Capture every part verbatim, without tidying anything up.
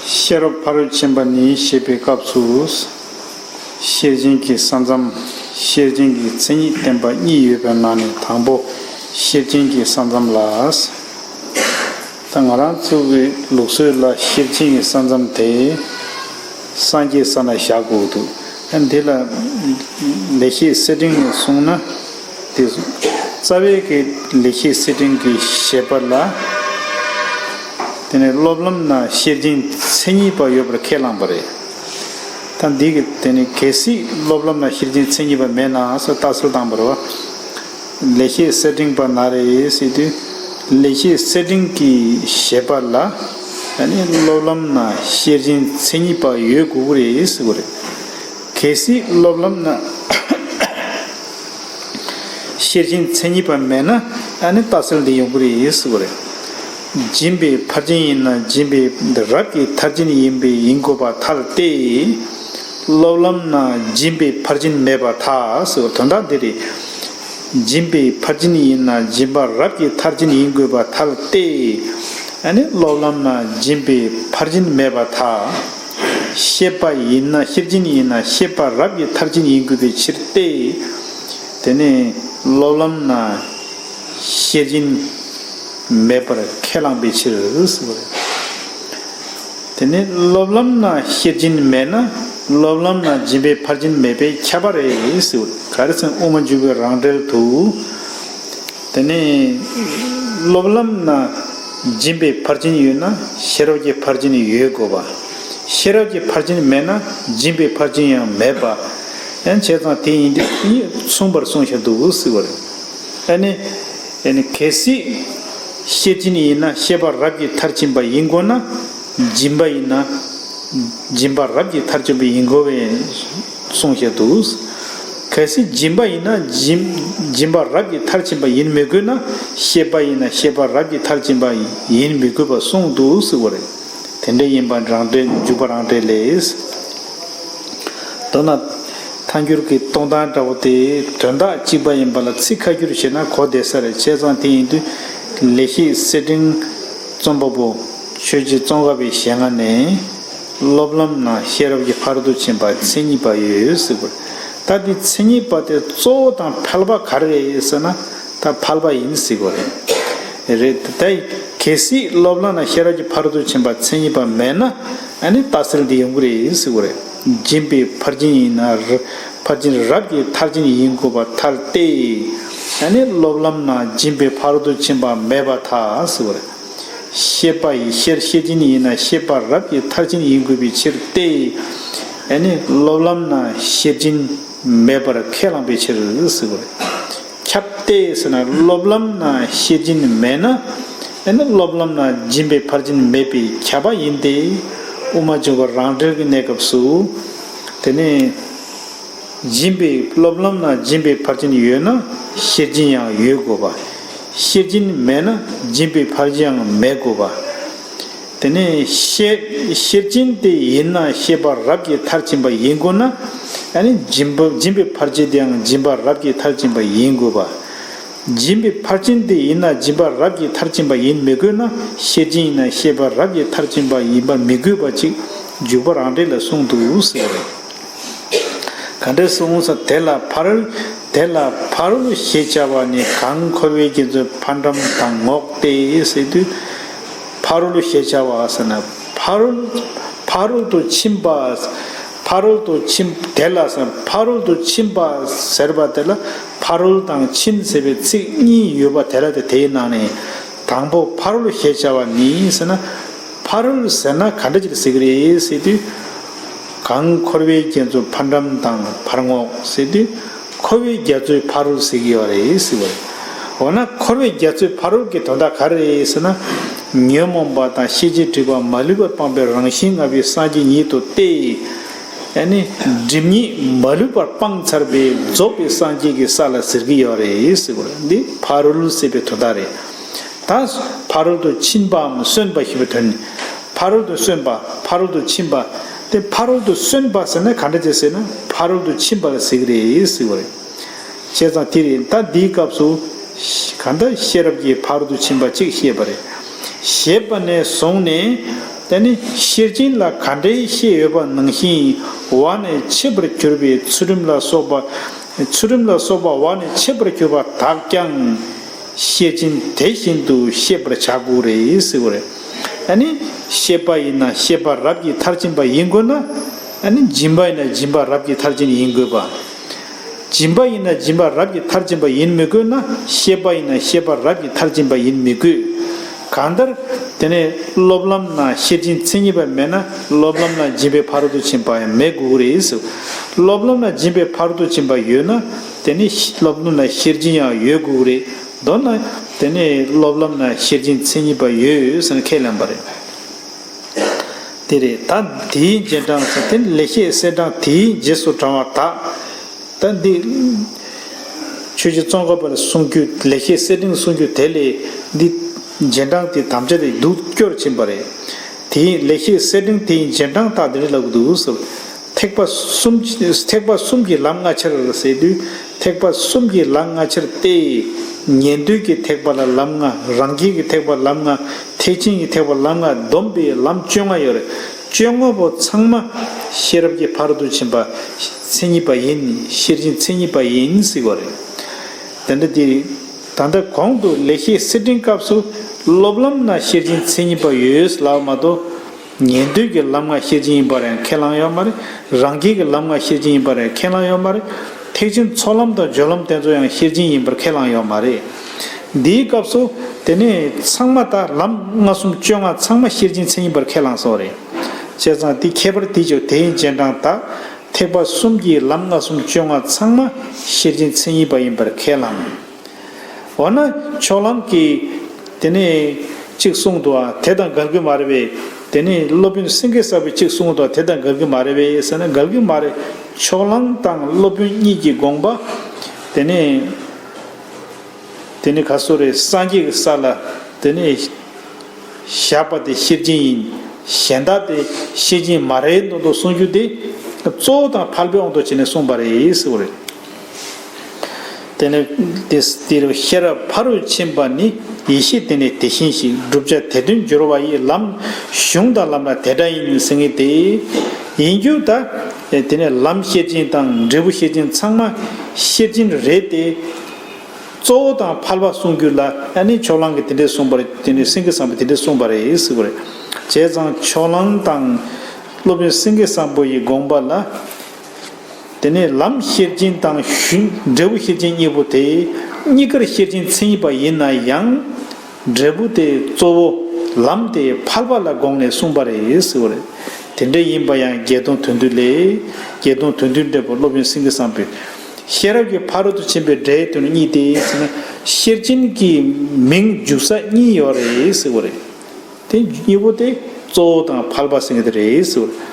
ཤེས་རབ་ཕ་རོལ་ཕྱིན་པ་ནི་ཞེས་པའི་སྐབས་སུ། ཤེར་ཕྱིན་གྱི་ས་མཚམས། ཤེར་ཕྱིན་གྱི་མཚན་ཉིད་བསྟན་པ་གཉིས་ཡོད་པའི་ནང་ནས་དང་པོ་ཤེར་ཕྱིན་གྱི་ས་མཚམས་ལ། ད་ང་རང་ཚོ་གི་ལུགས་སྲོལ་ལ་ཤེར་ཕྱིན་གྱི་ས་མཚམས་དེ་སངས་རྒྱས་ས་ན་བཞག་དགོས་འདུག་ཨ་འདི་ལ་ལེགས་བཤད་གསེར་ཕྲེང་ནས་གསུངས་ན། དེ་རྩ་བའི་གི་ལེགས་བཤད་གསེར་ཕྲེང་གི་བཞེད་པ་ལ། དེ་ནས་སློབ་ལམ་ན་ཤེར་ཕྱིན་མཚན་ཉིད་པ་ཡོད་པར་ཁས་བླངས་པ་རེད། ད་འདི་གི་དེ་ནས་གལ་སྲིད་སློབ་ལམ་ན་ཤེར་ཕྱིན་མཚན་ཉིད་པ་མེད་ན་ཟེར་ལྟ་ཚུལ་བཏང་བ་རེད་བ། ལེགས་བཤད་གསེར་ཕྲེང་པ་ན་རེ་ཟེར་དུས། ལེགས་བཤད་གསེར་ཕྲེང་གི་བཞེད་པ་ལ། ཨ་ནི་སློབ་ལམ་ན་ཤེར་ཕྱིན་མཚན་ཉིད་པ་ཡོད་དགོས་ཀྱི་རེད་ཟེར་བ་རེད། གལ་སྲིད་སློབ་ལམ་ན་ཤེར་ཕྱིན་མཚན་ཉིད་པ་མེད་ན། ཨ་ནི་ལྟ་ཚུལ་འདི་ཡོང་གི་རེད་ཟེར་བ་རེད། སྦྱིན་པའི་ཕར་ཕྱིན་ཡིན་ན་སྦྱིན་པའི་རབ་ཀྱི་མཐར་ཕྱིན་ཡིན་པའི་ཡིན་དགོས་པར་ཐལ་ཏེ། སློབ་ལམ་ན་སྦྱིན་པའི་ཕར་ཕྱིན་མེད་པར་ཐལ་ཟེར་བ་དོན་དག་འདི་རེད། སྦྱིན་པའི་ཕར་ཕྱིན་ཡིན་ན་སྦྱིན་པ་རབ་ཀྱི་མཐར་ཕྱིན་ཡིན་དགོས་པར་ཐལ་ཏེ། ཨ་ནི་སློབ་ལམ་ན་སྦྱིན་པའི་ཕར་ཕྱིན་མེད་པར་ཐལ། ཤེས་པ་ཡིན་ན་ཤེར་ཕྱིན་ཡིན་ན་ཤེས་པ་རབ་ཀྱི་མཐར་ཕྱིན་ཡིན་དགོས་པའི་ཕྱིར་ཏེ། དེ་ནས་སློབ་ལམ་ན་ཤེར་ཕྱིན་མེད་པར་ཁས་བླངས་པའི་ཕྱིར་ཟེར་བ་རེད། དེ་ནས་སློབ་ལམ་ན་ཤེར་ཕྱིན་མེད་ན་སློབ་ལམ་ན་སྦྱིན་པའི་ཕར་ཕྱིན་མེད་པས་ཁྱབ་པ་རེད་ཟེར། ག་རེ་ཟེར་ན་དབུ་མ་འཇུག་པའི་རང་འགྲེལ་དུ། དེ་ནས་སློབ་ལམ་ན་སྦྱིན་པའི་ཕར་ཕྱིན་ཡོད་ན་ཤེས་རབ་ཀྱི་ཕར་ཕྱིན་ཡོད་དགོས་པ། ཤེས་རབ་ཀྱི་ཕར་ཕྱིན་མེད་ན་སྦྱིན་པའི་ཕར་ཕྱིན་ཡང་མེད་པ། ཡང་བྱས་ཙང་དེ་ཡིན་དུས་གཉིས་མཚུངས་པར་གསུངས་བཞག་འདུག་ཟེར་བ་རེད། ཨ་ནི། ཨ་ནི་གལ་སྲིད་ཤེར་ཕྱིན་ཡིན་ན་ཤེས་པ་རབ་ཀྱི་མཐར་ཕྱིན་པ་ཡིན་དགོས་ན། སྦྱིན་པ་ཡིན་ན་སྦྱིན་པ་རབ་ཀྱི་མཐར་ཕྱིན་པ་ཡིན་དགོས་པས་གསུངས་བཞག་འདུག་གལ་སྲིད་སྦྱིན་པ་ཡིན་ན་སྦྱིན་སྦྱིན་པ་རབ་ཀྱི་མཐར་ཕྱིན་པ་ཡིན་མི་དགོས་ན། ཤེས་པ་ཡིན་ན་ཤེས་པ་རབ་ཀྱི་མཐར་ཕྱིན་པ་ཡིན་མི་དགོས་པ་གསུངས་འདུག་ཟེར་བ་རེད། དེ་འདྲ་ཡིན་པ་རང་འགྲེལ་འཇུག་པ་རང་འགྲེལ་ལས། མདོར་ན། ཐལ་འགྱུར་གྱི་གཏོང་སྟངས་འདྲ་བོ་དེ་དོན་དག་གཅིག་པ་ཡིན་པ་ལ་ཚིག་ཁ་བསྒྱུར་བྱས་ན་གོ་བདེ་ས་རེད། བྱས་ཙང་དེ་ཡིན་དུས་ལེགས་བཤད་གསེར་ཕྲེང་རྩོམ་པ་པོ་ཆོས་རྗེ་ཙོང་ཁ་པའི་ཞལ་སྔ་ནས། སློབ་ལམ་ན་ཤེས་རབ་ཀྱི་ཕ་རོལ་ཏུ་ཕྱིན་པ་མཚན་ཉིད་པ་ཡོད་ཟེར་བ། ད་འདི་མཚན་ཉིད་པ་དེ་གཙོ་བོ་དང་ཕལ་པ་ག་རེ་རེད་ཟེར་ན། ད་ཕལ་པ་ཡིན་ཟེར་བ་རེད། རེད་ད། གལ་སྲིད་སློབ་ལམ་ན་ཤེས་རབ་ཀྱི་ཕ་རོལ་ཏུ་ཕྱིན་པ་མཚན་ཉིད་པ་མེད་ན། ཨ་ནི་ལྟ་ཚུལ་འདི་ཡོང་གི་རེད་ཟེར་བ་རེད། སྦྱིན་པའི་ཕར་ཕྱིན་ཡིན་ན་ར་ཕར་ཕྱིན་རབ་ཀྱི་མཐར་ཕྱིན་ཡིན་དགོས་པར་ཐལ་ཏེ། ཨ་ནི་སློབ་ལམ་ན་སྦྱིན་པའི་ཕ་རོལ་ཏུ་ཕྱིན་པ་མེད་པར་ཐལ་ཟེར་བ་རེད། ཤེས་པ་ཡི་ཤེར་ཤེར་ཕྱིན་ཡིན་ན་ཤེས་པ་རབ་ཀྱི་མཐར་ཕྱིན་ཡིན་དགོས་པའི་ཕྱིར་ཏེ། ཨ་ནི་སློབ་ལམ་ན་ཤེར་ཕྱིན་མེད་པར་ཁས་བླངས་པའི་ཕྱིར་ཟེར་བ་རེད། ཁྱབ་སྟེ་ཟེར་ན་སློབ་ལམ་ན་ཤེར་ཕྱིན་མེད་ན། ཨ་ནི་སློབ་ལམ་ན་སྦྱིན་པའི་ཕར་ཕྱིན་མེད་པས་ཁྱབ་པ་ཡིན་ཏེ། དབུ་མ་འཇུག་པ་རང་འགྲེལ་གྱི་གནས་སྐབས་སུ། དེ་ནས་སྦྱིན་པའི་སློབ་ལམ་ན་སྦྱིན་པའི་ཕར་ཕྱིན་ཡོད་ན་ཤེར་ཕྱིན་ཡང་ཡོད་དགོས་པ། ཤེར་ཕྱིན་མེད་ན་སྦྱིན་པའི་ཕར་ཕྱིན་ཡང་མེད་དགོས་པ། དེ་ནས་ཤེར་ཤེར་ཕྱིན་དེ་ཡིན་ན་ཤེས་པ་རབ་ཀྱི་མཐར་ཕྱིན་པ་ཡིན་དགོས་ན། ཨ་ནི་སྦྱིན་པ་སྦྱིན་པའི་ཕར་ཕྱིན་དེའང་སྦྱིན་པ་རབ་ཀྱི་མཐར་ཕྱིན་པ་ཡིན་དགོས་པ། སྦྱིན་པའི་ཕར་ཕྱིན་དེ་ཡིན་ན་སྦྱིན་པ་རབ་ཀྱི་མཐར་ཕྱིན་པ་ཡིན་མི་དགོས་ན། ཤེར་ཕྱིན་ཡིན་ན་ཤེས་པ་རབ་ཀྱི་མཐར་ཕྱིན་པ་ཡིན་པ་མི་དགོས་པ་ཅིག་འཇུག་པ་རང་འགྲེལ་ལ་གསུངས་འདུག་ཟེར་བ་རེད། ག་འདྲས་གསུངས་ཟེར། དེ་ལ་ཕ་རོལ། དེ་ལ་ཕ་རོལ་ཞེས་བྱ་བ་ནི་གང་འཁོར་བའི་རྒྱ་མཚོའི་ཕ་འགྲམ་དང་ངོགས་ཏེ་ཟེར་དུས། ཕ་རོལ་ཞེས་བྱ་བ་ཟེར་ན་ཕ་རོལ། ཕ་རོལ་ཏུ་ཕྱིན་པ། ཕ་རོལ་ཏུ་ཕྱིན་དེ་ལ་ཟེར་ན་ཕ་རོལ་ཏུ་ཕྱིན་པ་ཟེར་བ་དེ་ལ་ཕ་རོལ་དང་ཕྱིན་ཟེར་བའི་ཚིག་གཉིས་ཡོད་པ་དེ་ལ་དེ་དེའི་ནང་ནས། དང་པོ་ཕ་རོལ་ཞེས་བྱ་བ་ནི་ཟེར་ན། ཕ་རོལ་ཟེར་ན་ག་འདྲ་ཅིག་ཟེར་གི་རེད་ཟེར་དུས། གང་འཁོར་བའི་རྒྱ་མཚོའི་ཕ་འགྲམ་དང་ཕར་ངོགས་ཟེར་དུས། འཁོར་བའི་རྒྱ་མཚོའི་ཕ་རོལ་ཟེར་གི་ཡོད་རེད་ཟེར་བ་རེད། འོ་ན་འཁོར་བའི་རྒྱ་མཚོའི་ཕ་རོལ་གྱི་དོན་དག་ག་རེ་རེད་ཟེར་ན། ཉོན་མོངས་པ་དང་ཤེས་བྱའི་སྒྲིབ་པ་མ་ལུས་པར་སྤངས་པའི་རང་བཞིན་མངའ་བའི་སངས་རྒྱས་ཉིད་དུ་སྟེ། ཡ་ནི་སྒྲིབ་གཉིས་མ་ལུས་པར་སྤངས་ཚར་བའི་རྫོགས་པའི་སངས་རྒྱས་ཀྱི་ས་ལ་ཟེར་གྱི་ཡོད་རེད་ཟེར་བ་རེད། འདི་ཕ་རོལ་ཟེར་བའི་དོན་དག་རེད། ད་ཕ་རོལ་ཏུ་ཕྱིན་པའམ་སོན་པ་ཞེས་པའི་དོན་ནི། ཕ་རོལ་ཏུ་སོན་པ། ཕ་རོལ་ཏུ་ཕྱིན་པ། དེ་ཕ་རོལ་ཏུ་སོན་པ་ཟེར་ན་ག་འདྲ་ཅིག་ཟེར་ན་ཕ་རོལ་ཏུ་ཕྱིན་པ་ལ་ཟེར་གྱི་རེད་ཟེར་བ་རེད། བྱས་ཙང་དེ་རེད། ད་འདིའི་སྐབས་སུ་གང་ལྟར་ཤེས་རབ་ཀྱི་ཕ་རོལ་ཏུ་ཕྱིན་པ་གཅིག་བཤད་པ་རེད། ཞེས་པ་ནས་བཟུང་ནས་ དེ་ནི་ཤེར་ཕྱིན་ལ་ག་འདྲའི་ཤེས་ཡོད་པ་ནང་བཞིན་བ་ནས་མཆེད་པར་གྱུར་པའི་ཚུལ་ཁྲིམས་ལ་སོགས་པ། ཚུལ་ཁྲིམས་ལ་སོགས་པ་བ་ནས་མཆེད་པར་གྱུར་པ་དག་ཀྱང་ཤེར་ཕྱིན་དེ་བཞིན་དུ་ཤེས་པར་བྱ་དགོས་རེད་ཟེར་བ་རེད། ཨ་ནི་ཤེས་པ་ཡིན་ན་ཤེས་པ་རབ་ཀྱིས་མཐར་ཕྱིན་པ་ཡིན་དགོས་ན། ཨ་ནི་སྦྱིན་པ་ཡིན་ན་སྦྱིན་པ་རབ་ཀྱིས་མཐར་ཕྱིན་ཡིན་དགོས་པ། སྦྱིན་པ་ཡིན་ན་སྦྱིན་པ་རབ་ཀྱིས་མཐར་ཕྱིན་པ་ཡིན་མི་དགོས་ན། ཤེས་པ་ཡིན་ན་ཤེས་པ་རབ་ཀྱིས་མཐར་ཕྱིན་པ་ཡིན་མི་དགོས། གང་ལྟར་དེ་ནས་སློབ་ལམ་ན་ཤེར་ཕྱིན་མཚན་ཉིད་པ་མེད་ན་སློབ་ལམ་ན་སྦྱིན་པའི་ཕ་རོལ་ཏུ་ཕྱིན་པ་ཡང་མེད་དགོས་ཀྱི་རེད་ཟེར། སློབ་ལམ་ན་སྦྱིན་པའི་ཕ་རོལ་ཏུ་ཕྱིན་པ་ཡོད་ན་དེ་ནི་སློབ་ལམ་ན་ཤེར་ཕྱིན་ཡང་ཡོད་དགོས་ཀྱི་རེད། མདོར་ན་དེ་ནི་སློབ་ལམ་ན་ཤེར་ཕྱིན་མཚན་ཉིད་པ་ཡོད་ཟེར་ནས་ཁས་ལེན་པ་རེད། དེ་རེད། ད་དེའི་རྗེས་འབྲང་ཟེར་དེ་ནི་ལེགས་བཤད་གསེར་སྦྲང་དེའི་རྗེས་སུ་འབྲང་བ་དག། ད་འདི་ཆོས་རྗེ་ཙོང་ཁ་པ་ལ་གསུང་རྒྱུ་ལེགས་བཤད་གསེར་སྦྲང་གསུང་རྒྱུ་དེ་ལས་འདི་རྗེས་འབྲང་དེ་དམ་བཅའ་དེ་འདུག་སྐྱོར་ཕྱིན་པ་རེད། དེའི་ལེགས་བཤད་གསེར་སྦྲང་དེའི་རྗེས་འབྲང་དག་འདི་རེད་ལབ་ཀྱི་འདུག་ཟེར། ཐེག་པ་གསུམ་ཐེག་པ་གསུམ་གྱི་ལམ་ལྔ་ཆར་ཟེར་དུས་ཐེག་པ་གསུམ་གྱི་ལམ་ལྔ་ཆར་ཏེ། ཉན་ཐོས་ཀྱི་ཐེག་པ་ལ་ལམ་ལྔ། རང་རྒྱལ་གྱི་ཐེག་པ་ལམ་ལྔ། ཐེག་ཆེན་གྱི་ཐེག་པ་ལམ་ལྔ་བསྡོམས་པའི་ལམ་བཅོ་ལྔ་ཡོད་རེད། བཅོ་ལྔ་པོ་ཚང་མ་ཤེས་རབ་ཀྱི་ཕ་རོལ་ཏུ་ཕྱིན་པ་མཚན་ཉིད་པ་ཡིན། ཤེར་ཕྱིན་མཚན་ཉིད་པ་ཡིན་ཟེར་བ་རེད། དེ་འདྲ་དེ་ད་ལྟ་གོང་དུ་ལེགས་བཤད་གསེར་སྦྲེང་སྐབས་སུ་སློབ་ལམ་ན་ཤེར་ཕྱིན་མཚན་ཉིད་པ་ཡོད་ལབ་མ་གཏོགས། ཉན་ཐོས་ཀྱི་ལམ་ལྔ་ཤེར་ཕྱིན་ཡིན་པར་ཡང་ཁས་བླངས་ཡོད་མ་རེད། རང་རྒྱལ་གྱི་ལམ་ལྔ་ཤེར་ཕྱིན་ཡིན་པར་ཡང་ཁས་བླངས་ཡོད་མ་རེད། ཐེག་ཆེན་ཚོགས་ལམ་དང་སྦྱོར་ལམ་དེ་ཚོ་ཡང་ཤེར་ཕྱིན་ཡིན་པར་ཁས་བླངས་ཡོད་མ་རེད། འདིའི་སྐབས་སུ་དེ་ནས་ཚང་མ་ད་ལམ་ལྔ་གསུམ་བཅོ་ལྔ་ཚང་མ་ཤེར་ཕྱིན་མཚན་ཉིད་པར་ཁས་བླངས་སོ་རེད། བྱས་ཙང་དེ་ཁྱད་པར་དེ་ཆོ་དེ་ཡི་རྗེས་འབྲང་དག། ཐེག་པ་གསུམ་གྱི་ལམ་ལྔ་གསུམ་བཅོ་ལྔ་ཚང་མ་ཤེར་ཕྱིན་མཚན་ཉིད་པ་ཡིན་པར་ཁས་བླངས། འོ་ན་ཕྱོགས་གླང་གིས་དེ་ནས་གཅིག་གསུངས་འདུག་ཨ། དེ་དང་འགལ་གྱི་མ་རེད་པས། དེ་ནས་སློབ་དཔོན་སེང་གེ་གསར་པས་གཅིག་གསུངས་འདུག་ཨ། དེ་དང་འགལ་གྱི་མ་རེད་པས་ཟེར་ན་འགལ་གྱི་མ་རེད། ཕྱོགས་གླང་དང་སློབ་དཔོན་གཉིས་ཀྱི་དགོངས་པ་དེ་ནས་དེ་ནས་ག་སོ་རེད། སངས་རྒྱས་ཀྱི་ས་ལ་དེ་ནས་བཞག་པ་དེ་ཤེར་ཕྱིན་ཡིན། གཞན་དག་དེ་ཤེར་ཕྱིན་མ་རེད་མདོག་མདོག་གསུང་རྒྱུ་དེ་གཙོ་བོ་དང་ཕལ་པའི་དབང་དུ་བྱས་ནས་གསུངས་པ་རེད་ཟེར་བ་རེད། དེ་ནས་དེ་དེར་ཤེས་རབ་ཕ་རོལ་ཕྱིན་པ་ནི་ཡེ་ཤེས་དེ་ནི་དེ་བཞིན་ཞིག། བསྒྲུབ་བྱ་དེ་དོན་སྦྱོར་བ་ཡི་ལམ་གཞུང་དང་ལམ་ལ་དེ་འདྲ་ཡིན་ཟེར་ངེས་ཏེ། ཡིན་རྒྱུ་ད་དེ་ནས་ལམ་ཤེར་ཕྱིན་དང་འབྲས་བུ་ཤེར་ཕྱིན་ཚང་མ་ཤེར་ཕྱིན་རེད་དེ། གཙོ་བོ་དང་ཕལ་པ་གསུང་རྒྱུ་ལ་ཨ་ནི་ཕྱོགས་གླང་གིས་དེ་འདྲས་གསུངས་པ་རེད། དེ་ནས་སེང་གེ་བཟང་པོས་དེ་འདྲས་གསུངས་པ་རེད་ཟེར་བ་རེད། བྱས་ཙང་ཕྱོགས་གླང་དང་སློབ་དཔོན་སེང་གེ་བཟང་པོ་ཡི་དགོངས་པ་ལ། དེ་ནས་ལམ་ཤེར་ཕྱིན་དང་གཞུང་འབྲས་བུ་ཤེར་ཕྱིན་གཉིས་པོ་དེ་གཉིས་ཀར་ཤེར་ཕྱིན་མཚན་ཉིད་པ་ཡིན་ན་ཡང་། འབྲས་བུ་དེ་གཙོ་བོ་ལམ་དེ་ཕལ་པ་ལ་དགོངས་ནས་གསུངས་པ་རེད་ཟེར་བ་རེད། དེ་འདྲ་ཡིན་པ་ཡང་བརྒྱད་སྟོང་དོན་བསྡུས་ལས། བརྒྱད་སྟོང་དོན་བསྡུས་འགྲེལ་པ་སློབ་དཔོན་སེང་གེ་བཟང་པོས། ཤེས་རབ་ཀྱི་ཕ་རོལ་ཏུ་ཕྱིན་པའི་སྒྲའི་དོན་གཉིས་ཏེ་ཟེར་ན། ཤེར་ཕྱིན་གྱི་མིང་འཇུག་ས་གཉིས་ཡོད་རེད་ཟེར་བ་རེད། དེ་གཉིས་པོ་དེ་གཙོ་བོ་དང་ཕལ་པ་ཟེར་གྱི་དེ་རེད་ཟེར་བ་རེད།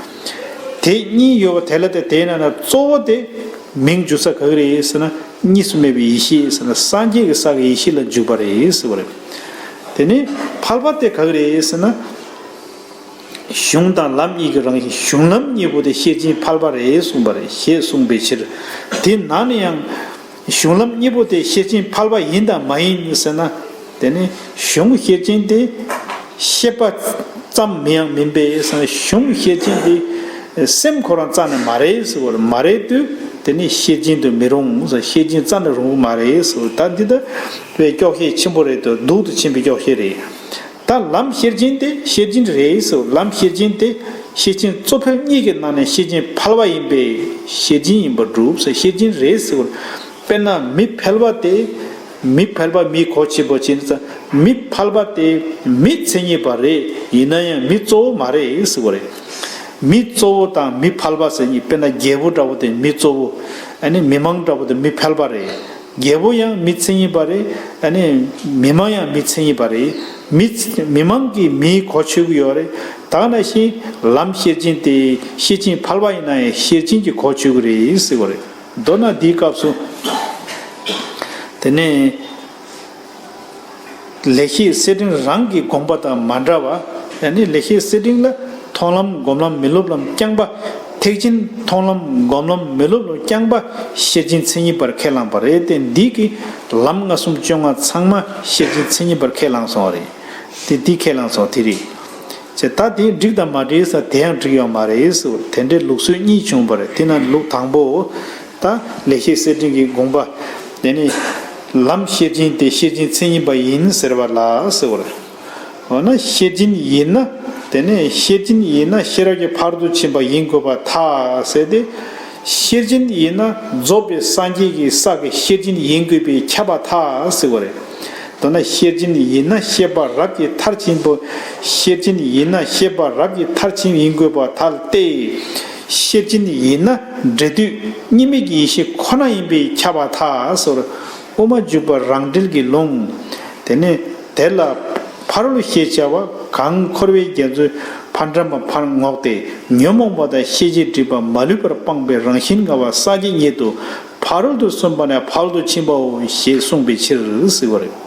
དེ་གཉིས་ཡོད་པ་དེ་ལ་དེ་དེའི་ནང་ན་གཙོ་བོ་དེ་མིང་འཇུག་ས་ག་གི་རེད་ཟེར་ན། གཉིས་སུ་མེད་པའི་ཡེ་ཤེས་ཟེར་ན་སངས་རྒྱས་ཀྱི་ས་གི་ཡེ་ཤེས་ལ་འཇུག་པ་རེད་ཟེར་བ་རེད། དེ་ནས་ཕལ་པ་དེ་ག་གི་རེད་ཟེར་ན། གཞུང་དང་ལམ་གཉིས་ཀྱི་རང་བཞིན། གཞུང་ལམ་གཉིས་པོ་དེ་ཤེར་ཕྱིན་ཕལ་པ་རེད་གསུངས་པ་རེད། ཞེས་གསུངས་པའི་ཕྱིར། དེ་ནང་ནས་ཡང་གཞུང་ལམ་གཉིས་པོ་དེ་ཤེར་ཕྱིན་ཕལ་པ་ཡིན་དང་མ་ཡིན་ཟེར་ན། དེ་ནི་གཞུང་ཤེར་ཕྱིན་དེ་ཤེས་པ་ཙམ་མིན་ཡང་མིན་པས་ཟེར་ན། གཞུང་ཤེར་ཕྱིན་དེ་སེམས་ཁོ་རང་རྩ་ནས་མ་རེད་ཟེར་བ་རེད། མ་རེད་དུས་དེ་ནི་ཤེར་ཕྱིན་དུ་མི་རུང་ཟེར། ཤེར་ཕྱིན་རྩ་ནས་རུང་གི་མ་རེད་ཟེར་བ། ད་འདི་ད་དཔེ་སྐྱོག་བཤད་ཆེན་པོ་རེད་དོ། སྡུག་ཏུ་ཕྱིན་པའི་སྐྱོག་བཤད་རེད། ད་ལམ་ཤེར་ཕྱིན་དེ་ཤེར་ཕྱིན་རེད་ཟེར། ལམ་ཤེར་ཕྱིན་དེ་ཤེར་ཕྱིན་གཙོ་ཕལ་གཉིས་ཀྱི་ནང་ནས་ཤེར་ཕྱིན་ཕལ་པ་ཡིན་པས་ཤེར་ཕྱིན་ཡིན་པར་གྲུབ་ཟེར། ཤེར་ཕྱིན་རེད་ཟེར། དཔེར་ན་མི་ཕལ་པ་དེ་མི་ཕལ་པ་མིའི་གོ་ཆོད་པ་ཅིག་ཡིན་ཙང་། མི་ཕལ་པ་དེ་མི་མཚན་ཉིད་པ་རེད། ཡིན་ན་ཡང་མི་གཙོ་བོ་མ་རེད་ཟེར་བ་རེད། མི་གཙོ་བོ་དང་མི་ཕལ་པ་ཟེར་གཉིས། དཔེར་ན་རྒྱལ་པོ་འདྲ་བོ་དེ་མི་གཙོ་བོ། ཨ་ནི་མི་མང་འདྲ་བོ་དེ་མི་ཕལ་པ་རེད། རྒྱལ་པོ་ཡང་མི་མཚན་ཉིད་པ་རེད། ཨ་ནི་མི་མང་ཡང་མི་མཚན་ཉིད་པ་རེད། མི་མི་མང་གིས་མིའི་གོ་ཆོད་ཀྱི་ཡོད་རེད། ད་ག་ནང་བཞིན་ལམ་ཤེར་ཕྱིན་དེ་ཤེར་ཕྱིན་ཕལ་པ་ཡིན་ན་ཡང་ཤེར་ཕྱིན་གྱི་གོ་ཆོད་ཀྱི་རེད་ཟེར་བ་རེད། མདོར་ན་འདིའི་སྐབས་སུ་དེ་ནས་ལེགས་བཤད་གསེར་སྦྲེང་རང་གི་དགོངས་པ་དང་མ་འདྲ་བ། ཨ་ནི་ལེགས་བཤད་གསེར་སྦྲེང་ལ་མཐོང་ལམ་སྒོམ་ལམ་མི་སློབ་ལམ་རྐྱང་པ། ཐེག་ཆེན་མཐོང་ལམ་སྒོམ་ལམ་མི་སློབ་ལམ་རྐྱང་པ་ཤེར་ཕྱིན་མཚན་ཉིད་པར་ཁས་བླངས་པ་རེད་དེ། འདི་གི་ལམ་ལྔ་གསུམ་བཅོ་ལྔ་ཚང་མ་ཤེར་ཕྱིན་མཚན་ཉིད་པར་ཁས་བླངས་སོང་བ་རེད། དེ་འདི་ཁས་བླངས་སོང་དེ་རེད། ཅེས། ད་དེ་འགྲིག་དང་མ་འགྲིག་ཟེར། དེ་ཡང་འགྲིག་ཡོད་མ་རེད་ཟེར་བ་རེད། དེ་འདྲའི་ལུགས་སྲོལ་གཉིས་བྱུང་བ་རེད། དེ་ན་ལུགས་དང་པོ། ད་ལེགས་བཤད་གསེར་ཕྲེང་གི་དགོངས་པ། དེ་ནི་ལམ་ཤེར་ཕྱིན་ཏེ་ཤེར་ཕྱིན་མཚན་ཉིད་པ་ཡིན་ཟེར་བ་ལ་ཟེར་བ་རེད། འོ་ན་ཤེར་ཕྱིན་ཡིན་ན། དེ་ནས་ཤེར་ཕྱིན་ཡིན་ན་ཤེས་རབ་ཀྱི་ཕ་རོལ་ཏུ་ཕྱིན་པ་ཡིན་དགོས་པར་ཐལ་ཟེར་ཏེ། ཤེར་ཕྱིན་ཡིན་ན་རྫོགས་པའི་སངས་རྒྱས་ཀྱི་ས་གི་ཤེར་ཕྱིན་ཡིན་དགོས་པས་ཁྱབ་པར་ཐལ་ཟེར་བ་རེད། མདོར་ན་ཤེར་ཕྱིན་ཡིན་ན་ཤེས་པ་རབ་ཀྱི་མཐར་ཕྱིན་པོ། ཤེར་ཕྱིན་ཡིན་ན་ཤེས་པ་རབ་ཀྱི་མཐར་ཕྱིན་ཡིན་དགོས་པར་ཐལ་ཏེ། ཤེར་ཕྱིན་ཡིན་ན་འབྲས་དུས་གཉིས་མེད་ཀྱི་ཡེ་ཤེས་ཁོ་ན་ཡིན་པས་ཁྱབ་པར་ཐལ་ཟེར། དབུ་མ་འཇུག་པ་རང་འགྲེལ་གྱི་ལུང་། དེ་ནས་དེ་ལ་ཕ་རོལ་ཞེས་བྱ་བ་གང་འཁོར་བའི་རྒྱ་མཚོའི་ཕར་འགྲམ་པ་ཕར་སྔོག་སྟེ་ཉོན་མོངས་པ་དང་ཤེས་བྱའི་སྒྲིབ་པ་མ་ལུས་པར་སྤངས་པའི་རང་བཞིན་མངའ་བ་སངས་རྒྱས་ཉིད་དུ་ཕ་རོལ་ཏུ་སོན་པ་ནས་ཕ་རོལ་ཏུ་ཕྱིན་པའོ་ཞེས་གསུངས་པའི་ཕྱིར་ཟེར་བ་རེད།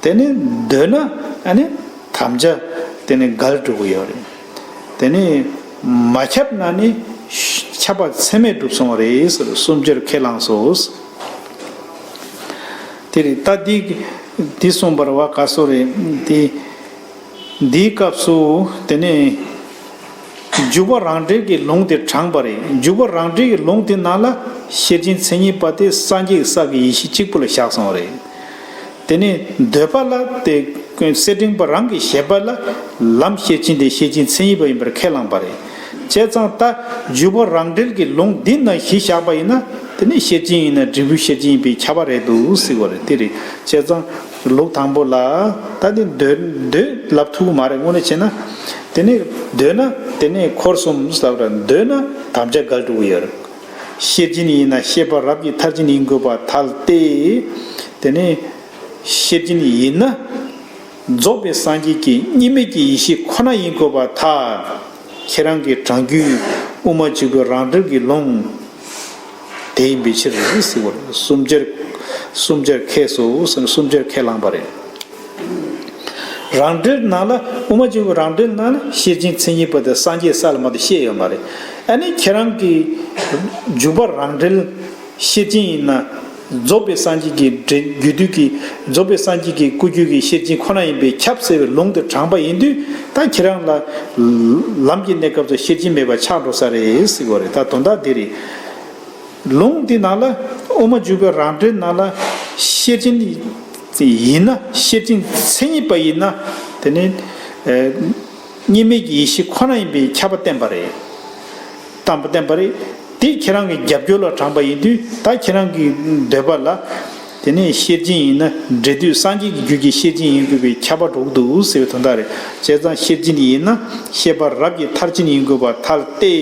དེ་ནས་འདོད་ན་ཨ་ནི་དམ་བཅའ་དེ་ནས་འགལ་འགྲོ་གི་ཡོད་རེད། དེ་ནས་མ་ཁྱབ་ན་ནི་ཁྱབ་པ་ཚད་མས་གྲུབ་སོང་བ་རེད་ཟེར། གསུམ་ཆར་ཁས་བླངས་སོ། དེ་རེད། ད་འདི་འདི་གསུངས་པར་བ་ག་སོ་རེད། འདི་འདིའི་སྐབས་སུ་དེ་ནས་འཇུག་པ་རང་འགྲེལ་གྱི་ལུང་དེ་དྲངས་པ་རེད། འཇུག་པ་རང་འགྲེལ་གྱི་ལུང་དེ་ནང་ལ་ཤེར་ཕྱིན་མཚན་ཉིད་པ་དེ་སངས་རྒྱས་ས་གི་ཡེ་ཤེས་གཅིག་པུ་ལ་བཞག་སོང་བ་རེད། དེ་ནས་འདོད་པ་ལ་དེ་གསེར་ཕྲེང་པ་རང་གི་བཞེད་པ་ལ་ལམ་ཤེར་ཕྱིན་དེ་ཤེར་ཕྱིན་མཚན་ཉིད་པ་ཡིན་པར་ཁས་བླངས་པ་རེད། བྱས་ཙང་ད་འཇུག་པ་རང་འགྲེལ་གྱི་ལུང་འདི་ན་གཞི་བཞག་པ་ཡིན་ན། དེ་ནི་ཤེར་ཕྱིན་ཡིན་ན་འབྲས་བུའི་ཤེར་ཕྱིན་ཡིན་པས་ཁྱབ་པ་རེད་འདུག་ཟེར་བ་རེད། དེ་རེད། བྱས་ཙང་ལུགས་དང་པོ་ལ་ད་དེ་འདོད་འདོད་ལབ་ཐུབ་ཀྱི་མ་རེད། དངོས་གནས་བྱས་ན་དེ་ནི་འདོད་ན་དེ་ནི་འཁོར་གསུམ་ལབ་ར། འདོད་ན་དམ་བཅའ་འགལ་འགྲོ་གི་ཡོད་རེད། ཤེར་ཕྱིན་ཡིན་ན་ཤེས་པ་རབ་ཀྱི་མཐར་ཕྱིན་ཡིན་དགོས་པར་ཐལ་ཏེ། དེ་ནི་ཤེར་ཕྱིན་ཡིན་ན། རྫོགས་པའི་སངས་རྒྱས་ཀྱི་གཉིས་མེད་ཀྱི་ཡེ་ཤེས་ཁོ་ན་ཡིན་དགོས་པར་ཐལ། ཁྱེད་རང་གི་དྲང་རྒྱུའི་དབུ་མ་འཇུག་པའི་རང་འགྲེལ་གྱི་ལུང་དེ་ཡིན་པའི་ཕྱིར་ཟེར་བ་རེད། གསུམ་ཆར་གསུམ་ཆར་ཁས་སོ་ཟེར་ནས་གསུམ་ཆར་ཁས་བླངས་པ་རེད། རང་འགྲེལ་ནང་ལ་དབུ་མ་འཇུག་པའི་རང་འགྲེལ་ནང་ལ་ཤེར་ཕྱིན་མཚན་ཉིད་པ་དེ་སངས་རྒྱས་ས་ལ་མ་གཏོགས་བཤད་ཡོད་མ་རེད། ཨ་ནི་ཁྱེད་རང་གིས་འཇུག་པ་རང་འགྲེལ། ཤེར་ཕྱིན་ཡིན་ན། རྫོགས་པའི་སངས་རྒྱས་ཀྱི་འབྲས་རྒྱུད་དུས་ཀྱི་རྫོགས་པའི་སངས་རྒྱས་ཀྱི་སྐུ་རྒྱུད་ཀྱི་ཤེར་ཕྱིན་ཁོ་ན་ཡིན་པས་ཁྱབ་ཟེར་བའི་ལུང་དེ་དྲངས་པ་ཡིན་དུས། ད་ཁྱེད་རང་ལ་ལམ་གྱི་གནས་སྐབས་སུ་ཤེར་ཕྱིན་མེད་པ་ཆགས་འགྲོ་ས་རེད་ཟེར་བ་རེད། ད་དོན་དག་འདི་རེད། ལུང་འདི་ནང་ལ་དབུ་མ་འཇུག་པའི་རང་འགྲེལ་ནང་ལ་ཤེར་ཕྱིན་ཡིན་ན། ཤེར་ཕྱིན་མཚན་ཉིད་པ་ཡིན་ན། དེ་ནི་གཉིས་མེད་ཀྱི་ཡེ་ཤེས་ཁོ་ན་ཡིན་པའི་ཁྱབ་པ་བསྟན་པ་རེད། བསྟན་པ་བསྟན་པ་རེད། དེ་ཁྱེད་རང་གི་རྒྱབ་སྐྱོར་ལ་དྲངས་པ་ཡིན་དུས། ད་ཁྱེད་རང་གི་འདོད་པ་ལ། དེ་ནས་ཤེར་ཕྱིན་ཡིན་ན་འབྲས་དུས་སངས་རྒྱས་ཀྱི་རྒྱུད་ཀྱི་ཤེར་ཕྱིན་ཡིན་དགོས་པའི་ཁྱབ་པ་འགྲོ་གི་འདུག་ཟེར་བའི་དོན་དག་རེད། བྱས་ཙང་ཤེར་ཕྱིན་ཡིན་ན་ཤེས་པ་རབ་ཀྱི་མཐར་ཕྱིན་ཡིན་དགོས་པར་ཐལ་ཏེ།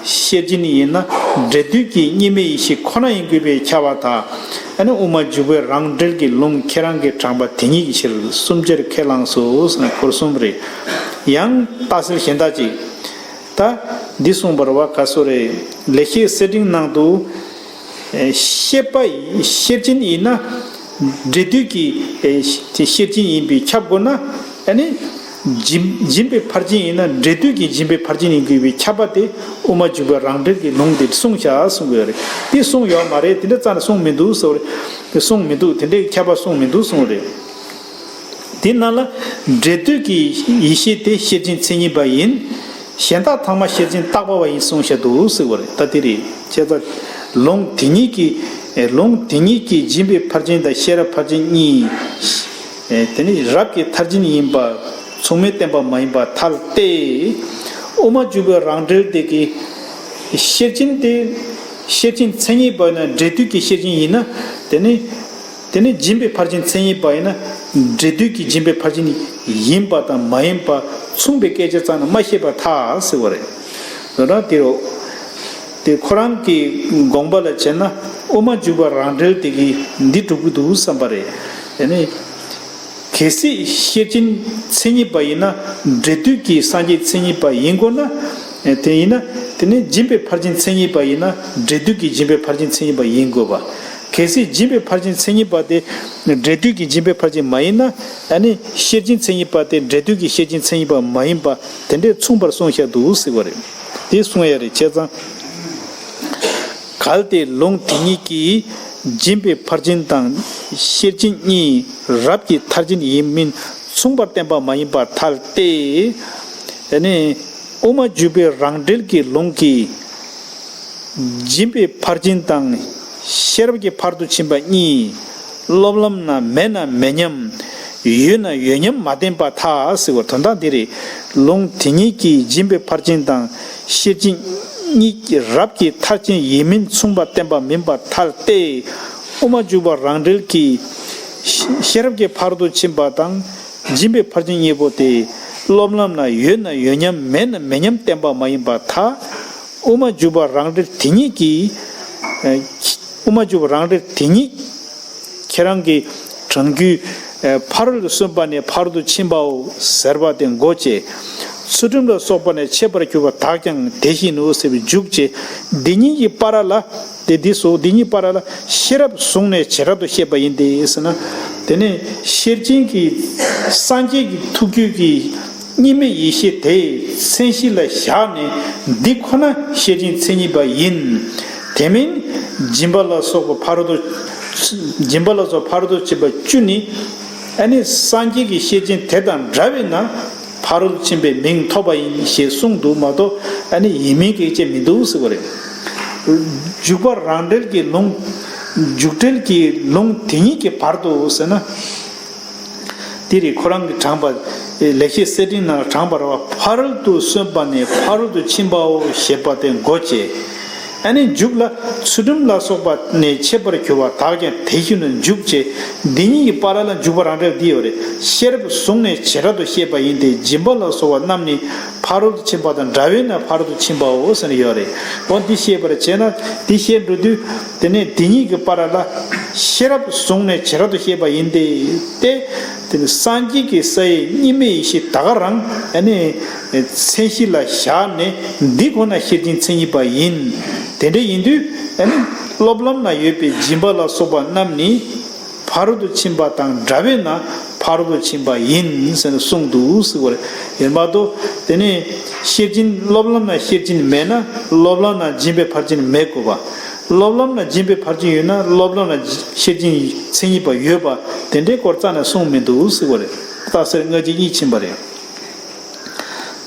ཤེར་ཕྱིན་ཡིན་ན་འབྲས་དུས་ཀྱི་གཉིས་མེད་ཡེ་ཤེས་ཁོ་ན་ཡིན་དགོས་པའི་ཁྱབ་པ་དང་། ཨ་ནི་དབུ་མ་འཇུག་པའི་རང་འགྲེལ་གྱི་ལུང་ཁྱེད་རང་གིས་དྲངས་པ་དེ་ཉིད་ཀྱི་ཕྱིར་གསུམ་ཆར་ཁས་བླངས་སོ་ཟེར་ན་འཁོར་གསུམ་རེད། ཡང་རྟགས་གསལ་གཞན་དག་ཅིག་ད་འདི་གསུངས་པར་བ་ག་སོ་རེ། ལེགས་བཤད་གསེར་ཕྲེང་ནང་དུ། ཨེ་ཤེས་པ་ཡི་ཤེར་ཕྱིན་ཡིན་ན། འབྲས་དུས་ཀྱི་ཨེ་ཤེར་ཕྱིན་ཡིན་པས་ཁྱབ་དགོས་ན། ཨ་ནི་སྦྱིན་སྦྱིན་པའི་ཕར་ཕྱིན་ཡིན་ན་འབྲས་དུས་ཀྱི་སྦྱིན་པའི་ཕར་ཕྱིན་ཡིན་དགོས་པའི་ཁྱབ་པ་དེ་དབུ་མ་འཇུག་པའི་རང་འགྲེལ་གྱི་ལུང་དེ་གསུངས་བཞག་གསུངས་ཡོད་རེད། དེ་གསུངས་ཡོད་མ་རེད། དེ་འདྲ་རྩ་ནས་གསུངས་མི་འདུག་ཟེར་བ་རེད། གསུངས་མི་འདུག་དེ་འདྲའི་ཁྱབ་པ་གསུངས་མི་འདུག་གསུངས་རེད། དེ་ནང་ལ་འབྲས་དུས་ཀྱི་ཡེ་ཤེས་དེ་ཤེར་ཕྱིན་མཚན་ཉིད་པ་ཡིན། གཞན་དག་ཚང་མ་ཤེར་ཕྱིན་བཏགས་པ་བ་ཡིན་གསུངས་བཞག་འདུག་ཟེར་བ་རེད། ད་དེ་རེད། བྱས་ཙང་ལུང་དེ་ཉིད་ཀྱི་ལུང་དེ་ཉིད་ཀྱི་སྦྱིན་པའི་ཕར་ཕྱིན་དང་ཤེས་རབ་ཕར་ཕྱིན་གཉིས། དེ་ནི་རབ་ཀྱི་མཐར་ཕྱིན་ཡིན་པ། མཚུངས་མེད་བསྟན་པ་མ་ཡིན་པར་ཐལ་ཏེ། དབུ་མ་འཇུག་པའི་རང་འགྲེལ་དེ་གི་ཤེར་ཕྱིན་དེ་ཤེར་ཕྱིན་མཚན་ཉིད་པ་ན་འབྲས་དུས་ཀྱི་ཤེར་ཕྱིན་ཡིན་ན། དེ་ནི། དེ་ནི་སྦྱིན་པའི་ཕར་ཕྱིན་མཚན་ཉིད་པ་ཡིན་ན། འབྲས་དུས་ཀྱི་སྦྱིན་པའི་ཕར་ཕྱིན་ཡིན་པ་དང་མ་ཡིན་པ་མཚུངས་པའི་སྐད་ཆ་ཙམ་ན་མ་ཤེས་པར་ཐལ་ཟེར་བ་རེད། འོ་ན་དེ་རུ། དེ་ཁོ་རང་གི་དགོངས་པ་ལ་བྱས་ན་དབུ་མ་འཇུག་པ་རང་འགྲེལ་དེ་གིས་འདི་སྒྲུབ་ཀྱི་འདུག་བསམ་པ་རེད། དེ་ནི། གལ་སྲིད་ཤེར་ཕྱིན་མཚན་ཉིད་པ་ཡིན་ན་འབྲས་དུས་ཀྱི་སངས་རྒྱས་མཚན་ཉིད་པ་ཡིན་དགོས་ན། དེ་ཡིན་ན། དེ་ནི་སྦྱིན་པའི་ཕར་ཕྱིན་མཚན་ཉིད་པ་ཡིན་ན་འབྲས་དུས་ཀྱི་སྦྱིན་པའི་ཕར་ཕྱིན་མཚན་ཉིད་པ་ཡིན་དགོས་པ། གལ་སྲིད་སྦྱིན་པའི་ཕར་ཕྱིན་མཚན་ཉིད་པ་དེ་འབྲས་དུས་ཀྱི་སྦྱིན་པའི་ཕར་ཕྱིན་མ་ཡིན་ན། ཨ་ནི་ཤེར་ཕྱིན་མཚན་ཉིད་པ་དེ་འབྲས་དུས་ཀྱི་ཤེར་ཕྱིན་མཚན་ཉིད་པ་མ་ཡིན་པ་དེ་འདྲས་མཚུངས་པར་གསུངས་བཞག་འདུག་ཟེར་བ་རེད། དེ་གསུང་ཡ་རེད། བྱས་ཙང་། གལ་ཏེ་ལུང་དེ་ཉིད་ཀྱིས་སྦྱིན་པའི་ཕར་ཕྱིན་དང་ཤེར་ཕྱིན་གཉིས་རབ་ཀྱི་མཐར་ཕྱིན་ཡིན་མིན་མཚུངས་པར་བསྟན་པ་མ་ཡིན་པར་ཐལ་ཏེ། དེ་ནས་དབུ་མ་འཇུག་པའི་རང་འགྲེལ་གྱི་ལུང་གིས། སྦྱིན་པའི་ཕར་ཕྱིན་དང་ཤེས་རབ་ཀྱི་ཕར་དུ་ཕྱིན་པ་གཉིས། སློབ་ལམ་ན་མེད་ན་མེད་མཉམ། ཡོད་ན་ཡོད་མཉམ་མ་བསྟན་པར་ཐལ་ཟེར་བ་དོན་དག་འདི་རེད། ལུང་དེ་ཉིད་ཀྱིས་སྦྱིན་པའི་ཕར་ཕྱིན་དང་ཤེར་ཕྱིན་གཉིས་རབ་ཀྱི་མཐར་ཕྱིན་ཡིན་མིན་མཚུངས་པར་བསྟན་པ་མིན་པར་ཐལ་ཏེ། དབུ་མ་འཇུག་པ་རང་འགྲེལ་གྱིས་ཤེས་རབ་ཀྱི་ཕར་དུ་ཕྱིན་པ་དང་། སྦྱིན་པའི་ཕར་ཕྱིན་གཉིས་པོ་དེ། སློབ་ལམ་ན་ཡོད་ན་ཡོད་མཉམ་མེད་ན་མེད་མཉམ་བསྟན་པ་མ་ཡིན་པར་ཐལ། དབུ་མ་འཇུག་པ་རང་འགྲེལ་དེ་ཉིད་ཀྱིས། ཨ། དབུ་མ་འཇུག་པ་རང་འགྲེལ་དེ་ཉིད་ཁྱེད་རང་གི་དྲང་རྒྱུད་ཕ་རོལ་ཏུ་སོན་པ་ནས་ཕ་རོལ་ཏུ་ཕྱིན་པའོ་ཟེར་བ་དེ་འགོད་བྱས། ཚུལ་ཁྲིམས་ལ་སོགས་པ་ནས་འཆད་པར་གྱུར་པ་དག་ཀྱང་དེ་བཞིན་ནོ་ཟེར་བའི་འཇུག་བྱེད་འདི་གཉིས་ཀྱི་བར་ལ། དེ་འདི་སོ་འདི་གཉིས་བར་ལ་ཤེས་རབ་བཟུང་ནས་བྱེ་བྲག་ཏུ་བཤད་པ་ཡིན་ཏེ་ཟེར་ན། དེ་ནས་ཤེར་ཕྱིན་གྱི་སངས་རྒྱས་ཀྱི་ཐུགས་རྒྱུད་ཀྱི་གཉིས་མེད་ཡེ་ཤེས་དེས་མཚན་གཞི་ལ་བཞག་ནས་འདི་ཁོ་ན་ཤེར་ཕྱིན་མཚན་ཉིད་པ་ཡིན། དེ་མིན་སྦྱིན་པ་ལ་སོགས་པ་ཕ་རོལ་ཏུ། སྦྱིན་པ་ལ་སོགས་ཕ་རོལ་ཏུ་ཕྱིན་པ་བཅུ་ནི། ཨ་ནི་སངས་རྒྱས་ཀྱི་ཤེར་ཕྱིན་དེ་དང་འདྲ་བས་ན་ཕ་རོལ་ཕྱིན་པའི་མིང་ཐོབ་པ་ཡིན་ཞེས་གསུངས་འདུག་མ་གཏོགས་ཨ་ནི་ཡིན་མིན་སྐད་ཆ་མི་འདུག་ཟེར་བ་རེད། འཇུག་པ་རང་འགྲེལ་གྱི་ལུང་། འཇུག་འགྲེལ་གྱི་ལུང་དེ་ཉིད་ཀྱི་བར་དུ་ཟེར་ན། དེ་རེད། ཁོ་རང་གིས་དྲངས་པ། ལེགས་བཤད་གསེར་ཕྲེང་ནང་ལ་དྲངས་པ་རེད་བ། ཕ་རོལ་ཏུ་སོན་པ་ནས་ཕ་རོལ་ཏུ་ཕྱིན་པའོ་ཞེས་པ་དེ་འགོད་བྱས། ཨ་ནི་མཇུག་ལ་ཚུལ་ཁྲིམས་ལ་སོགས་པ་ནས་འཆད་པར་གྱུར་པ་དག་ཀྱང་དེ་བཞིན་དུ་འཇུག་བྱེད་འདི་གཉིས་ཀྱི་བར་ལ་འཇུག་པ་རང་འགྲེལ་འདི་ཡོད་རེད། ཤེས་རབ་བཟུང་ནས་བྱེ་བྲག་ཏུ་བཤད་པ་ཡིན་ཏེ་སྦྱིན་པ་ལ་སོགས་པ་རྣམས་ནི་ཕ་རོལ་ཏུ་ཕྱིན་པ་དང་འདྲ་བས་ན་ཕ་རོལ་ཏུ་ཕྱིན་པའོ་ཟེར་ཡོད་རེད། འོ་འདི་ཤེས་པར་བྱས་ན་འདི་བཤད་འགྲོ་དུས་དེ་ནས་འདི་གཉིས་ཀྱི་བར་ལ་ཤེས་རབ་བཟུང་ནས་བྱེ་བྲག་ཏུ་བཤད་པ་ཡིན་ཏེ། དེ་ནི་སངས་རྒྱས་ཀྱི་ས་ཡི་གཉིས་མེད་ཡེ་ཤེས་ད་ག་རང་ཨ་ནི་མཚན་གཞི་ལ་བཞག་ནས་འདི་ཁོ་ན་ཤེར་ཕྱིན་མཚན་ཉིད་པ་ཡིན། དེ་འདྲ་ཡིན་དུས་ཨ་ནི་སློབ་ལམ་ན་ཡོད་པའི་སྦྱིན་པ་ལ་སོགས་པ་རྣམས་ནི་ཕ་རོལ་ཏུ་ཕྱིན་པ་དང་འདྲ་བས་ན་ཕ་རོལ་ཏུ་ཕྱིན་པ་ཡིན་ཟེར་ནས་གསུངས་འདུག་ཟེར་བ་རེད། ཡིན་མ་གཏོགས་དེ་ནས་ཤེར་ཕྱིན་སློབ་ལམ་ན་ཤེར་ཕྱིན་མེད་ན་སློབ་ལམ་ན་སྦྱིན་པའི་ཕར་ཕྱིན་མེད་དགོས་པ། སློབ་ལམ་ན་སྦྱིན་པའི་ཕར་ཕྱིན་ཡོད་ན་སློབ་ལམ་ན་ཤེར་ཕྱིན་མཚན་ཉིད་པ་ཡོད་པ་དེ་འདྲའི་སྐོར་རྩ་ནས་གསུངས་མི་འདུག་ཟེར་བ་རེད། རྟགས་གསལ་སྔ་ཕྱི་གཉིས་ཕྱིན་པ་རེད།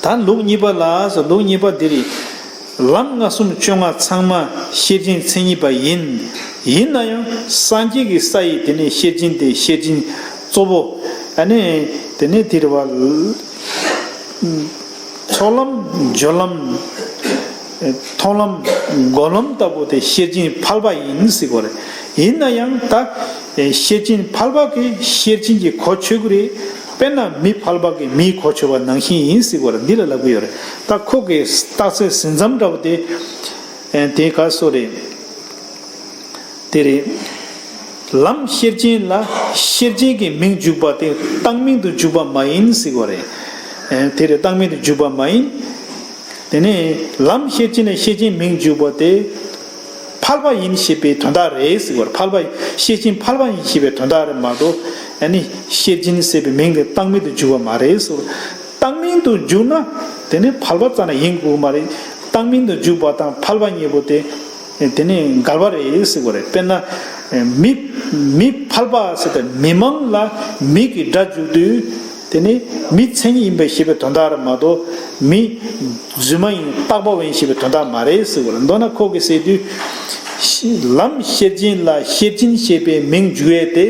ད་ལུགས་གཉིས་པ་ལ་ཟེར། ལུགས་གཉིས་པ་འདི་རེད། ལམ་ལྔ་གསུམ་བཅོ་ལྔ་ཚང་མ་ཤེར་ཕྱིན་མཚན་ཉིད་པ་ཡིན། ཡིན་ན་ཡང་སངས་རྒྱས་ཀྱི་ས་ཡི་དེ་ནས་ཤེར་ཕྱིན་དེ་ཤེར་ཕྱིན་གཙོ་བོ། ཨ་ནི་དེ་ནས་དེ་རེད་བ། ཚོགས་ལམ་སྦྱོར་ལམ། མཐོང་ལམ་སྒོམ་ལམ་ལྟ་བུ་དེ་ཤེར་ཕྱིན་ཕལ་པ་ཡིན་ཟེར་གོ་རེད། ཡིན་ན་ཡང་ད་ཤེར་ཕྱིན་ཕལ་པ་གིས་ཤེར་ཕྱིན་གྱི་གོ་ཆོད་ཀྱི་རེད། དཔེར་ན་མི་ཕལ་པ་གིས་མིའི་གོ་ཆོད་པ་ནང་བཞིན་ཡིན་ཟེར་གོ་རེད། འདི་ལ་ལབ་ཀྱི་ཡོད་རེད། ད་ཁོ་གི་རྟགས་གསལ་ཟིན་མཚམས་འདྲ་བོ་དེ་དེ་ག་སོ་རེད། དེ་རེད། ལམ་ཤེར་ཕྱིན་ལ་ཤེར་ཕྱིན་གྱི་མིང་འཇུག་པ་དེ་བཏང་སྨིན་དུ་འཇུག་པ་མ་ཡིན་ཟེར་གོ་རེད། དེ་རེད། བཏང་སྨིན་དུ་འཇུག་པ་མ་ཡིན། དེ་ནས་ལམ་ཤེར་ཕྱིན་ལ་ཤེར་ཕྱིན་མིང་འཇུག་པ་དེ་ཕལ་པ་ཡིན་ཞེས་པའི་དོན་དག་རེད་ཟེར་གོ་རེད། ཕལ་པ་ཤེར་ཕྱིན་ཕལ་པ་ཡིན་ཞེས་པའི་དོན་དག་རེད་མ་གཏོགས་ཨ་ནི་ཤེར་ཕྱིན་ཟེར་བའི་མིང་དེ་བཏང་སྨིན་དུ་འཇུག་པ་མ་རེད་ཟེར། བཏང་སྨིན་དུ་འཇུག་ན་དེ་ནི་ཕལ་པ་རྩ་ནས་ཡིན་དགོས་མ་རེད། བཏང་སྨིན་དུ་འཇུག་པ་དང་ཕལ་པ་གཉིས་པོ་དེ། དེ་ནས་འགལ་བ་རེད་ཟེར་གོ་རེད། དཔེར་ན། མི། མི་ཕལ་པ་ཟེར་ཏེ་མི་མང་ལ་མི་གི་སྒྲ་འཇུག་དུས། དེ་ནི་མི་མཚན་ཉིད་ཡིན་པའི་ཞེས་པའི་དོན་དག་རེད་མ་གཏོགས་མི་རྫུན་མ་ཡིན་རྟག་པ་བ་ཡིན་ཞེས་པའི་དོན་དག་མ་རེད་ཟེར་གོ་རེད། མདོར་ན་ཁོ་གིས་ཟེར་དུས། ལམ་ཤེར་ཕྱིན་ལ་ཤེར་ཕྱིན་ཞེས་པའི་མིང་འཇུག་ཡས་དེ།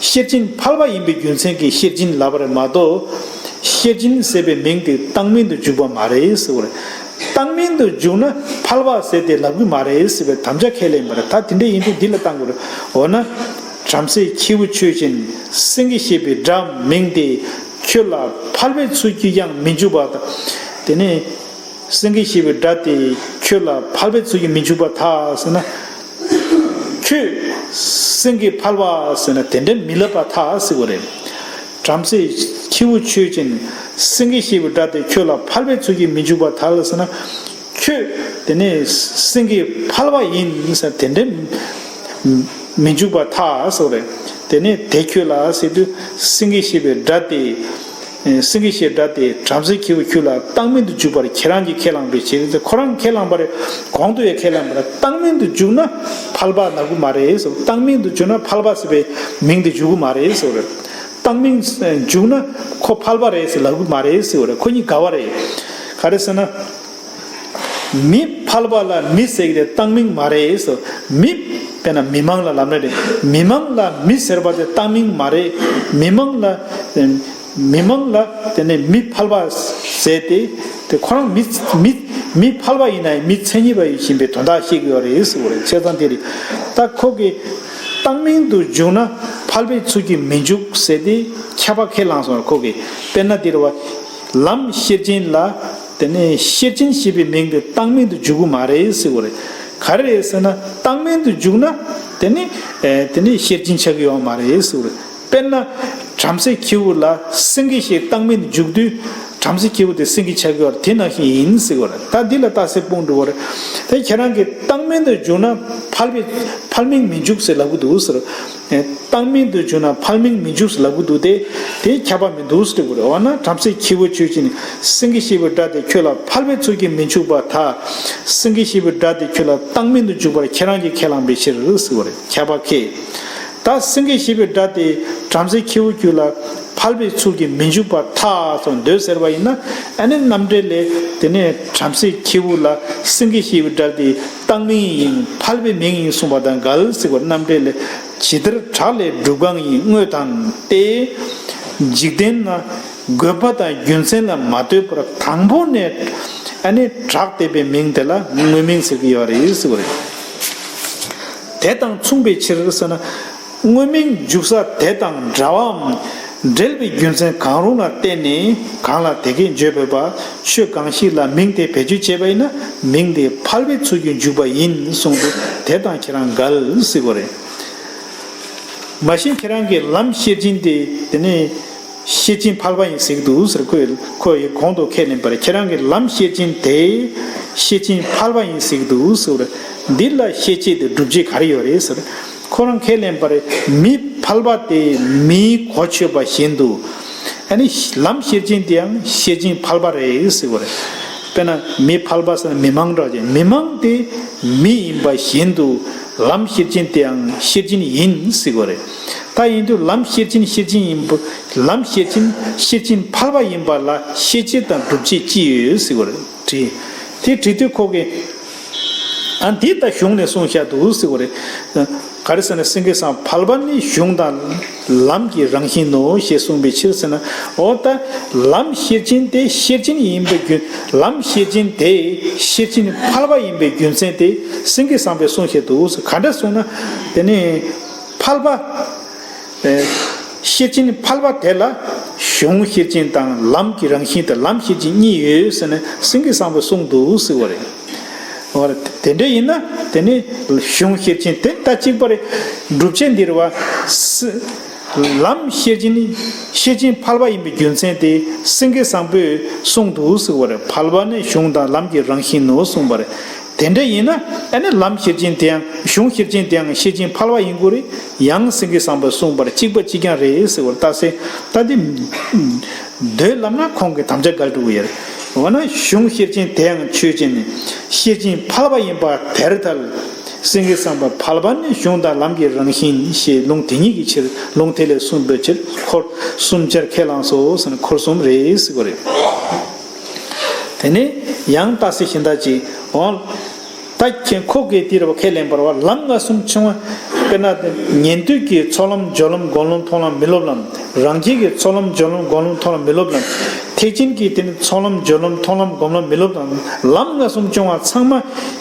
ཤེར་ཕྱིན་ཕལ་པ་ཡིན་པའི་རྒྱུ་མཚན་གྱིས་ཤེར་ཕྱིན་ལབ་པ་རེད་མ་གཏོགས། ཤེར་ཕྱིན་ཟེར་བའི་མིང་དེ་བཏང་སྨིན་དུ་འཇུག་པ་མ་རེད་ཟེར་བ་རེད། བཏང་སྨིན་དུ་འཇུག་ན་ཕལ་པ་ཟེར་ཏེ་ལབ་ཀྱི་མ་རེད་ཟེར་བའི་དམ་བཅའ་ཁས་ལེན་པ་རེད། ད་དེ་འདྲ་ཡིན་དུས་འདི་ལ་བཏང་དགོས་རེད། འོ་ན། བྲམ་ཟེ་ཁྱེའུ་ཆོས་ཅན། སེང་གེ་ཞེས་པའི་སྒྲ་མིང་དེ་ཁྱོད་ལ་ཕལ་པའི་ཚུལ་གྱིས་ཀྱང་མི་འཇུག་པ་དང་། དེ་ནས། སེང་གེ་ཞེས་པའི་སྒྲ་དེ་ཁྱོད་ལ་ཕལ་པའི་ཚུལ་གྱིས་མི་འཇུག་པར་ཐལ་ཟེར་ན། ཁྱོད་སེང་གེ་ཕལ་པ་ཟེར་ན་དེ་འདྲ་མི་ལབ་པར་ཐལ་ཟེར་བ་རེད། བྲམ་ཟེ་ཁྱེའུ་ཆོས་ཅན། སེང་གེ་ཞེས་པའི་སྒྲ་དེ་ཁྱོད་ལ་ཕལ་པའི་ཚུལ་གྱིས་མི་འཇུག་པར་ཐལ་ཟེར་ན། ཁྱོད་དེ་ནས་སེང་གེ་ཕལ་པ་ཡིན་ཟེར་དེ་འདྲ་མི་འཇུག་པར་ཐལ་ཟེར་བ་རེད། དེ་ནས་དེ་ཁྱོད་ལ་ཟེར་དུས་སེང་གེ་ཞེས་པའི་སྒྲ་དེ། སེང་གེ་ཞེས་སྒྲ་དེ་བྲམ་ཟེ་ཁྱེའུ་ཁྱོད་ལ་བཏང་སྨིན་དུ་འཇུག་པར་ཁྱེད་རང་གིས་ཁས་བླངས་པའི་ཕྱིར། ཁོ་རང་ཁས་བླངས་པ་རེད། གོང་དུ་ཡང་ཁས་བླངས་པ་རེད། བཏང་སྨིན་དུ་འཇུག་ན་ཕལ་པ་ལབ་ཀྱི་མ་རེད་ཟེར། བཏང་སྨིན་དུ་འཇུག་ན་ཕལ་པ་ཟེར་བའི་མིང་དེ་འཇུག་གི་མ་རེད་ཟེར་བ་རེད། བཏང་སྨན་འཇུག་ན་ཁོ་ཕལ་པ་རེད་ཟེར་ལབ་གི་མ་རེད་ཟེར་བ་རེད། ཁོ་གཉིས་འགལ་བ་རེད། ག་རེ་ཟེར་ན། མི་ཕལ་པ་ལ་མི་ཟེར་གི་རེད། བཏང་སྨན་མ་རེད་ཟེར། མི་དཔེར་ན་མི་མང་ལ་ལབ་ན་རེད། མི་མང་ལ་མི་ཟེར་བ་དེ་བཏང་སྨན་མ་རེད། མི་མང་ལ་མི་མང་ལ་དེ་ནས་མི་ཕལ་པ་ཟེར་ཏེ། དེ་ཁོ་རང་མི་མི་མི་ཕལ་པ་ཡིན་ན་ཡང་མི་མཚན་ཉིད་པ་ཡིན་པའི་དོན་དག་བཤད་ཀྱི་ཡོད་རེད་ཟེར་བ་རེད། བྱས་ཙང་དེ་རེད། ད་ཁོ་གིས་བཏང་སྨན་དུ་འཇུག་ན་ཕལ་པའི་ཚུལ་གྱིས་མི་འཇུག་ཟེར་ཏེ་ཁྱབ་པ་ཁས་བླངས་སོང་། ཁོ་གིས་དཔེར་ན་དེ་རེད་བ། ལམ་ཤེར་ཕྱིན་ལ་དེ་ནས་ཤེར་ཕྱིན་ཞེས་པའི་མིང་དེ་བཏང་སྨན་དུ་འཇུག་གི་མ་རེད་ཟེར་བ་རེད། ག་རེ་རེད་ཟེར་ན་བཏང་སྨན་དུ་འཇུག་ན་དེ་ནས་ཨེ་དེ་ནས་ཤེར་ཕྱིན་ཆགས་ཀྱི་ཡོད་མ་རེད་ཟེར་བ་རེད། དཔེར་ན། བྲམ་ཟེ་ཁྱེའུ་ལ་སེང་གེ་ཞེས་བཏང་སྨན་དུ་འཇུག་དུས། བྲམ་ཟེ་ཁྱེའུ་དེ་སེང་གེ་ཆགས་ཀྱི་ཡོད་རེད། དེ་ནང་བཞིན་ཡིན་ཟེར་བ་རེད། ད་འདི་ལ་རྟགས་གསལ་སྤུངས་འགྲོ་བ་རེད། དེ་ཁྱེད་རང་གིས་བཏང་སྨན་དུ་འཇུག་ན་ཕལ་པའི་ཕལ་སྨན་མི་འཇུག་ཟེར་ལབ་གི་འདུག་ཟེར། ཨེ། བཏང་སྨན་དུ་འཇུག་ན་ཕལ་སྨན་མི་འཇུག་ཟེར་ལབ་གི་འདུག་སྟེ། དེ་ཁྱབ་པ་མི་འདུག་ཟེར་བ་རེད། འོ་ན་བྲམ་ཟེ་ཁྱེའུ་ཁྱོད་ཀྱིས་ནི་སེང་གེ་ཞེས་པའི་སྒྲ་དེ་ཁྱོད་ལ་ཕལ་པའི་ཚུལ་གྱིས་མི་འཇུག་པར་ཐལ། སེང་གེ་ཞེས་པའི་སྒྲ་དེ་ཁྱོད་ལ་བཏང་སྨན་དུ་འཇུག་པར་ཁྱེད་རང་གིས་ཁས་བླངས་པའི་ཕྱིར་ཟེར་བ་རེད། ཁྱབ་པ་ཁས། ད་སེང་གེ་ཞེས་པའི་སྒྲ་དེ་བྲམ་ཟེ་ཁྱེའུ་ཁྱོད་ལ་ཕལ་པའི་ཚུལ་གྱིས་མི་འཇུག་པར་ཐལ་སོགས་འདོད་ཟེར་བ་ཡིན་ན། ཨ་ནི་རྣམ་འགྲེལ་ལས་དེ་ནས་བྲམ་ཟེ་ཁྱེའུ་ལ་སེང་གེ་ཞེས་པའི་སྒྲ་དེ་བཏང་སྨན་ཡིན། ཕལ་པའི་མིང་ཡིན་གསུངས་པ་དང་འགལ་ཟེར་བ། རྣམ་འགྲེལ་ལས་ཇི་ལྟར་བྲག་ལས་སྒྲུབ་ཁང་ཡིན་དངོས་དང་སྟེ། འཇིག་རྟེན་ན་དགོས་པ་དང་རྒྱུ་མཚན་ལ་མ་ལྟོས་པར་དང་པོ་ནས་ཨ་ནི་བྲག་བཏེགས་པའི་མིང་དེ་ལ་དངོས་མིང་ཟེར་གྱི་ཡོད་རེད་ཟེར་བ་རེད། དེ་དང་མཚུངས་པའི་ཕྱིར་ཟེར་ན། དངོས་མིང་འཇུག་ས་དེ་དང་འདྲ་བའམ་འབྲེལ་བའི་རྒྱུ་མཚན་གང་རུང་ལ་བརྟེན་ནས་གང་ལ་དེ་སྐད་བརྗོད་པས་པ། ཆོས་གང་ཞིག་ལ་མིང་དེ་བེད་སྤྱོད་བྱས་པ་ཡིན་ན་མིང་དེ་ཕལ་པའི་ཚུལ་གྱིས་འཇུག་པ་ཡིན་གསུངས་ཏེ། དེ་དང་ཁྱེད་རང་འགལ་ཟེར་བ་རེད། མ་གཞི་ཁྱེད་རང་གིས་ལམ་ཤེར་ཕྱིན་དེ་དེ་ནས་ཤེར་ཕྱིན་ཕལ་པ་ཡིན་ཟེར་གྱི་འདུག་ཟེར། ཁོས་ཁོ་ཡི་གོང་དུ་ཁས་ལེན་པར་ཁྱེད་རང་གིས་ལམ་ཤེར་ཕྱིན་དེ་ཤེར་ཕྱིན་ཕལ་པ་ཡིན་ཟེར་གྱི་འདུག་ཟེར། འདི་ལ་ཤེར་ཕྱིན་དེ་སྒྲུབ་བྱེད་ག་རེ་ཡོད་རེད་ཟེར། ཁོ་རང་ཁས་ལེན་པར་མི་ཕལ་པ་དེ་མིའི་གོ་ཆོད་པ་བཞིན་དུ། ཨ་ནི་ལམ་ཤེར་ཕྱིན་དེའང་ཤེར་ཕྱིན་ཕལ་པ་རེད་ཟེར་བ་རེད། དཔེར་ན་མི་ཕལ་པ་ཟེར་ན་མི་མང་འདྲ་བ་ཅིག་མི་མང་དེ་མི་ཡིན་པ་བཞིན་དུ་ལམ་ཤེར་ཕྱིན་དེའང་ཤེར་ཕྱིན་ཡིན་ཟེར་བ་རེད། ད་ཡིན་དུས་ལམ་ཤེར་ཕྱིན་ཤེར་ཕྱིན་ཡིན་པ། ལམ་ཤེར་ཕྱིན་ཤེར་ཕྱིན་ཕལ་པ་ཡིན་པ་ལ་ཤེར་ཕྱིན་དང་སྒྲུབ་བྱེད་ཅི་ཡོད་ཟེར་བ་རེད། དྲིས། དེ་དྲིས་དུས་ཁོ་གིས། ཨ་འདི་ལྟ་གཞུང་ནས་གསུངས་བཞག་འདུག་ཟེར་བ་རེད། ག་རེ་ཟེར་ན་སེང་གེ་བཟང་ཕལ་པ་ནི་གཞུང་དང་ལམ་གྱི་རང་བཞིན་ནོ་ཞེས་གསུངས་པའི་ཕྱིར་ཟེར་ན། འོ་ད་ལམ་ཤེར་ཕྱིན་དེ་ཤེར་ཕྱིན་ཡིན་པའི་རྒྱུ། ལམ་ཤེར་ཕྱིན་དེ་ཤེར་ཕྱིན་ཕལ་པ་ཡིན་པའི་རྒྱུ་མཚན་དེ་སེང་གེ་བཟང་པོས་གསུངས་བཞག་འདུག་ཟེར། ག་འདྲ་གསུངས་ན། དེ་ནི་ཕལ་པ། ཨེ། ཤེར་ཕྱིན་ཕལ་པ་དེ་ལ་གཞུང་ཤེར་ཕྱིན་དང་ལམ་གྱི་རང་བཞིན་དང་ལམ་ཤེར་ཕྱིན་གཉིས་ཡོད་ཟེར་ནས་སེང་གེ་བཟང་པོས་གསུངས་འདུག་ཟེར་བ་རེད། འོ་རེད། དེ་འདྲ་ཡིན་ན་དེ་ནི་གཞུང་ཤེར་ཕྱིན་དེ་ད་གཅིག་པ་རེད། སྒྲུབ་བྱེད་འདི་རེད་བ། ལམ་ཤེར་ཕྱིན་ནི་ཤེར་ཕྱིན་ཕལ་པ་ཡིན་པའི་རྒྱུ་མཚན་དེ་སེང་གེ་བཟང་པོས་གསུངས་འདུག་ཟེར་བ་རེད། ཕལ་པ་ནི་གཞུང་དང་ལམ་གྱི་རང་བཞིན་ནོ་གསུངས་པ་རེད། དེ་འདྲ་ཡིན་ན་ཨ་ནི་ལམ་ཤེར་ཕྱིན་དེའང་གཞུང་ཤེར་ཕྱིན་དེའང་ཤེར་ཕྱིན་ཕལ་པ་ཡིན་དགོས་རེད། ཡང་སེང་གེ་བཟང་པོས་གསུངས་པར་གཅིག་པ་གཅིག་རྐྱང་རེད་ཟེར་བར་རྟགས་གསལ། ད་འདི་འདོད་ལབ་ན་ཁོང་གི་དམ་བཅའ་འགལ་འགྲོ་གི་ཡོད་རེད། འོ་ན་གཞུང་ཤེར་ཕྱིན་དེའང་ཆོས་ཅན། ཤེར་ཕྱིན་ཕལ་པ་ཡིན་པ་དེར་ཐལ། སེང་གེ་བཟང་པོ་ཕལ་པ་ནི་གཞུང་དང་ལམ་གྱི་རང་བཞིན་ཞེས་ལུང་དེ་ཉིད་ཀྱི་ཕྱིར་ལུང་དེ་ལས་གསུངས་པའི་ཕྱིར་འཁོར་གསུམ་ཆར་ཁས་བླངས་སོ་ཟེར་ན་འཁོར་གསུམ་རེད་ཟེར་བ་རེད། དེ་ནས་ཡང་རྟགས་གསལ་གཞན་དག་ཅིག་འོང་། ད་ཁྱེད་ཁོ་གིས་དེ་རུ་ཁས་ལེན་པར་བ་ལམ་ལྔ་གསུམ་ཆུང་བ། དཔེར་ན་ཉན་ཐོས་ཀྱི་ཚོགས་ལམ་སྦྱོར་ལམ་སྒོམ་ལམ་མཐོང་ལམ་མི་སློབ་ལམ། རང་རྒྱལ་གྱི་ཚོགས་ལམ་སྦྱོར་ལམ་སྒོམ་ལམ་མཐོང་ལམ་མི་སློབ་ལམ། ཐེག་ཆེན་གྱི་དེ་ནི་ཚོགས་ལམ་སྦྱོར་ལམ་མཐོང་ལམ་སྒོམ་ལམ་མི་སློབ་ལམ། ལམ་ལྔ་གསུམ་སྐྱོང་བ་ཚང་མ་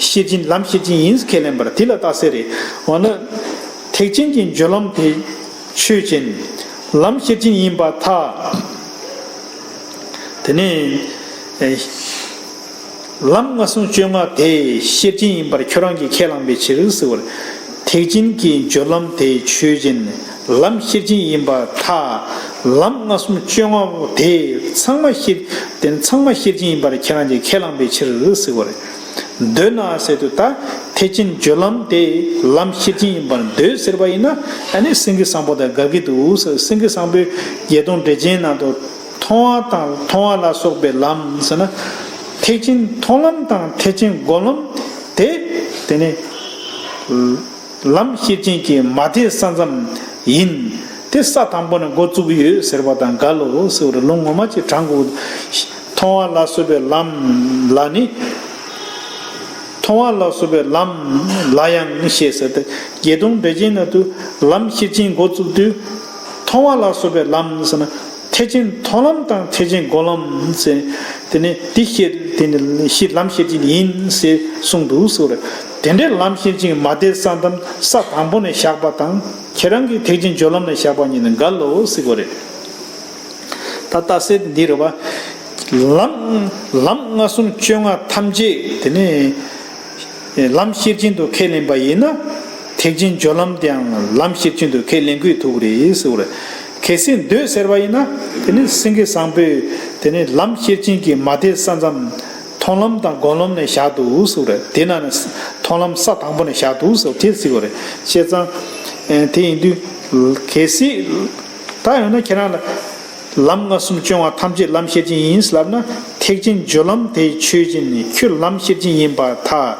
ཤེར་ཕྱིན་ལམ་ཤེར་ཕྱིན་ཡིན་ཁས་ལེན་པར་དེ་ལ་རྟགས་གསལ་རེད། འོ་ན་ཐེག་ཆེན་གྱི་སྦྱོར་ལམ་དེ་ཆོས་ཅན། ལམ་ཤེར་ཕྱིན་ཡིན་པར་ཐལ། དེ་ནས་ཨེ། ལམ་ལྔ་གསུམ་བཅོ་ལྔ་དེ་ཤེར་ཕྱིན་ཡིན་པར་ཁྱོད་རང་གིས་ཁས་བླངས་པའི་ཕྱིར་ཟེར་བར། ཐེག་ཆེན་གྱི་སྦྱོར་ལམ་དེ་ཆོས་ཅན། ལམ་ཤེར་ཕྱིན་ཡིན་པར་ཐལ། ལམ་ལྔ་གསུམ་བཅོ་ལྔ་པོ་དེ་ཚང་མ་ཤེར། དེ་ཚང་མ་ཤེར་ཕྱིན་ཡིན་པར་ཁྱེད་རང་གིས་ཁས་བླངས་པའི་ཕྱིར་ཟེར་བར། འདོད་ན་ཟེར་དུས་ད་ཐེག་ཆེན་སྦྱོར་ལམ་དེ་ལམ་ཤེར་ཕྱིན་ཡིན་པར་འདོད་ཟེར་བ་ཡིན་ན་ཨ་ནི་སེང་གེ་བཟང་པོ་དང་འགལ་གྱི་འདུག་ཟེར། སེང་གེ་བཟང་པོའི་བརྒྱད་སྟོང་འགྲེལ་ཆེན་ནང་དུ། མཐོང་བ་དང་མཐོང་བ་ལ་སོགས་པའི་ལམ་ཟེར་ན། ཐེག་ཆེན་མཐོང་ལམ་དང་ཐེག་ཆེན་སྒོམ་ལམ་དེ། དེ་ནི་ལམ་ཤེར་ཕྱིན་གྱི་མ་དེ་ས་མཚམས་ཡིན། དེ་ས་དང་པོ་ནས་འགོ་བཙུགས་ཡོད་ཟེར་བ་དང་འགལ་ལོ་ཟེར་བ་རེད། ལུང་ངོ་མ་ཅིག་དྲངས་དགོས། མཐོང་བ་ལ་སོགས་པའི་ལམ་ལ་ནི། མཐོང་བ་ལ་སོགས་པའི་ལམ་ལ་ཡང་ཞེས་ཟེར་ཏེ། བརྒྱད་སྟོང་འགྲེལ་ཆེན་ནང་དུ་ལམ་ཤེར་ཕྱིན་འགོ་བཙུགས་དུས། མཐོང་བ་ལ་སོགས་པའི་ལམ་ཟེར་ན། ཐེག་ཆེན་མཐོང་ལམ་དང་ཐེག་ཆེན་སྒོམ་ལམ་ཟེར། དེ་ནི་དེ་ཤེར་དེ་ནི་ཤེར་ལམ་ཤེར་ཕྱིན་ཡིན་ཟེར་གསུངས་འདུག་ཟེར་བ་རེད། དེ་འདྲའི་ལམ་ཤེར་ཕྱིན་མ་དེ་ས་དང་ས་དང་པོ་ནས་བཞག་པ་དང་། ཁྱེད་རང་གིས་ཐེག་ཆེན་སྦྱོར་ལམ་ནས་བཞག་པ་གཉིས་ནི་འགལ་ལོ་ཟེར་བ་རེད། ད་ལྟ་གསལ་འདི་རེད་བ། ལམ་ལམ་ལྔ་གསུམ་བཅོ་ལྔ་ཐམས་ཅད་དེ་ནི་ལམ་ཤེར་ཕྱིན་དུ་ཁས་ལེན་པ་ཡིན་ན། ཐེག་ཆེན་སྦྱོར་ལམ་དེའང་ལམ་ཤེར་ཕྱིན་དུ་ཁས་ལེན་དགོས་ཐུག་རེད་ཟེར་བ་རེད། གལ་སྲིད་འདོད་ཟེར་བ་ཡིན་ན། དེ་ནི་སེང་གེ་བཟང་པོས་དེ་ནི་ལམ་ཤེར་ཕྱིན་གྱི་མ་དེ་ས་མཚམས་མཐོང་ལམ་དང་སྒོམ་ལམ་ནས་བཞག་འདུག་ཟེར་བ་རེད། དེ་ན་ནི་མཐོང་ལམ་ས་དང་པོ་ནས་བཞག་འདུག་ཟེར་བ་དེ་ཟེར་བ་རེད། བྱས་ཙང་དེ་ཡིན་དུས་གལ་སྲིད། ད་ཡང་ན་ཁྱེད་རང་ལ་ལམ་ལྔ་གསུམ་བཅོ་ལྔ་ཐམས་ཅད་ལམ་ཤེར་ཕྱིན་ཡིན་ལབ་ན། ཐེག་ཆེན་སྦྱོར་ལམ་དེ་ཆོས་ཅན་ནི་ཁྱོད་ལམ་ཤེར་ཕྱིན་ཡིན་པར་ཐལ།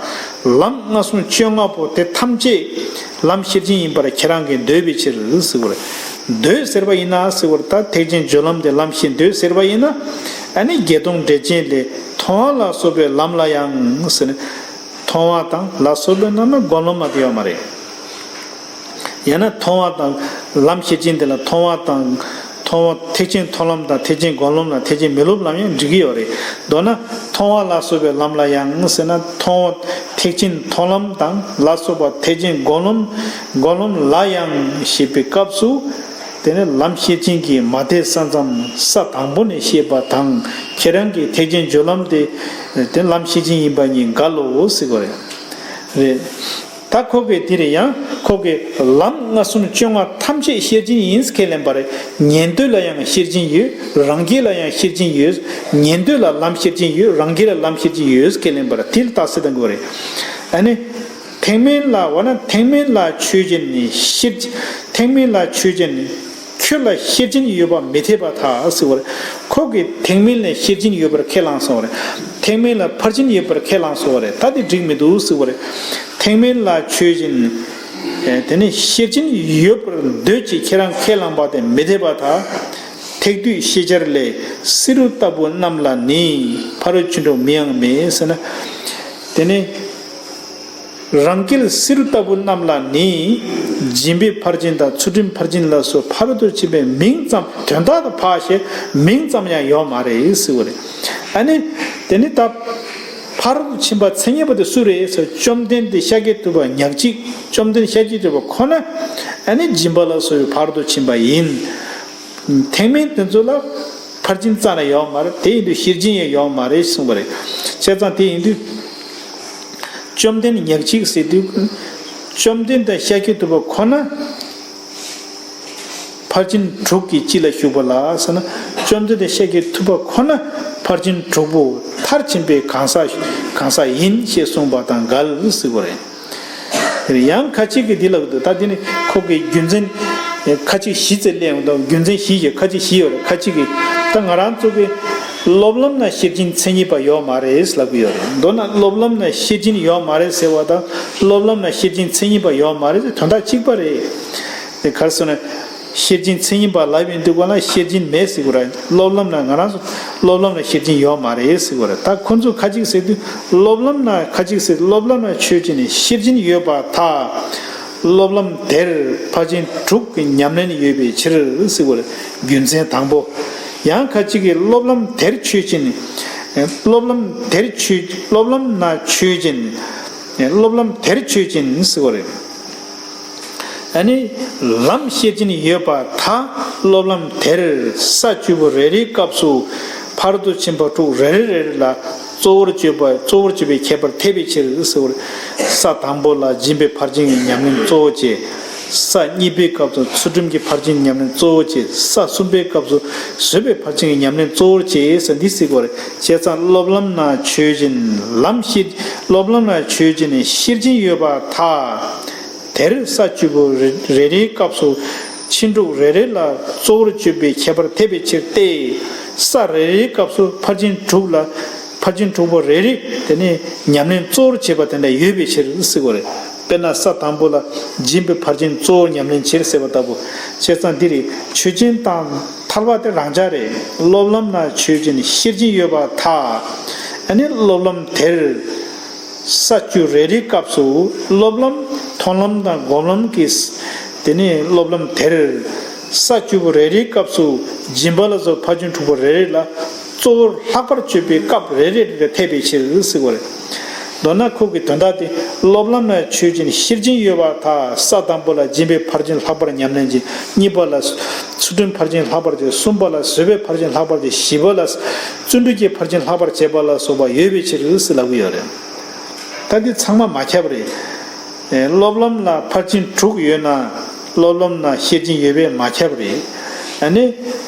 ལམ་ལྔ་གསུམ་བཅོ་ལྔ་པོ་དེ་ཐམས་ཅད་ལམ་ཤེར་ཕྱིན་ཡིན་པར་ཁྱེད་རང་གིས་འདོད་པའི་ཕྱིར་ཟེར་བ་རེད། འདོད་ཟེར་བ་ཡིན་ན་ཟེར་བ་རེད། ད་ཐེག་ཆེན་སྦྱོར་ལམ་དེ་ལམ་ཤེར་འདོད་ཟེར་བ་ཡིན་ན། ཨ་ནི་བརྒྱད་སྟོང་འགྲེལ་ཆེན་ལས་མཐོང་བ་ལ་སོགས་པའི་ལམ་ལ་ཡང་ཟེར་ནས། མཐོང་བ་དང་ལ་སོགས་པའི་ལམ་ན་སྒོམ་ལམ་མ་དེ་ཡོད་མ་རེད། ཡང་ན་མཐོང་བ་དང་ལམ་ཤེར་ཕྱིན་དེ་ལ་མཐོང་བ་དང་། མཐོང་བ་ཐེག་ཆེན་མཐོང་ལམ་དང་ཐེག་ཆེན་སྒོམ་ལམ་ལ་ཐེག་ཆེན་མི་སློབ་ལམ་ཡང་འགྲིག་གི་ཡོད་རེད། མདོར་ན་མཐོང་བ་ལ་སོགས་པའི་ལམ་ལ་ཡང་ཟེར་ན། མཐོང་བ་ཐེག་ཆེན་མཐོང་ལམ་དང་ལ་སོགས་པ་ཐེག་ཆེན་སྒོམ་ལམ་སྒོམ་ལམ་ལ་ཡང་ཞེས་པའི་སྐབས་སུ། དེ་ནི་ལམ་ཤེར་ཕྱིན་གྱི་མ་དེ་ས་མཚམས་ས་དང་པོ་ནས་བཤད་པ་དང་། ཁྱེད་རང་གིས་ཐེག་ཆེན་སྦྱོར་ལམ་དེ་དེ་ལམ་ཤེར་ཕྱིན་ཡིན་པ་གཉིས་འགལ་ལོ་ཟེར་བ་རེད། རེད། ད་ཁོ་གིས་དེ་རེད། ཡང་ཁོ་གིས་ལམ་ལྔ་གསུམ་བཅོ་ལྔ་ཐམས་ཅད་ཤེར་ཕྱིན་ཡིན་ཁས་ལེན་པ་རེད། ཉན་ཐོས་ལ་ཡང་ཤེར་ཕྱིན་ཡོད། རང་རྒྱལ་ལ་ཡང་ཤེར་ཕྱིན་ཡོད། ཉན་ཐོས་ལ་ལམ་ཤེར་ཕྱིན་ཡོད། རང་རྒྱལ་ལ་ལམ་ཤེར་ཕྱིན་ཡོད་ཁས་ལེན་པ་རེད། དེ་ལ་རྟགས་གསལ་གཏང་དགོས་རེད། ཨ་ནི། ཐེག་དམན་ལ་འོ་ན་ཐེག་དམན་ལ་ཆོས་ཅན་ནི་ཤེར། ཐེག་དམན་ལ་ཆོས་ཅན་ནི་ཁྱོད་ལ་ཤེར་ཕྱིན་ཡོད་པ་མི་འཐད་པར་ཐལ་ཟེར་བ་རེད། ཁོ་གིས་ཐེག་དམན་ལ་ཤེར་ཕྱིན་ཡོད་པར་ཁས་བླངས་སོང་བ་རེད། ཐེག་དམན་ལ་ཕར་ཕྱིན་ཡོད་པར་ཁས་བླངས་སོང་བ་རེད། ད་དེ་འགྲིག་མི་འདུག་ཟེར་བ་རེད། ཐེག་དམན་ལ་ཆོས་ཅན། ཨེ། དེ་ནི་ཤེར་ཕྱིན་ཡོད་པར་འདོད་ཅེས་ཁྱེད་རང་ཁས་བླངས་པ་དེ་མི་འཐད་པར་ཐལ། ཐེག་བསྡུས་ཤེས་བྱར་ལས། བསེ་རུ་ལྟ་བུ་རྣམས་ལ་ནི། ཕ་རོལ་ཕྱིན་དྲུག་མིང་ཡང་མེད་ཟེར་ན། དེ་ནི། རང་རྒྱལ་བསེ་རུ་ལྟ་བུ་རྣམས་ལ་ནི། སྦྱིན་པའི་ཕར་ཕྱིན་དང་ཚུལ་ཁྲིམས་ཕར་ཕྱིན་ལ་སོགས་ཕ་རོལ་ཏུ་ཕྱིན་པའི་མིང་ཙམ། དོན་དག་ཏུ་ཕར་ཞེས་མིང་ཙམ་ཡང་ཡོད་མ་རེད་ཟེར་བ་རེད། ཨ་ནི། དེ་ནི་ད། ཕ་རོལ་ཏུ་ཕྱིན་པ་མཚན་ཉིད་པ་དེ་སུ་རེད་ཟེར། བཅོམ་ལྡན་འདས་ཤཱཀྱ་ཐུབ་པ་ཉག་གཅིག་བཅོམ་ལྡན་ཤཱཀྱ་ཐུབ་པ་ཁོ་ན། ཨ་ནི་སྦྱིན་པ་ལ་སོགས་པའི་ཕ་རོལ་ཏུ་ཕྱིན་པ་ཡིན། ཐེག་དམན་དེ་ཚོ་ལ་ཕར་ཕྱིན་རྩ་ནས་ཡོད་མ་རེད། དེ་ཡིན་དུས་ཤེར་ཕྱིན་ཡང་ཡོད་མ་རེད་གསུངས་པ་རེད། བྱས་ཙང་དེ་ཡིན་དུས། བཅོམ་ལྡན་ཉག་གཅིག་ཟེར་དུས། བཅོམ་ལྡན་དང་ཤཱཀྱ་ཐུབ་པ་ཁོ་ན། ཕར་ཕྱིན་དྲུག་གི་སྤྱི་ལ་ཞུགས་པ་ལ་ཟེར་ན། བཅོམ་ལྡན་དང་ཤཱཀྱ་ཐུབ་པ་ཁོ་ན་ཕར་ཕྱིན་དྲུག་པོ་མཐར་ཕྱིན་པའི་གང་ཟག་གང་ཟག་ཡིན་ཞེས་གསུངས་པ་དང་འགལ་ཟེར་བ་རེད། ཡང་ཁ་ཅིག་གིས་འདི་ལབ་འདུག་ད་འདི་ནི་ཁོ་གི་རྒྱུ་མཚན་ཁ་ཅིག་བཞི་ཙམ་གླེང་འདུག་རྒྱུ་མཚན་བཞི་ཞིག་ཁ་ཅིག་བཞི་ཡོད་རེད། ཁ་ཅིག་གིས་ད་ང་རང་ཚོ་གི་སློབ་ལམ་ན་ཤེར་ཕྱིན་མཚན་ཉིད་པ་ཡོད་མ་རེད་ལབ་ཀྱི་ཡོད་རེད། མདོར་ན་སློབ་ལམ་ན་ཤེར་ཕྱིན་ཡོད་མ་རེད་ཟེར་བ་དང་སློབ་ལམ་ན་ཤེར་ཕྱིན་མཚན་ཉིད་པ་ཡོད་མ་རེད་ཟེར་དོན་དག་གཅིག་པ་རེད། དེ་ག་རེ་ཟེར་ན། ཤེར་ཕྱིན་མཚན་ཉིད་པ་ལབ་ཡིན་དུས་ག་ལ་ཤེར་ཕྱིན་མེད་ཟེར་དགོས་ར། སློབ་ལམ་ན་ང་རང་ཚོ་སློབ་ལམ་ན་ཤེར་ཕྱིན་ཡོད་མ་རེད་ཟེར་དགོས་ར། ད་ཁོ་ཚོ་ཁ་ཅིག་ཟེར་དུས་སློབ་ལམ་ན་ཁ་ཅིག་ཟེར། སློབ་ལམ་ན་ཆོས་ཅན་ནི་ཤེར་ཕྱིན་ཡོད་པར་ཐལ། སློབ་ལམ་དེར་ཕར་ཕྱིན་དྲུག་གི་ཉམས་ལེན་ཡོད་པའི་ཕྱིར་ཟེར་དགོས་ར། རྒྱུ་མཚན་དང་པོ། ཡང་ཁ་ཅིག་གིས་སློབ་ལམ་དེར་ཆོས་ཅན། སློབ་ལམ་དེར་ཆོས། སློབ་ལམ་ན་ཆོས་ཅན། སློབ་ལམ་དེར་ཆོས་ཅན་ཟེར་དགོས་རེད། ཨ་ནི། ལམ་ཤེར་ཕྱིན་ཡོད་པར་ཐལ། སློབ་ལམ་དེར་ས་བཅུ་པོ་རེ་རེའི་སྐབས་སུ་ཕ་རོལ་ཏུ་ཕྱིན་པ་དྲུག་རེ་རེ་རེ་རེ་ལ་གཙོ་བོར་གྱུར་པ། གཙོ་བོར་གྱུར་པའི་ཁྱད་པར་འཐད་པའི་ཕྱིར་ཟེར་བ་རེད། ས་དང་པོ་ལ་སྦྱིན་པའི་ཕར་ཕྱིན་གྱི་ཉམས་ལེན་གཙོ་བོ་བྱས། ས་གཉིས་པའི་སྐབས་སུ་ཚུལ་ཁྲིམས་ཀྱི་ཕར་ཕྱིན་ཉམས་ལེན་གཙོ་བོ་བྱས། ས་གསུམ་པའི་སྐབས་སུ་བཟོད་པའི་ཕར་ཕྱིན་གྱི་ཉམས་ལེན་གཙོ་བོར་བྱས་ཟེར་འདི་ཟེར་དགོས་རེད། བྱས་ཙང་སློབ་ལམ་ན་ཆོས་ཅན། ལམ་ཤེར། སློབ་ལམ་ན་ཆོས་ཅན་ནི་ཤེར་ཕྱིན་ཡོད་པར་ཐལ། དེར་ས་བཅུ་པོ་རེ་རེའི་སྐབས་སུ་ཕྱིན་དྲུག་རེ་རེ་ལ་གཙོ་བོར་གྱུར་པའི་ཁྱད་པར་འཐད་པའི་ཕྱིར་ཏེ། ས་རེ་རེའི་སྐབས་སུ་ཕར་ཕྱིན་དྲུག་ལ། ཕར་ཕྱིན་དྲུག་པོ་རེ་རེ་དེ་ནི་ཉམས་ལེན་གཙོ་བོར་བྱེད་པ་དེ་འདྲ་ཡོད་པའི་ཕྱིར་ཟེར་དགོས་རེད། དཔེར་ན་ས་དང་པོ་ལ་སྦྱིན་པའི་ཕར་ཕྱིན་གཙོ་བོར་ཉམས་ལེན་བྱེད་ཟེར་བ་ལྟ་བུ། བྱས་ཙང་འདི་རེད། ཆོས་ཅན་དང་ཐར་པ་དེ་རང་འཇགས་རེད། སློབ་ལམ་ན་ཆོས་ཅན་ཤེར་ཕྱིན་ཡོད་པར་ཐལ། ཨ་ནི་སློབ་ལམ་དེར་ས་བཅུ་རེ་རེའི་སྐབས་སུ་སློབ་ལམ་མཐོང་ལམ་དང་སྒོམ་ལམ་གྱི། དེ་ནས་སློབ་ལམ་དེར་ས་བཅུ་པོ་རེ་རེའི་སྐབས་སུ་སྦྱིན་པ་ལ་སོགས་ཕར་ཕྱིན་དྲུག་པོ་རེ་རེ་ལ་གཙོ་བོར་ལྷག་པར་སྤྱོད་པའི་སྐབས་རེ་རེ་རེ་འཐད་པའི་ཕྱིར་ཟེར་བ་རེད། མདོར་ན་ཁོ་གི་དོན་དག་དེ། སློབ་ལམ་ན་ཆོས་ཅན་ཤེར་ཕྱིན་ཡོད་པར་ཐལ། ས་དང་པོ་ལ་སྦྱིན་པའི་ཕར་ཕྱིན་ལྷག་པར་ཉམས་ལེན་བྱེད། གཉིས་པ་ལ་ཚུལ་ཁྲིམས་ཕར་ཕྱིན་ལྷག་པར་བྱེད། གསུམ་པ་ལ་བཟོད་པའི་ཕར་ཕྱིན་ལྷག་པར་བྱེད། བཞི་པ་ལ་བརྩོན་འགྲུས་ཀྱི་ཕར་ཕྱིན་ལྷག་པར་བྱེད་པ་ལ་སོགས་པ་ཡོད་པའི་ཕྱིར་ཟེར་ལབ་ཀྱི་ཡོད་རེད། ད་འདི་ཚང་མ་མ་ཁྱབ་རེད། ཨེ། སློབ་ལམ་ལ་ཕར་ཕྱིན་དྲུག་ཡོད་ན། སློབ་ལམ་ན་ཤེར་ཕྱིན་ཡོད་པས་མ་ཁྱབ་རེད། ཨ་ནི།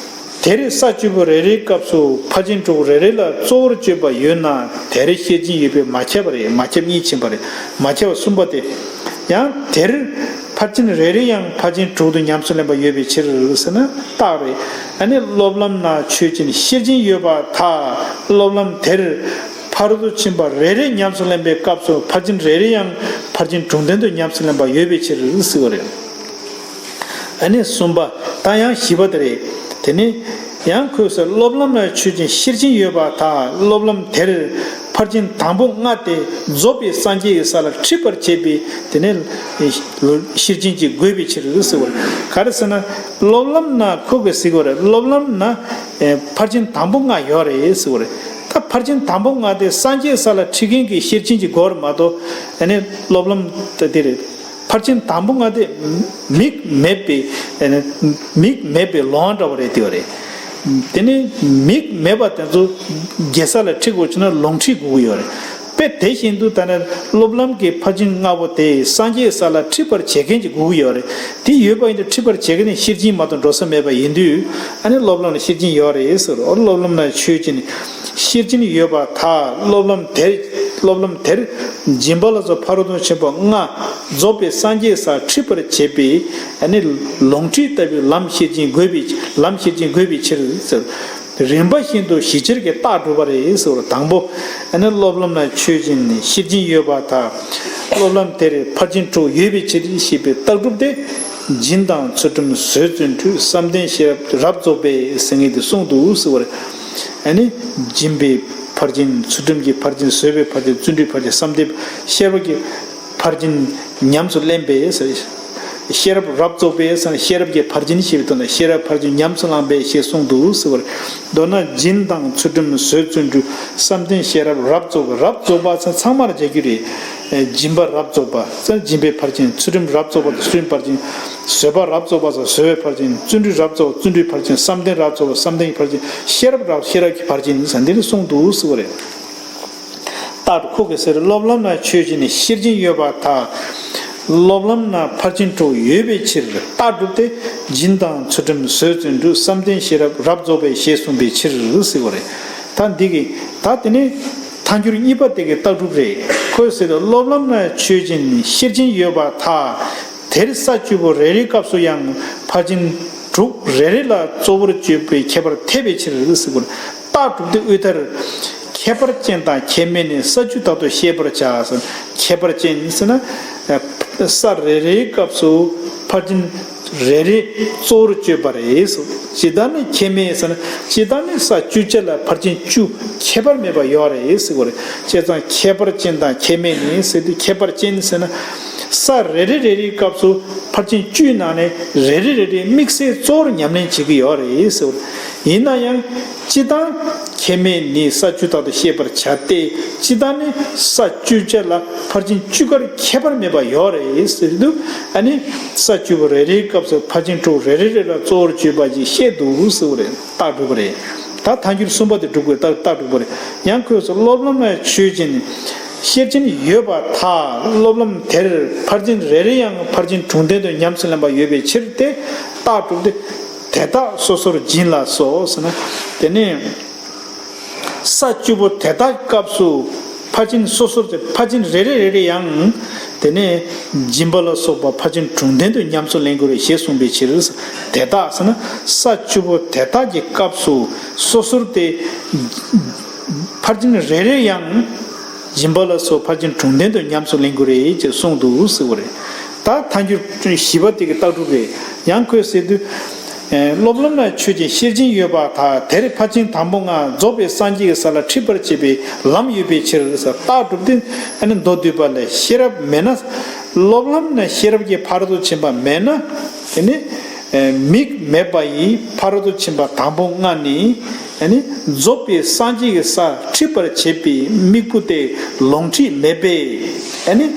དེར་ས་བཅུ་པོ་རེ་རེའི་སྐབས་སུ་ཕར་ཕྱིན་དྲུག་རེ་རེ་ལ་གཙོ་བོར་སྤྱོད་པ་ཡོད་ན། དེར་ཤེར་ཕྱིན་ཡོད་པས་མ་ཁྱབ་པ་རེད། མ་ཁྱབ་གཉིས་ཕྱིན་པ་རེད། མ་ཁྱབ་པ་གསུམ་པ་སྟེ། ཡང་དེར་ཕར་ཕྱིན་རེ་རེ་ཡང་ཕར་ཕྱིན་དྲུག་ཏུ་ཉམས་སུ་ལེན་པ་ཡོད་པའི་ཕྱིར་ཟེར་ན་རྟགས་རེད། ཨ་ནི་སློབ་ལམ་ན་ཆོས་ཅན་ཤེར་ཕྱིན་ཡོད་པར་ཐལ། སློབ་ལམ་དེར་ཕ་རོལ་ཏུ་ཕྱིན་པ་རེ་རེ་ཉམས་སུ་ལེན་པའི་སྐབས་སུ་ཕར་ཕྱིན་རེ་རེ་ཡང་ཕར་ཕྱིན་དྲུག་ལྡན་དུ་ཉམས་སུ་ལེན་པ་ཡོད་པའི་ཕྱིར་ཟེར་བ་རེད། ཨ་ནི་གསུམ་པ། ད་ཡང་བཞི་པ་དེ་རེད། དེ་ནི་ཡང་ཁོས་སློབ་ལམ་ན་ཆོས་ཅན་ཤེར་ཕྱིན་ཡོད་པར་ཐལ། སློབ་ལམ་དེར་ཕར་ཕྱིན་དང་པོ་ལྔ་སྟེ་རྫོགས་པའི་སངས་རྒྱས་ཀྱི་ས་ལ་འཁྲིད་པར་བྱེད་པའི་དེ་ནི་ཤེར་ཕྱིན་གྱི་དགོས་པའི་ཕྱིར་ཟེར་བ་རེད། ག་རེ་ཟེར་ན། སློབ་ལམ་ན་ཁོ་གིས་ཟེར་བ་རེད། སློབ་ལམ་ན་ཨེ་ཕར་ཕྱིན་དང་པོ་ལྔ་ཡོད་རེད་ཟེར་བ་རེད། ད་ཕར་ཕྱིན་དང་པོ་ལྔ་དེ་སངས་རྒྱས་ས་ལ་ཁྲིད་མཁན་གྱི་ཤེར་ཕྱིན་གྱི་སྒོར་མ་གཏོགས་ཨ་ནི་སློབ་ལམ་དེ་རེད། ཕར་ཕྱིན་དང་པོ་ལྔ་དེ་མིག་མེད་པའི་ཨ་ནི་མིག་མེད་པའི་ལོང་འདྲ་བ་རེད་དེ་བ་རེད། དེ་ནི་མིག་མེད་པ་དེ་ཚོ་རྒྱལ་ས་ལ་ཁྲིད་དགོས་བྱུང་ན་ལོང་ཁྲིད་དགོས་ཀྱི་ཡོད་རེད། དཔེ་དེ་བཞིན་དུ་ད་ནི་སློབ་ལམ་གྱི་ཕར་ཕྱིན་ལྔ་པོ་དེ་སངས་རྒྱས་ས་ལ་ཁྲིད་པར་བྱེད་མཁན་གྱི་དགོས་ཀྱི་ཡོད་རེད། དེ་ཡོད་པ་ཡིན་དུས་ཁྲིད་པར་བྱེད་མཁན་ནི་ཤེར་ཕྱིན་མ་གཏོགས་འགྲོ་ས་མེད་པ་ཡིན་དུས། ཨ་ནི་སློབ་ལམ་ལ་ཤེར་ཕྱིན་ཡོད་རེད་ཟེར། ཨོ་སློབ་ལམ་ན་ཆོས་ཅན་ཤེར་ཕྱིན་ཡོད་པར་ཐལ། སློབ་ལམ་དེར་སློབ་ལམ་དེར་སྦྱིན་པ་ལ་སོགས་ཕ་རོལ་ཏུ་ཕྱིན་པ་ལྔ་རྫོགས་པའི་སངས་རྒྱས་སར་ཁྲིད་པར་བྱེད་པའི་ཨ་ནི་ལོང་ཁྲིད་ལྟ་བུའི་ལམ་ཤེར་ཕྱིན་དགོས་པའི་ལམ་ཤེར་ཕྱིན་དགོས་པའི་ཕྱིར་ཟེར། རིམ་པ་བཞིན་དུ་ཞི་བྱེད་ཀྱི་རྟགས་སྒྲུབ་པ་རེད་ཟེར་བ། དང་པོ། ཨ་ནི་སློབ་ལམ་ན་ཆོས་ཅན་ཤེར་ཕྱིན་ཡོད་པར་ཐལ། སློབ་ལམ་དེར་ཕར་ཕྱིན་དྲུག་ཡོད་པའི་ཕྱིར་ཞེས་པའི་རྟགས་གྲུབ་སྟེ། སྦྱིན་དང་ཚུལ་ཁྲིམས་བཟོད་བརྩོན་འགྲུས་བསམ་གཏན་ཤེས་རབ་རབ་རྫོགས་པས་ཟེར་མཁན་དེ་གསུངས་འདུག་ཟེར་བ་རེད། ཨ་ནི་སྦྱིན་པའི་ཕར་ཕྱིན། ཚུལ་ཁྲིམས་ཀྱི་ཕར་ཕྱིན། བཟོད་པའི་ཕར་ཕྱིན། བརྩོན་འགྲུས་ཕར་ཕྱིན། བསམ་གཏན་ཤེས་རབ་ཀྱི་ཕར་ཕྱིན་ཉམས་སུ་ལེན་པས་ཟེར། ཤེས་རབ་རབ་རྫོགས་པས་ཟེར་ན་ཤེས་རབ་ཀྱི་ཕར་ཕྱིན་ཞེས་པའི་དོན་ལ་ཤེས་རབ་ཕར་ཕྱིན་ཉམས་སུ་བླངས་པས་ཞེས་གསུངས་འདུག་ཟེར་བར། མདོར་ན་སྦྱིན་དང་ཚུལ་ཁྲིམས་བཟོད་བརྩོན་འགྲུས་བསམ་གཏན་ཤེས་རབ་རབ་རྫོགས་པ། རབ་རྫོགས་པ་ཟེར་ཚང་མར་བྱ་རྒྱུ་རེད། སྦྱིན་པ་རབ་རྫོགས་པ་ཟེར་སྦྱིན་པའི་ཕར་ཕྱིན། ཚུལ་ཁྲིམས་རབ་རྫོགས་པ་ཟེར་ཚུལ་ཁྲིམས་ཕར་ཕྱིན། བཟོད་པ་རབ་རྫོགས་པ་ཟེར་བཟོད་པའི་ཕར་ཕྱིན། བརྩོན་འགྲུས་རབ་རྫོགས་པ་བརྩོན་འགྲུས་ཕར་ཕྱིན། བསམ་གཏན་རབ་རྫོགས་པ་བསམ་གཏན་གྱི་ཕར་ཕྱིན། ཤེས་རབ་རབ་ཤེས་རབ་ཀྱི་ཕར་ཕྱིན་ཟེར་འདི་ནི་གསུངས་འདུག་ཟེར་བ་རེད། རྟགས་ཁོ་གིས་ཟེར། སློབ་ལམ་ན་ཆོས་ཅན་ཤེར་ཕྱིན་ཡོད་པར་ཐལ། སློབ་ལམ་ན་ཕར་ཕྱིན་དྲུག་ཡོད་པའི་ཕྱིར་རྟགས་གྲུབ་སྟེ། སྦྱིན་དང་ཚུལ་ཁྲིམས་བཟོད་བརྩོན་འགྲུས་བསམ་གཏན་ཤེས་རབ་རབ་རྫོགས་པས་ཞེས་གསུངས་པའི་ཕྱིར་ཟེར་བ་རེད། ད་འདི་གི་ད་དེ་ནི་ཐལ་འགྱུར་གཉིས་པ་དེ་གི་རྟགས་གྲུབ་རེད། ཁོས་ཟེར། སློབ་ལམ་ན་ཆོས་ཅན་ཤེར་ཕྱིན་ཡོད་པར་ཐལ། དེར་ས་བཅུ་པོ་རེ་རེའི་སྐབས་སུ་ཡང་ཕར་ཕྱིན་དྲུག་རེ་རེ་ལ་གཙོ་བོར་སྤྱོད་པའི་ཁྱད་པར་འཐད་པའི་ཕྱིར་ཟེར་བ་རེད། རྟགས་གྲུབ་སྟེ་དབུས་མཐར། ཁྱད་པར་ཅན་དང་ཁྱད་མེད་ནི་ས་བཅུ་དག་ཏུ་ཤེས་པར་བྱ་ཟེར། ཁྱད་པར་ཅན་ཟེར་ན། ས་རེ་རེའི་སྐབས་སུ་ཕར་ཕྱིན་རེ་རེ་གཙོ་བོར་སྤྱོད་པ་རེད་ཟེར། ཇི་ལྟར་ནི་ཁྱད་མེད་ཟེར་ན། ཇི་ལྟར་ནི་ས་བཅུ་ཆ་ལ་ཕར་ཕྱིན་བཅུ་ཁྱད་པར་མེད་པ་ཡོད་རེད་ཟེར་བ་རེད། བྱས་ཙང་ཁྱད་པར་ཅན་དང་ཁྱད་མེད་ནི་ཟེར་དུས། ཁྱད་པར་ཅན་ཟེར་ན། ས་རེ་རེ་རེ་རེའི་སྐབས་སུ་ཕར་ཕྱིན་བཅུའི་ནང་ནས་རེ་རེ་རེ་རེ་དམིགས་བསལ་གཙོ་བོར་ཉམས་ལེན་བྱེད་ཀྱི་ཡོད་རེད་ཟེར། ཡིན་ན་ཡང་། སྤྱི་དང་ཁྱད་མེད་ནི་ས་བཅུ་དག་ཏུ་ཤེས་པར་བྱ་སྟེ། སྤྱི་དང་ནི་ས་བཅུ་ཆ་ལ་ཕར་ཕྱིན་བཅུ་ཀར་ཁྱད་པར་མེད་པ་ཡོད་རེད་ཟེར་དུས། ཨ་ནི་ས་བཅུ་པོ་རེ་རེའི་སྐབས་སུ་ཕར་ཕྱིན་དྲུག་རེ་རེ་རེ་ལ་གཙོ་བོར་བརྗོད་པ་ཞིག་བཤད་འདུག་ཟེར་བ་རེད། རྟགས་གྲུབ་པ་རེད། ད་ཐལ་འགྱུར་གསུམ་པ་དེ་གྲུབ་དགོས། རྟགས་རྟགས་གྲུབ་པ་རེད། ཡང་ཁོས་སློབ་ལམ་ན་ཆོས་ཅན། ཤེར་ཕྱིན་ཡོད་པར་ཐལ། སློབ་ལམ་དེར་ཕར་ཕྱིན་རེ་རེ་ཡང་ཕར་ཕྱིན་དྲུག་ལྡན་དུ་ཉམས་སུ་ལེན་པ་ཡོད་པའི་ཕྱིར་ཏེ། རྟགས་གྲུབ་སྟེ། དེ་དག་སོ་སོར་སྦྱིན་ལ་སོགས་ཟེར་ན། དེ་ནས་ས་བཅུ་པོ་དེ་དག་སྐབས་སུ་ཕར་ཕྱིན་སོ་སོར་ཕར་ཕྱིན་རེ་རེ་རེ་རེ་ཡང་དེ་ནས་སྦྱིན་པ་ལ་སོགས་པ་ཕར་ཕྱིན་དྲུག་ལྡན་དུ་ཉམས་སུ་ལེན་དགོས་རེད་ཞེས་གསུངས་པའི་ཕྱིར། དེ་དག་ཟེར་ན་ས་བཅུ་པོ་དེ་དག་གི་སྐབས་སུ་སོ་སོར་ཏེ་ཕར་ཕྱིན་རེ་རེ་ཡང་། སྦྱིན་པ་ལ་སོགས་ཕར་ཕྱིན་དྲུག་ལྡན་དུ་ཉམས་སུ་ལེན་དགོས་རེད་ཅེས་གསུངས་འདུག་ཟེར་བ་རེད། ད་ཐལ་འགྱུར་བཞི་པ་དེ་གི་ལྟག་གྲུབ་རེད། ཡང་ཁོས་ཟེར་དུས། ཨེ། སློབ་ལམ་ན་ཆོས་ཅན་ཤེར་ཕྱིན་ཡོད་པར་ཐལ། དེར་ཕར་ཕྱིན་དང་པོ་ལྔ་རྫོགས་པའི་སངས་རྒྱས་ཀྱི་ས་ལ་འཁྲིད་པར་བྱེད་པའི་ལམ་ཡོད་པའི་ཕྱིར་ཟེར། ལྟག་གྲུབ་དེ་ཨ་ནི་མདོར་བསྡུས་པ་ལས་ཤེས་རབ་མེད་ན། སློབ་ལམ་ན་ཤེས་རབ་ཀྱི་ཕ་རོལ་ཏུ་ཕྱིན་པ་མེད་ན། དེ་ནི་མིག་མེད་པ་ཡི་ཕ་རོལ་ཏུ་ཕྱིན་པ་དང་པོ་ལྔ་ནི། ཨ་ནི་རྫོགས་པའི་སངས་རྒྱས་ཀྱི་ས་འཁྲིད་པར་བྱེད་པའི་དམིགས་བུ་སྟེ་ལོངས་སྤྱོད་མེད་པས། ཨ་ནི་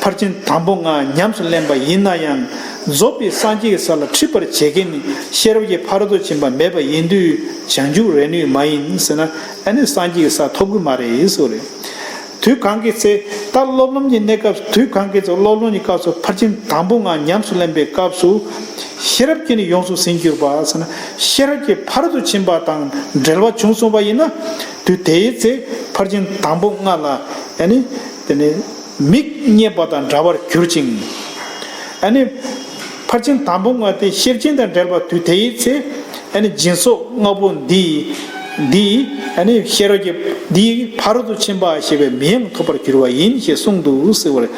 ཕར་ཕྱིན་དང་པོ་ལྔ་ཉམས་སུ་ལེན་པ་ཡིན་ན་ཡང་རྫོགས་པའི་སངས་རྒྱས་ཀྱི་ས་ལ་འཁྲིད་པར་བྱེད་མཁན་ནི་ཤེས་རབ་ཀྱི་ཕ་རོལ་ཏུ་ཕྱིན་པ་མེད་པ་ཡིན་དུས་བྱང་ཆུབ་རེ་ནུས་མ་ཡིན་ཟེར་ན། ཨ་ནི་སངས་རྒྱས་ཀྱི་ས་ཐོབ་ཀྱི་མ་རེད་ཟེར་བ་རེད། དུས་གང་གི་ཚེ་ད་སློབ་ལམ་གྱི་གནས་སྐབས། དུས་གང་གི་ཚེ་སློབ་ལམ་གྱི་སྐབས་སུ་ཕར་ཕྱིན་དང་པོ་ལྔ་ཉམས་སུ་ལེན་པའི་སྐབས་སུ་ཤེས་རབ་ཀྱིས་ནི་ཡོངས་སུ་ཟིན་གྱུར་པ་ཟེར་ན། ཤེས་རབ་ཀྱི་ཕ་རོལ་ཏུ་ཕྱིན་པ་དང་འབྲེལ་བ་བྱུང་སོང་བ་ཡིན་ན། དུས་དེའི་ཚེ་ཕར་ཕྱིན་དང་པོ་ལྔ་ལ་ཨ་ནི་དེ་ནི་མིག་རྙེད་པ་དང་འདྲ་བར་གྱུར་ཅིང་། ཨ་ནི་ཕར་ཕྱིན་དང་པོ་ལྔ་དེ་ཤེར་ཕྱིན་དང་འབྲེལ་བ་དུས་དེའི་ཚེ། ཨ་ནི་སྦྱིན་སོགས་ལྔ་པོ་འདི། འདི་ཨ་ནི་ཤེས་རབ་ཀྱི་འདིའི་ཕ་རོལ་ཏུ་ཕྱིན་པ་ཞེས་པའི་མིང་ཐོབ་པར་འགྱུར་བ་ཡིན་ཞེས་གསུངས་འདུག་ཟེར་བ་རེད།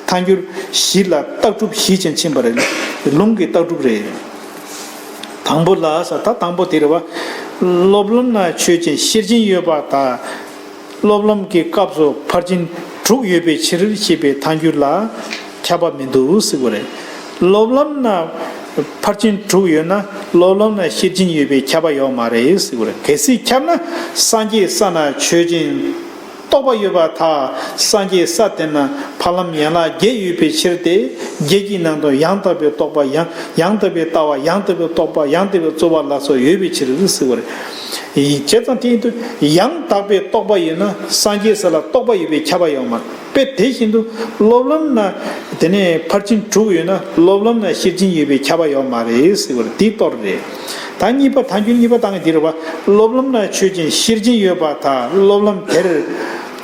ཐལ་འགྱུར་བཞི་ལ་ལྟག་གྲུབ་བཞི་ཅན་ཕྱིན་པ་རེད། ལུང་གི་ལྟག་གྲུབ་རེད། དང་པོ་ལ་ཟེར། ད་དང་པོ་དེ་རེད་བ། སློབ་ལམ་ན་ཆོས་ཅན་ཤེར་ཕྱིན་ཡོད་པར་ཐལ། སློབ་ལམ་གྱི་སྐབས་སུ་ཕར་ཕྱིན་དྲུག་ཡོད་པའི་ཕྱིར་ཞེས་པའི་ཐལ་འགྱུར་ལ་ཁྱབ་པ་མི་འདུག་ཟེར་བ་རེད། སློབ་ལམ་ན་ཕར་ཕྱིན་དྲུག་ཡོད་ན་སློབ་ལམ་ན་ཤེར་ཕྱིན་ཡོད་པའི་ཁྱབ་པ་ཡོད་མ་རེད་ཟེར་བ་རེད། གལ་སྲིད་ཁྱབ་ན་སངས་རྒྱས་ས་ན་ཆོས་ཅན་རྟོག་པ་ཡོད་པར་ཐལ། སངས་རྒྱས་ས་དེ་ན་ཕ་ལམ་ཡན་ལག་བརྒྱད་ཡོད་པའི་ཕྱིར་ཏེ། བརྒྱད་ཀྱི་ནང་དུ་ཡང་དག་པའི་རྟོག་པ། ཡང་ཡང་དག་པའི་ལྟ་བ། ཡང་དག་པའི་རྟོག་པ། ཡང་དག་པའི་རྩོལ་བ་ལ་སོགས་ཡོད་པའི་ཕྱིར་ཟེར་བ་རེད། བྱས་ཙང་དེ་ཡིན་དུས་ཡང་དག་པའི་རྟོག་པ་ཡོད་ན་སངས་རྒྱས་ས་ལ་རྟོག་པ་ཡོད་པའི་ཁྱབ་པ་ཡོད་མ་རེད། དཔེ་དེ་བཞིན་དུ་སློབ་ལམ་ན་དེ་ནས་ཕར་ཕྱིན་དྲུག་ཡོད་ན་སློབ་ལམ་ན་ཤེར་ཕྱིན་ཡོད་པའི་ཁྱབ་པ་ཡོད་མ་རེད་ཟེར་བ་རེད། དེ་གཏོར་རེད། ད་གཉིས་པ། ཐལ་འགྱུར་གཉིས་པ་དང་དེ་རེད་བ། སློབ་ལམ་ན་ཆོས་ཅན་ཤེར་ཕྱིན་ཡོད་པར་ཐལ། སློབ་ལམ་དེར་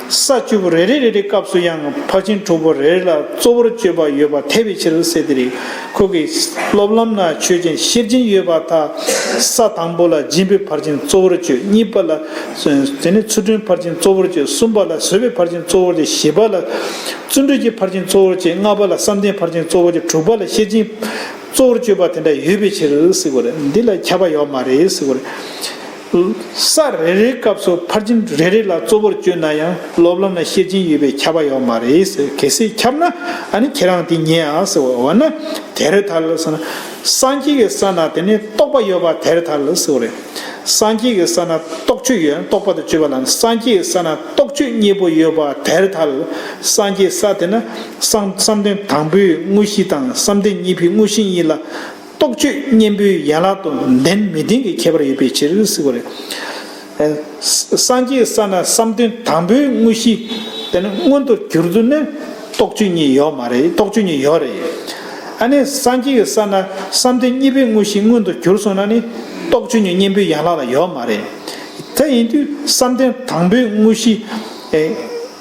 ས་བཅུ་པོ་རེ་རེ་རེ་རེའི་སྐབས་སུ་ཡང་ཕར་ཕྱིན་དྲུག་པོ་རེ་རེ་ལ་གཙོ་བོར་བརྗོད་པ་ཡོད་པར་ཐལ་བའི་ཕྱིར་ཟེར་དེ་རེད། ཁོ་གིས་སློབ་ལམ་ན་ཆོས་ཅན་ཤེར་ཕྱིན་ཡོད་པར་ཐལ། ས་དང་པོ་ལ་སྦྱིན་པའི་ཕར་ཕྱིན་གཙོ་བོར་བརྗོད། གཉིས་པ་ལ་དེ་ནི་ཚུལ་ཁྲིམས་ཕར་ཕྱིན་གཙོ་བོར་བརྗོད། གསུམ་པ་ལ་བཟོད་པའི་ཕར་ཕྱིན་གཙོ་བོར་བརྗོད། བཞི་པ་ལ་བརྩོན་འགྲུས་ཀྱི་ཕར་ཕྱིན་གཙོ་བོར་བརྗོད། ལྔ་པ་ལ་བསམ་གཏན་ཕར་ཕྱིན་གཙོ་བོར་བརྗོད། དྲུག་པ་ལ་ཤེར་ཕྱིན་གཙོ་བོར་བརྗོད་པ་དེ་འདྲ་ཡོད་པའི་ཕྱིར་ཟེར་བ་རེད། འདི་ལ་ཁྱབ་པ་ཡོད་མ་རེད་ཟེར་བ་རེད། ས་རེ་རེའི་སྐབས་སུ་ཕར་ཕྱིན་རེ་རེ་ལ་གཙོ་བོར་བརྗོད་ན་ཡང་སློབ་ལམ་ན་ཤེར་ཕྱིན་ཡོད་པའི་ཁྱབ་པ་ཡོད་མ་རེད་ཟེར། གལ་སྲིད་ཁྱབ་ན་ཨ་ནི་ཁྱེད་རང་དེ་ཉན་ཨ་ཟེར་བ། འོ་ན་དེར་ཐལ་ཟེར་ན། སངས་རྒྱས་ཀྱི་ས་ན་དེ་ནི་རྟོག་པ་ཡོད་པ་དེར་ཐལ་ཟེར་བ་རེད། སངས་རྒྱས་ཀྱི་ས་ན་རྟོག་དཔྱོད་ཡོད། རྟོག་པ་དང་དཔྱོད་པ་ལ་ནི། སངས་རྒྱས་ཀྱི་ས་ན་རྟོག་དཔྱོད་གཉིས་པོ་ཡོད་པ་དེར་ཐལ། སངས་རྒྱས་ས་དེ་ན་བསམ་བསམ་གཏན་དང་པོའི་དངོས་གཞི་དང་བསམ་གཏན་གཉིས་པའི་དངོས་གཞི་གཉིས་ལ་རྟོག་དཔྱོད་གཉེན་པོའི་ཡན་ལག་ཏུ་ལྡན་མི་ལྡན་གྱི་ཁྱད་པར་ཡོད་པའི་ཕྱིར་ཟེར་བ་རེད། ཨ་སངས་རྒྱས་ས་ན་བསམ་གཏན་དང་པོའི་དངོས་གཞི་དེ་ནི་མངོན་དུ་གྱུར་དུས་ནི་རྟོག་དཔྱོད་གཉིས་ཡོད་མ་རེད། རྟོག་དཔྱོད་གཉིས་ཡོད་རེད། ཨ་ནི་སངས་རྒྱས་ཀྱི་ས་ན་བསམ་གཏན་གཉིས་པའི་དངོས་གཞི་མངོན་དུ་གྱུར་སོང་ན་ནི་རྟོག་དཔྱོད་གཉིས་གཉེན་པོའི་ཡན་ལག་ལ་ཡོད་མ་རེད། དེ་ཡིན་དུས་བསམ་གཏན་དང་པོའི་དངོས་གཞི་ཨེ་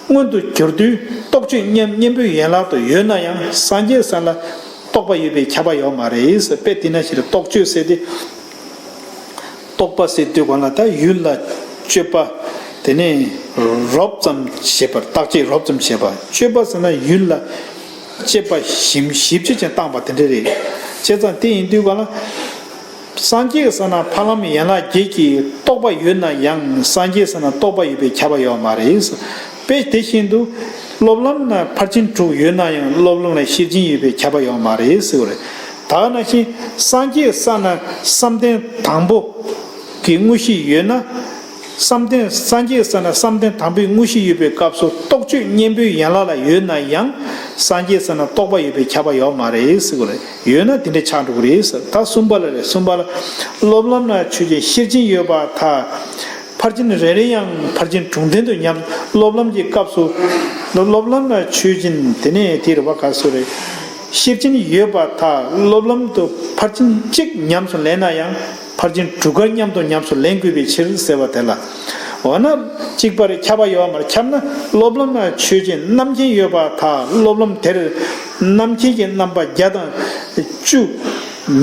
མངོན་དུ་གྱུར་དུས་རྟོག་དཔྱོད་གཉེན་གཉེན་པོའི་ཡན་ལག་ཏུ་ཡོད་ན་ཡང་སངས་རྒྱས་ས་ལ་རྟོག་པ་ཡོད་པའི་ཁྱབ་པ་ཡོད་མ་རེད་ཟེར། དཔེ་དེ་ན་ཞིག་རེད། རྟོག་དཔྱོད་ཟེར་ཏེ། རྟོག་པ་ཟེར་དུས་གང་ལ་ད་ཡུལ་ལ་དཔྱོད་པ་དེ་ནས་རོབ་ཙམ་བྱེད་པ། བརྟག་དཔྱད་རོབ་ཙམ་བྱེད་པ། དཔྱོད་པ་ཟེར་ན་ཡུལ་ལ་དཔྱད་པ་ཞིབ་ཞིབ་དཔྱད་ཅིང་བཏང་པ་དེ་འདྲ་རེད། བྱས་ཙང་དེ་ཡིན་དུས་གང་ལ། སངས་རྒྱས་ས་ན་ཕ་ལམ་ཡན་ལག་བརྒྱད་ཀྱི་རྟོག་པ་ཡོད་ན་ཡང་སངས་རྒྱས་ས་ན་རྟོག་པ་ཡོད་པའི་ཁྱབ་པ་ཡོད་མ་རེད། དཔེ་དེ་བཞིན་དུ་སློབ་ལམ་ན་ཕར་ཕྱིན་དྲུག་ཡོད་ན་ཡང་སློབ་ལམ་ལ་ཤེར་ཕྱིན་ཡོད་པའི་ཁྱབ་པ་ཡོད་མ་རེད་ཟེར་བ་རེད། ད་ག་ནང་བཞིན་སངས་རྒྱས་ས་ན་བསམ་གཏན་དང་པོ་གི་དངོས་གཞི་ཡོད་ན། བསམ་གཏན་སངས་རྒྱས་ས་ན་བསམ་གཏན་དང་པོའི་དངོས་གཞི་ཡོད་པའི་སྐབས་སུ་རྟོག་དཔྱོད་གཉེན་པོའི་ཡན་ལག་ལ་ཡོད་ན་ཡང་སངས་རྒྱས་ས་ན་རྟོག་པ་ཡོད་པའི་ཁྱབ་པ་ཡོད་མ་རེད་ཟེར་བ་རེད། ཡོད་ན་དེ་འདྲ་ཆགས་འགྲོ་གི་རེད་ཟེར། ད་གསུམ་པ་ལ་རེད། གསུམ་པ་ལ། སློབ་ལམ་ན་ཆོས་ཅན་ཤེར་ཕྱིན་ཡོད་པར་ཐལ། ཕར་ཕྱིན་རེ་རེ་ཡང་ཕར་ཕྱིན་དྲུག་ལྡན་དུ་ཉམས། སློབ་ལམ་གྱི་སྐབས་སུ། སློབ་ལམ་ན་ཆོས་ཅན་དེ་ནས་དེ་རེད་བ། ག་སུ་རེད། ཤེར་ཕྱིན་ཡོད་པར་ཐལ། སློབ་ལམ་དུ་ཕར་ཕྱིན་གཅིག་ཉམས་སུ་ལེན་ན་ཡང་ཕར་ཕྱིན་དྲུག་ག་མཉམ་དུ་ཉམས་སུ་ལེན་དགོས་པའི་ཕྱིར་ཟེར་བ་དེ་ལ། འོ་ན་གཅིག་པ་རེད། ཁྱབ་པ་ཡོད་མ་རེད། ཁྱབ་ན་སློབ་ལམ་ན་ཆོས་ཅན་རྣམ་མཁྱེན་ཡོད་པར་ཐལ། སློབ་ལམ་དེར་རྣམ་མཁྱེན་གྱི་རྣམ་པ་བརྒྱ་དང་བཅུ་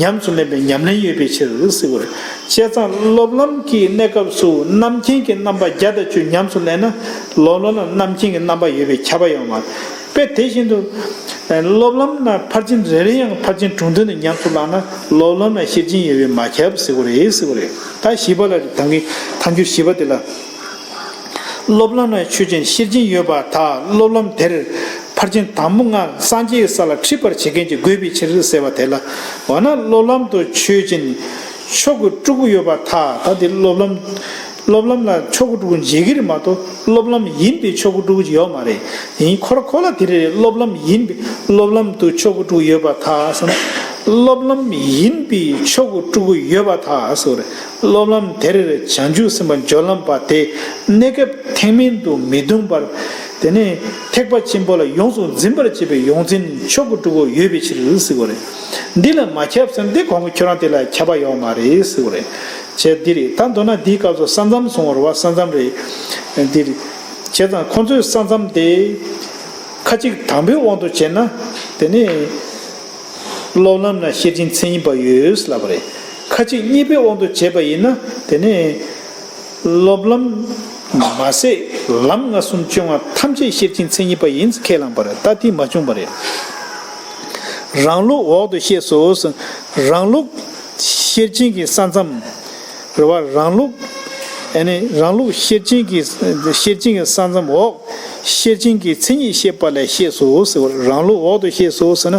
ཉམས་སུ་ལེན་པའི་ཉམས་ལེན་ཡོད་པའི་ཕྱིར་ཟེར་བ་རེད། བྱས་ཙང་སློབ་ལམ་གྱི་གནས་སྐབས་སུ་རྣམ་མཁྱེན་གྱི་རྣམ་པ་བརྒྱ་དང་བཅུ་ཉམས་སུ་ལེན་ན། སློབ་ལམ་ལ་རྣམ་མཁྱེན་གྱི་རྣམ་པ་ཡོད་པའི་ཁྱབ་པ་ཡོད་མ་རེད། དཔེ་དེ་བཞིན་དུ། སློབ་ལམ་ན་ཕར་ཕྱིན་རེ་རེ་ཡང་ཕར་ཕྱིན་དྲུང་དོན་དུ་ཉམས་སུ་བླངས་ན། སློབ་ལམ་ན་ཤེར་ཕྱིན་ཡོད་པས་མ་ཁྱབ་ཟེར་བ་རེད་ཟེར་བ་རེད། ད་བཞི་པ་ལ་རེད། ཐང་གི་ཐང་རྒྱུ་བཞི་པ་དེ་ལ། སློབ་ལམ་ན་ཆོས་ཅན་ཤེར་ཕྱིན་ཡོད་པར་ཐལ། སློབ་ལམ་དེར་ཕར་ཕྱིན་དང་པོ་ལྔ་སངས་རྒྱས་ས་ལ་འཁྲིད་པར་བྱེད་མཁན་གྱི་དགོས་པའི་ཕྱིར་ཟེར་བ་དེ་ལ། འོ་ན་སློབ་ལམ་དུ་ཆོས་ཅན་ཕྱོགས་ཀྱི་སྤྲུལ་སྐུ་ཡོད་པར་ཐལ། ད་དེ་སློབ་ལམ། སློབ་ལམ་ལ་ཕྱོགས་ཀྱི་སྤྲུལ་སྐུ་འཇལ་གྱི་རེད་མ་གཏོགས། སློབ་ལམ་ཡིན་པའི་ཕྱོགས་ཀྱི་སྤྲུལ་སྐུ་ཡོད་མ་རེད། ཡིན་ཁོ་ར་ཁོ་ལ་དེ་རེད། སློབ་ལམ་ཡིན་པའི། སློབ་ལམ་དུ་ཕྱོགས་ཀྱི་སྤྲུལ་སྐུ་ཡོད་པར་ཐལ་ཟེར་ན། སློབ་ལམ་ཡིན་པའི་ཕྱོགས་ཀྱི་སྤྲུལ་སྐུ་ཡོད་པར་ཐལ་ཟེར་བ་རེད། སློབ་ལམ་དེར་བྱང་ཆུབ་སེམས་དཔའ་སྦྱོར་ལམ་པ་དེ་གནས་སྐབས་ཐེག་དམན་དུ་མི་ལྟུང་བར། དེ་ནས་ཐེག་པ་ཆེན་པོ་ལ་ཡོངས་སུ་འཛིན་པར་བྱེད་པའི་ཡོངས་འཛིན་ཕྱོགས་ཀྱི་སྤྲུལ་སྐུ་ཡོད་པའི་ཕྱིར་ཟེར་བ་རེད། འདི་ལ་མ་ཁྱབ་ཟེར་ན་དེ་གོང་གི་ཁྱོད་རང་དེ་ལ་ཁྱབ་པ་ཡོད་མ་རེད་ཟེར་བ་རེད། བྱས་འདི་རེད། ད་མདོར་ན་འདིའི་སྐབས་སུ་ས་མཚམས་གསུང་བ་རེད་བ། ས་མཚམས་རེད། འདི་རེད། བྱས་ཙང་ཁོང་ཚོའི་ས་མཚམས་དེ་ཁ་ཅིག་དང་པོའི་དབང་དུ་བྱས་ན། དེ་ནས་སློབ་ལམ་ན་ཤེར་ཕྱིན་མཚན་ཉིད་པ་ཡོད་ལབ་པ་རེད། ཁ་ཅིག་གཉིས་པའི་དབང་དུ་བྱས་པ་ཡིན་ན། དེ་ནས་སློབ་ལམ་མ་ཟད་ལམ་ལྔ་གསུམ་བཅོ་ལྔ་ཐམས་ཅད་ཤེར་ཕྱིན་མཚན་ཉིད་པ་ཡིན་ཁས་བླངས་པ་རེད། ད་དེ་མ་བྱུང་བ་རེད། རང་ལུགས་འོག་ཏུ་བཤད་སོ། རང་ལུགས་ཤེར་ཕྱིན་གྱི་ས་མཚམས། རེད་བ། རང་ལུགས། ཨ་ནི་རང་ལུགས་ཤེར་ཕྱིན་གྱི། ཤེར་ཕྱིན་གྱི་ས་མཚམས་འོག་ཤེར་ཕྱིན་གྱི་མཚན་ཉིད་བཤད་པ་ལས་བཤད་སོ་ཟེར་བ། རང་ལུགས་འོག་ཏུ་བཤད་སོ་ཟེར་ན།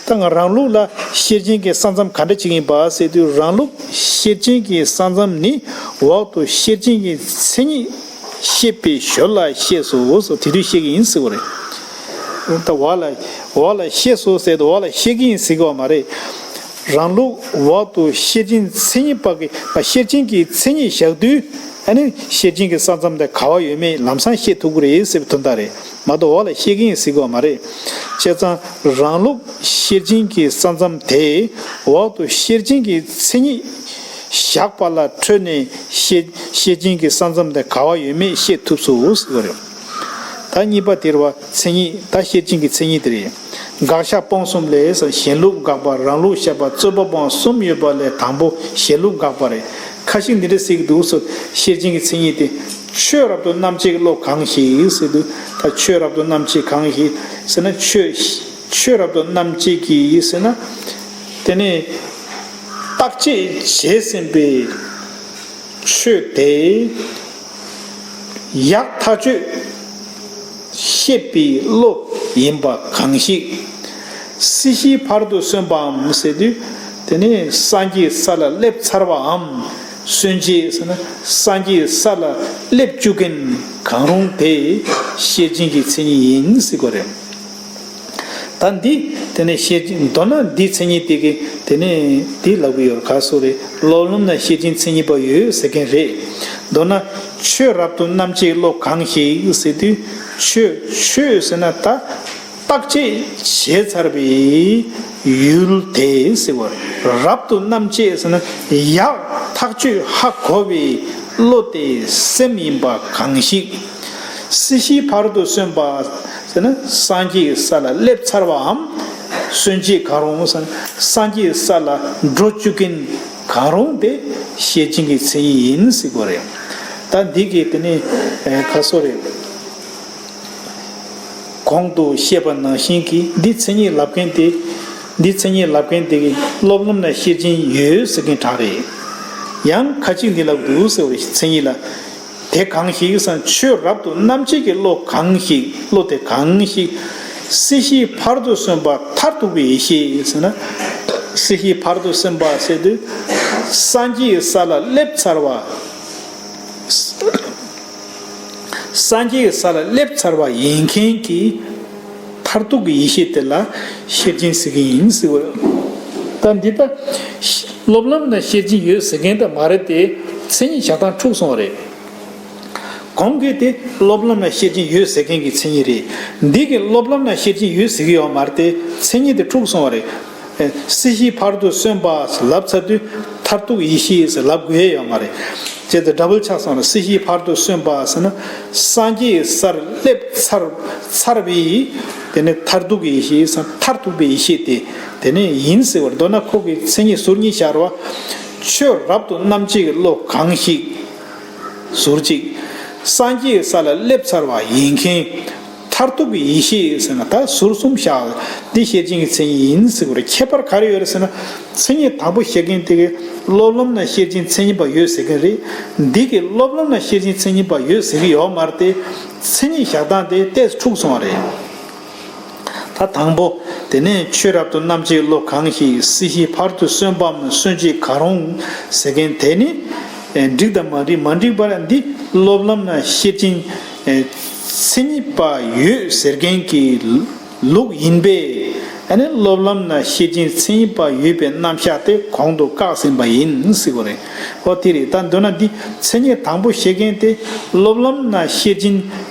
ད་ང་རང་ལུགས་ལ་ཤེར་ཕྱིན་གྱི་ས་མཚམས་ག་འདྲ་ཅིག་ཡིན་པ་ཟེར་དུས། རང་ལུགས་ཤེར་ཕྱིན་གྱི་ས་མཚམས་ནི་འོག་ཏུ་ཤེར་ཕྱིན་གྱི་མཚན་ཉིད་བཤད་པའི་ཞོར་ལ་བཤད་སོ་ཟེར། དེ་དུས་བཤད་ཀྱི་ཡིན་ཟེར་བ་རེད། ད་འོག་ལ། འོག་ལ་བཤད་སོ་ཟེར་དུས་འོག་ལ་བཤད་ཀྱི་ཡིན་ཟེར་གྱི་ཡོད་མ་རེད། རང་ལུགས་འོག་ཏུ་ཤེར་ཕྱིན་མཚན་ཉིད་པ་གི། ཤེར་ཕྱིན་གྱི་མཚན་ཉིད་བཞག་དུས། ཨ་ནི་ཤེར་ཕྱིན་གྱི་ས་མཚམས་དེ་ག་པར་ཡོད་མེད་ལམ་སང་ཤེས་ཐུབ་ཀྱི་རེད་ཟེར་བའི་དོན་དག་རེད། མ་གཏོགས་འོག་ལ་བཤད་ཀྱི་ཡིན་ཟེར་གྱི་ཡོད་མ་རེད། བྱས་ཙང་རང་ལུགས་ཤེར་ཕྱིན་གྱི་ས་མཚམས་དེ་འོག་ཏུ་ཤེར་ཕྱིན་གྱི་མཚན་ཉིད་བཞག་པ་ལ་འཕྲོས་ནས་ཤེར། ཤེར་ཕྱིན་གྱི་ས་མཚམས་དེ་ག་པར་ཡོད་མེད་ཤེས་ཐུབ་སོ་ཟེར་གྱི་ཡོད་རེད། ད་གཉིས་པ་དེ་རེད་བ། མཚན་ཉིད། ད་ཤེར་ཕྱིན་གྱི་མཚན་ཉིད་དེ་རེད། དགག་བཞག་སྤོང་གསུམ་ལས། གཞན་ལུགས་དགག་པ། རང་ལུགས་བཤད་པ། རྩོད་པ་སྤོང་བ་གསུམ་ཡོད་པ་ལས་དང་པོ་གཞན་ལུགས་དགག་པ་རེད། ཁ་ཅིག་འདི་འདྲ་ཟེར་གྱི་འདུག་ཟེར། ཤེར་ཕྱིན་གྱི་མཚན་ཉིད་དེ་ཆོས་རབ་ཏུ་རྣམ་དཔྱོད་ཀྱི་བློ་གང་ཞིག་ཟེར་དུས། ད་ཆོས་རབ་ཏུ་རྣམ་དཔྱོད་གང་ཞིག་ཟེར་ན། ཆོས། ཆོས་རབ་ཏུ་རྣམ་དཔྱོད་ཀྱི་ཟེར་ན། དེ་ནི་བརྟག་དཔྱད་བྱས་ཟིན་པའི་ཆོས་དེ། ཡག་ཐག་ཆོད་ཤེས་པའི་བློ་ཡིན་པ་གང་ཞིག། སྲིད་ཞིའི་བར་དུ་སོན་པའམ་ཟེར་དུས། དེ་ནི་སངས་རྒྱས་ས་ལ་སླེབས་ཚར་བའམ། སོན་བྱེད་ཟེར་ན་སངས་རྒྱས་ས་ལ་སླེབས་བཅུག་མཁན་གང་རུང་དེ་ཤེར་ཕྱིན་གྱི་མཚན་ཉིད་ཡིན་ཟེར་གྱི་རེད། ད་འདི་དེ་ནས་ཤེར་ཕྱིན། མདོར་ན་འདི་མཚན་ཉིད་དེ་གི་དེ་ནས་འདི་ལབ་ཀྱི་ཡོད་རེད། ག་སོ་རེད། སློབ་ལམ་ན་ཤེར་ཕྱིན་མཚན་ཉིད་པ་ཡོད་ཟེར་མཁན་རེད། མདོར་ན་ཆོས་རབ་ཏུ་རྣམ་དཔྱོད་བློ་གང་ཞིག་ཟེར་དུས། ཆོས། ཆོས་ཟེར་ན་ད་བརྟག་དཔྱད་བྱས་ཚར་བའི་ཡུལ་དེ་ཟེར་བ། རབ་ཏུ་རྣམ་དཔྱོད་ཟེར་ན་ཡག་ཐག་ཆོད་ཧ་གོ་བའི་བློ་དེ་སེམས་ཡིན་པ་གང་ཞིག། སྲིད་ཞིའི་བར་དུ་སོན་པ་ཟེར་ན་སངས་རྒྱས་ས་ལ་སླེབས་ཚར་བའམ། སོན་བྱེད་གང་རུང་ཟེར་ན་སངས་རྒྱས་ས་ལ་འགྲོ་བཅུག་མཁན་གང་རུང་དེ་ཤེར་ཕྱིན་གྱི་མཚན་ཉིད་ཡིན་ཟེར་གྱི་རེད། ད་འདི་གི་དེ་ནི་ཨེ་ག་སོ་རེད། གོང་དུ་བཤད་པ་ནང་བཞིན་གྱི་འདི་མཚན་ཉིད་ལབ་མཁན་དེ། འདི་མཚན་ཉིད་ལབ་མཁན་དེ་གི་སློབ་ལམ་ན་ཤེར་ཕྱིན་ཡོད་ཟེར་མཁན་དྲག་རེད། ཡང་ཁ་ཅིག་འདི་ལབ་འདུག་ཟེར་བའི་མཚན་ཉིད་ལ། དེ་གང་ཞིག་ཟེར་ན་ཆོས་རབ་ཏུ་རྣམ་དཔྱོད་ཀྱི་བློ་གང་ཞིག། བློ་དེ་གང་ཞིག། སྲིད་ཞིའི་བར་དུ་སོན་པ་མཐར་ཐུག་པའི་ཡེ་ཤེས་ཟེར་ན། སྲིད་ཞིའི་བར་དུ་སོན་པ་ཟེར་དུས། སངས་རྒྱས་ས་ལ་སླེབས་ཚར་བ། སངས་རྒྱས་ས་ལ་སླེབས་ཚར་བ་ཡིན་མཁན་གྱི་མཐར་ཐུག་གི་ཡེ་ཤེས་དེ་ལ་ཤེར་ཕྱིན་ཟེར་གྱི་ཡིན་ཟེར་བ། ད་འདི་ལྟ། སློབ་ལམ་ན་ཤེར་ཕྱིན་ཡོད་ཟེར་མཁན་དེ་མ་རེད་དེ། མཚན་ཉིད་བཞག་སྟངས་འཁྲུགས་སོང་བ་རེད། གོང་གི་དེ་སློབ་ལམ་ན་ཤེར་ཕྱིན་ཡོད་ཟེར་མཁན་གྱི་མཚན་ཉིད་རེད། འདི་གི་སློབ་ལམ་ན་ཤེར་ཕྱིན་ཡོད་ཟེར་གྱི་ཡོད་མ་རེད་དེ། མཚན་ཉིད་དེ་འཁྲུགས་སོང་བ་རེད། སྲིད་ཞིའི་བར་དུ་སོན་པ་ལབ་ཚར་དུས་མཐར་ཐུག་ཡེ་ཤེས་ཟེར་ལབ་དགོས་ཡ་ཡོད་མ་རེད། བྱས་ཙང་ཌ་བལ་ཆགས་སོང་ལ། སྲིད་ཞིའི་བར་དུ་སོན་པ་ཟེར་ན་སངས་རྒྱས་སར་སླེབས་ཚར་ཚར་བའི་དེ་ནས་མཐར་ཐུག་གི་ཡེ་ཤེས་ཟེར་མཐར་ཐུག་པའི་ཡེ་ཤེས་དེ་དེ་ནས་ཡིན་ཟེར་བར། མདོར་ན་ཁོ་གི་མཚན་ཉིད་ཟུར་གཉིས་ཤར་བ། ཆོས་རབ་ཏུ་རྣམ་འབྱེད་ཀྱི་བློ་གང་ཞིག་ཟུར་གཅིག་སངས་རྒྱས་ས་ལ་སླེབས་ཚར་བ་ཡིན་མཁན། མཐར་ཐུག་གི་ཡེ་ཤེས་ཟེར་ན་ད་ཟུར་གསུམ་བཞག་འདི་ཤེར་ཕྱིན་གྱི་མཚན་ཉིད་ཡིན་ཟེར་དགོས་རེད། ཁྱད་པར་ག་རེ་ཡོད་རེད་ཟེར་ན། མཚན་ཉིད་དང་པོ་ཤེས་མཁན་དེ་གི་སློབ་ལམ་ན་ཤེར་ཕྱིན་མཚན་ཉིད་པ་ཡོད་ཟེར་མཁན་རེད། འདི་གི་སློབ་ལམ་ན་ཤེར་ཕྱིན་མཚན་ཉིད་པ་ཡོད་ཟེར་གི་ཡོད་མ་རེད་དེ། མཚན་ཉིད་བཞག་སྟངས་དེ་ཏོག་ཙམ་འཁྲུགས་སོང་བ་རེད། ད་དང་པོ། དེ་ནས་ཆོས་རབ་ཏུ་རྣམ་འབྱེད་བློ་གང་ཞིག་སྲིད་ཞིའི་ཕ་རོལ་ཏུ་སོན་པའམ་སོན་བྱེད་གང་རུང་ཟེར་མཁན་དེ་ནི། ཨེ་འགྲིག་དང་མ་འགྲིག་མ་འགྲིག་པར་འདི་སློབ་ལམ་ན་ཤེར་ཕྱིན། ཨེ་མཚན་ཉིད་པ་ཡོད་ཟེར་མཁན་གྱི་ལུགས་ཡིན་པས། ཨ་ནི་སློབ་ལམ་ན་ཤེར་ཕྱིན་མཚན་ཉིད་པ་ཡོད་པའི་རྣམ་གཞག་དེ་གོང་དུ་བཀག་ཟིན་པ་ཡིན་ཟེར་བ་རེད། ཨོ་དེ་རེད། ད་མདོར་ན་འདི་མཚན་ཉིད་དང་པོ་ཤེས་མཁན་དེ་སློབ་ལམ་ན་ཤེར་ཕྱིན།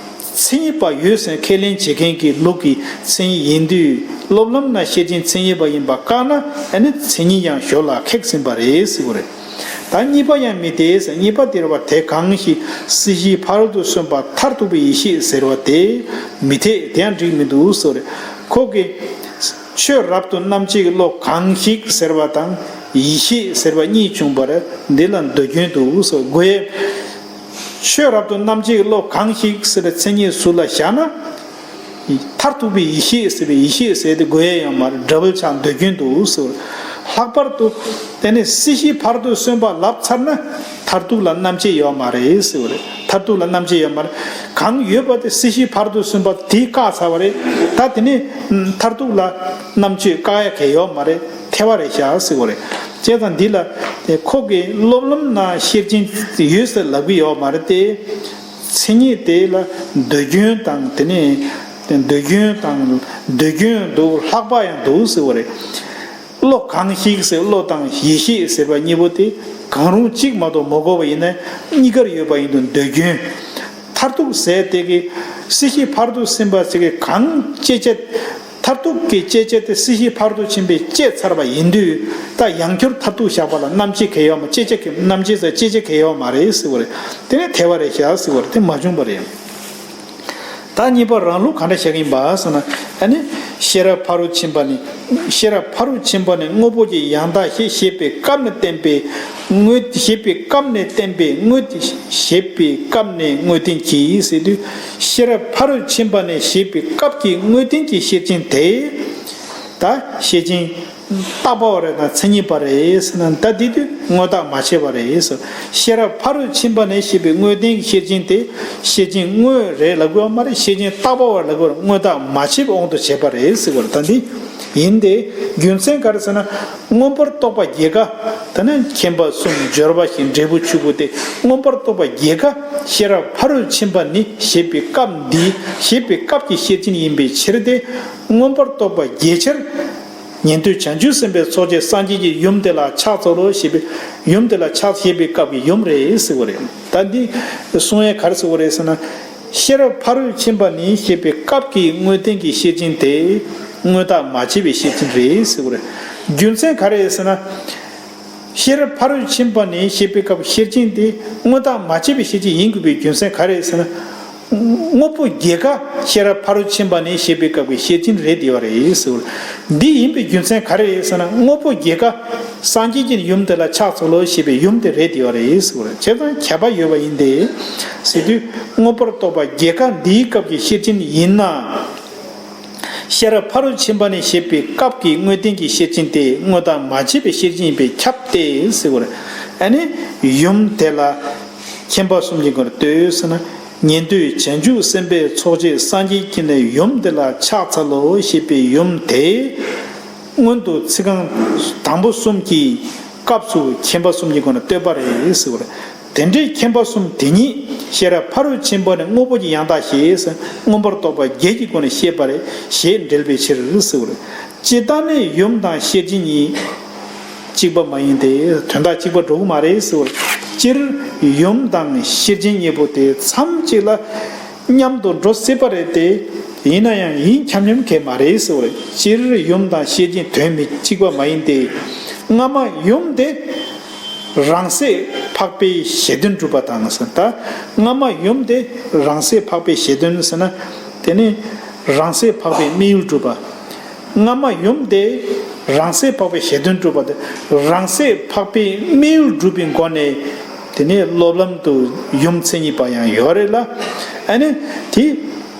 མཚན་ཉིད་པ་ཡོད་ཟེར་ཁས་ལེན་བྱེད་མཁན་གྱི་ལུགས་ཀྱི་མཚན་ཉིད་ཡིན་དུས། སློབ་ལམ་ན་ཤེར་ཕྱིན་མཚན་ཉིད་པ་ཡིན་པ་བཀག་ན། ཨ་ནི་མཚན་ཉིད་ཡང་ཞོར་ལ་ཁེགས་ཟིན་པ་རེད་ཟེར་བ་རེད། ད་གཉིས་པ་ཡང་མི་འཐད་ཟེར། གཉིས་པ་དེ་རེད་བ། དེ་གང་ཞིག་སྲིད་ཞིའི་ཕ་རོལ་ཏུ་སོན་པ་མཐར་ཐུག་པའི་ཡེ་ཤེས་ཟེར་བ་དེ་མི་འཐད། དེ་ཡང་འགྲིག་མི་འདུག་ཟེར་བ་རེད། ཁོ་གི། ཆོས་རབ་ཏུ་རྣམ་འབྱེད་ཀྱི་བློ་གང་ཞིག་ཟེར་བ་དང་ཡེ་ཤེས་ཟེར་བ་གཉིས་བྱུང་བར་འདི་ལ་འདོད་སྐྱོན་འདུག་ཟེར་དགོས། ཆོས་རབ་ཏུ་རྣམ་འབྱེད་ཀྱི་བློ་གང་ཞིག་ཟེར་བའི་མཚན་ཉིད་ཟུར་ལ་བཞག་ན། མཐར་ཐུག་པའི་ཡེ་ཤེས་ཟེར་བའི་ཡེ་ཤེས་ཟེར་དེ་དགོས་ཡ་ཡོད་མ་རེད། འདྲ་བོ་ཆགས་འདོད་སྐྱོན་འདུག་ཟེར། ལྷག་པར་དུ་དེ་ནི་སྲིད་ཞིའི་ཕ་རོལ་ཏུ་སོན་པ་ལབ་ཚར་ན་མཐར་ཐུག་ལ་རྣམ་འབྱེད་ཡོད་མ་རེད་ཟེར་བ་རེད། མཐར་ཐུག་ལ་རྣམ་འབྱེད་ཡོད་མ་རེད། གང་ཡོད་པ་དེ་སྲིད་ཞིའི་ཕ་རོལ་ཏུ་སོན་པ་དེ་བཀག་ཚར་བ་རེད། ད་དེ་ནི་མཐར་ཐུག་ལ་རྣམ་འབྱེད་བཀག་ཡ་གལ་ཡོད་མ་རེད། ཐལ་བ་རེད་བཞག་ཟེར་བ་རེད། བྱས་ཙང་འདི་ལ་དེ་ཁོ་གི་སློབ་ལམ་ན་ཤེར་ཕྱིན་ཡོད་ཟེར་ལབ་གི་ཡོད་མ་རེད་དེ། མཚན་ཉིད་དེ་ལ་འདོད་སྐྱོན་དང་དེ་ནས་འདོད་སྐྱོན་དང་འདོད་སྐྱོན་འདུག་ལྷག་པ་ཡང་འདུག་ཟེར་བ་རེད། བློ་གང་ཞིག་ཟེར་བློ་དང་ཡེ་ཤེས་ཟེར་བ་གཉིས་པོ་དེ་གང་རུང་གཅིག་མ་གཏོགས་མ་གོ་བ་ཡིན་ན་གཉིས་ཀར་ཡོད་པ་ཡིན་དུས་འདོད་སྐྱོན། མཐར་ཐུག་ཟེར་དེ་གི་སྲིད་ཞིའི་ཕ་རོལ་ཏུ་སོན་པ་ཟེར་གི་གང་སྐྱེ་ཆ། མཐར་ཐུག་གི་སྐྱེ་ཆ་དེ་སྲིད་ཞིའི་ཕ་རོལ་ཏུ་ཕྱིན་པས་བཅད་ཚར་བ་ཡིན་དུས། ད་ཡང་བསྐྱར་མཐར་ཐུག་བཞག་པ་ལ་རྣམ་འབྱེད་གལ་ཡོད་མ། སྐྱེ་ཆ་གི་རྣམ་འབྱེད་ཟེར་སྐྱེ་ཆ་གལ་ཡོད་མ་རེད་ཟེར་བ་རེད། དེ་ནས་ཐལ་བ་རེད་བཞག་ཟེར་བ་རེད། དེ་མ་བྱུང་བ་རེད། ད་གཉིས་པ་རང་ལུགས་ག་འདྲ་བཞག་གི་ཡིན་པ་ཟེར་ན། ཨ་ནི་ཤེས་རབ་ཕ་རོལ་ཕྱིན་པ་ནི། ཤེས་རབ་ཕ་རོལ་ཕྱིན་པ་ནི་དངོས་པོ་ཀྱི་ཡང་དག་ཞེས་བཞེད་པའི་སྐབས་ནས་བསྟན་པའི་དངོས། བཞེད་པའི་སྐབས་ནས་བསྟན་པའི་དངོས། བཞེད་པའི་སྐབས་ནས་དངོས་བསྟན་གྱིས་ཟེར་དུས། ཤེས་རབ་ཕ་རོལ་ཕྱིན་པ་ནས་བཞེད་པའི་སྐབས་ཀྱི་དངོས་བསྟན་གྱི་ཤེར་ཕྱིན་དེ། ད་ཤེར་ཕྱིན་རྟག་པ་བ་རེད་དང་མཚན་ཉིད་པ་རེད་ཟེར་ན། ད་འདི་དུས་དངོས་བཏགས་མ་བྱས་པ་རེད་ཟེར། ཤེས་རབ་ཕ་རོལ་ཕྱིན་པ་ནས་བཞེད་པའི་དངོས་བསྟན་གྱི་ཤེར་ཕྱིན་དེ་ཤེར་ཕྱིན་དངོས་རེད་ལབ་དགོས་པ་མ་རེད། ཤེར་ཕྱིན་རྟག་པ་བ་ལབ་དགོས་པ་རེད། དངོས་བཏགས་མ་བྱས་པའི་དབང་དུ་བྱས་པ་རེད་ཟེར་བ་རེད། ད་འདི་ཡིན་ཏེ། རྒྱུ་མཚན་ག་རེ་ཟེར་ན། མངོན་པར་རྟོགས་པ་རྒྱལ་དཀའ། ད་ནི་མཁྱེན་པ་གསུམ་འབྱོར་པ་བཞི་འབྲས་བུ་ཆོས་སྐུ་སྟེ། མངོན་པར་རྟོགས་པ་རྒྱལ་དཀའ་ཤེས་རབ་ཕ་རོལ་ཕྱིན་པ་ནི་བཞེད་པའི་སྐབས་འདི། བཞེད་པའི་སྐབས་ཀྱི་ཤེར་ཕྱིན་ཡིན་པའི་ཕྱིར་ཏེ། མངོན་པར་རྟོགས་པ་རྒྱལ་ཕྱིར། ཉན་ཐོས་བྱང་ཆུབ་སེམས་དཔའི་ཚོགས་བཅས་སངས་རྒྱས་ཀྱི་ཡུམ་དེ་ལ་ཕྱག་འཚལ་ལོ་ཞེས་པའི་ཡུམ་དེ་ལ་ཕྱག་བཞེས་པའི་སྐབས་ཀྱི་ཡུམ་རེད་ཟེར་བ་རེད། ད་འདི་གསུང་ཡས་ག་རེ་ཟེར་བ་རེད་ཟེར་ན། ཤེས་རབ་ཕ་རོལ་ཕྱིན་པ་ནི་ཞེས་པའི་སྐབས་ཀྱི་དངོས་བསྟན་གྱི་ཤེར་ཕྱིན་དེ་དངོས་བཏགས་མ་བྱས་པའི་ཤེར་ཕྱིན་རེད་ཟེར་བ་རེད། རྒྱུ་མཚན་ག་རེ་ཟེར་ན། ཤེས་རབ་ཕ་རོལ་ཕྱིན་པ་ནི་ཞེས་པའི་སྐབས་ཤེར་ཕྱིན་དེ་དངོས་བཏགས་མ་བྱས་པའི་ཤེར་ཕྱིན་ཡིན་དགོས་པའི་རྒྱུ་མཚན་ག་རེ་ཟེར་ན། དངོས་པོ་རྒྱལ་དཀའ་ཤེས་རབ་ཕ་རོལ་ཕྱིན་པ་ནི་ཞེས་པའི་སྐབས་ཀྱི་ཤེར་ཕྱིན་རེད་བསྡད་པ་རེད་ཟེར་བ་རེད། འདི་ཡིན་པའི་རྒྱུ་མཚན་ག་རེ་རེད་ཟེར་ན། དངོས་པོ་རྒྱལ་དཀའ་སངས་རྒྱས་ཀྱི་ཡུམ་དེ་ལ་ཕྱག་འཚལ་ལོ་ཞེས་པའི་ཡུམ་དེ་རེད་བསྡད་པ་རེད་ཟེར་བ་རེད། བྱས་ཙང་ཁྱད་པར་ཡོད་པ་ཡིན་ཏེ། ཟེར་དུས་མངོན་པར་རྟོགས་པ་རྒྱལ་དཀའ་འདིའི་སྐབས་ཀྱི་ཤེར་ཕྱིན་ཡིན་ན། ཤེས་རབ་ཕ་རོལ་ཕྱིན་པ་ནི་ཞེས་པའི་སྐབས་ཀྱི་དངོས་བསྟན་གྱི་ཤེར་ཕྱིན་དེ་དངོས་བཏགས་མ་བྱས་པའི་ཤེར་ཕྱིན་ཡིན་པས་ཁྱབ་སྟེ་ཟེར་བ་རེད། ཨ་ནི་ཡུམ་དེ་ལ་མཁྱེན་པ་གསུམ་གྱིས་མགོ་ལ་ལྟོས་ཟེར་ན། ཉན་ཐོས་བྱང་ཆུབ་སེམས་དཔའི་ཚོགས་བཅས་སངས་རྒྱས་ཀྱི་ནི་ཡུམ་དེ་ལ་ཕྱག་འཚལ་ལོ་ཞེས་པའི་ཡུམ་དེ་སྔོན་དུ་ཚིག་རྐང་དང་པོ་གསུམ་གྱི་སྐབས་སུ་མཁྱེན་པ་གསུམ་གྱིས་མགོ་ལ་ལྟོས་པ་རེད་ཟེར་བ་རེད། དེ་འདྲའི་མཁྱེན་པ་གསུམ་དེ་ཉིད་ཤེས་རབ་ཕ་རོལ་ཕྱིན་པ་ནི་དངོས་པོ་ཀྱི་ཡང་དག་ཞེས་མངོན་པར་རྟོགས་པ་བརྒྱད་ཀྱི་སྒོ་ནས་བཤད་པ་རེད་ཞེས་འགྲེལ་པའི་ཕྱིར་ཟེར་བ་རེད། ཇི་ལྟར་ནི་ཡུམ་དང་ཤེར་ཕྱིན་གཉིས་གཅིག་པ་མ་ཡིན་ཏེ། དོན་དག་གཅིག་པ་འགྲོ་གི་མ་རེད་ཟེར་བ་རེད། སྤྱིར་ཡུམ་དང་ཤེར་ཕྱིན་གཉིས་པོ་དེ་མཚམས་གཅིག་ལ་མཉམ་དུ་འགྲོ་སྲིད་པ་རེད་དེ། ཡིན་ན་ཡང་ཡིན་ཁྱབ་མཉམ་གང་ཡང་མ་རེད་ཟེར་བ་རེད། སྤྱིར་ཡུམ་དང་ཤེར་ཕྱིན་དོན་མི་གཅིག་པ་མ་ཡིན་ཏེ། སྔ་མ་ཡུམ་དེ་རང་སྲེད་འཕགས་པའི་གཞལ་དོན་སྒྲུབ་པ་དང་ཟེར། ད་སྔ་མ་ཡུམ་དེ་རང་སྲེད་འཕགས་པའི་གཞལ་དོན་ཟེར་ན། དེ་ནི་རང་སྲེད་འཕགས་པའི་དམིགས་ཡུལ་སྒྲུབ་པ། སྔ་མ་ཡུམ་དེ་ རང་སྲེད་འཕགས་པའི་ཞལ་འདོན་སྒྲུབ་པ་དེ། རང་སྲེད་འཕགས་པའི་སྨེ་ཡུལ་སྒྲུབ་པའི་སྒོ་ནས། དེ་ནས་སློབ་ལམ་དུ་ཡུམ་མཚན་ཉིད་པ་ཡང་ཡོད་རེད་ལ། ཨ་ནི་དེ་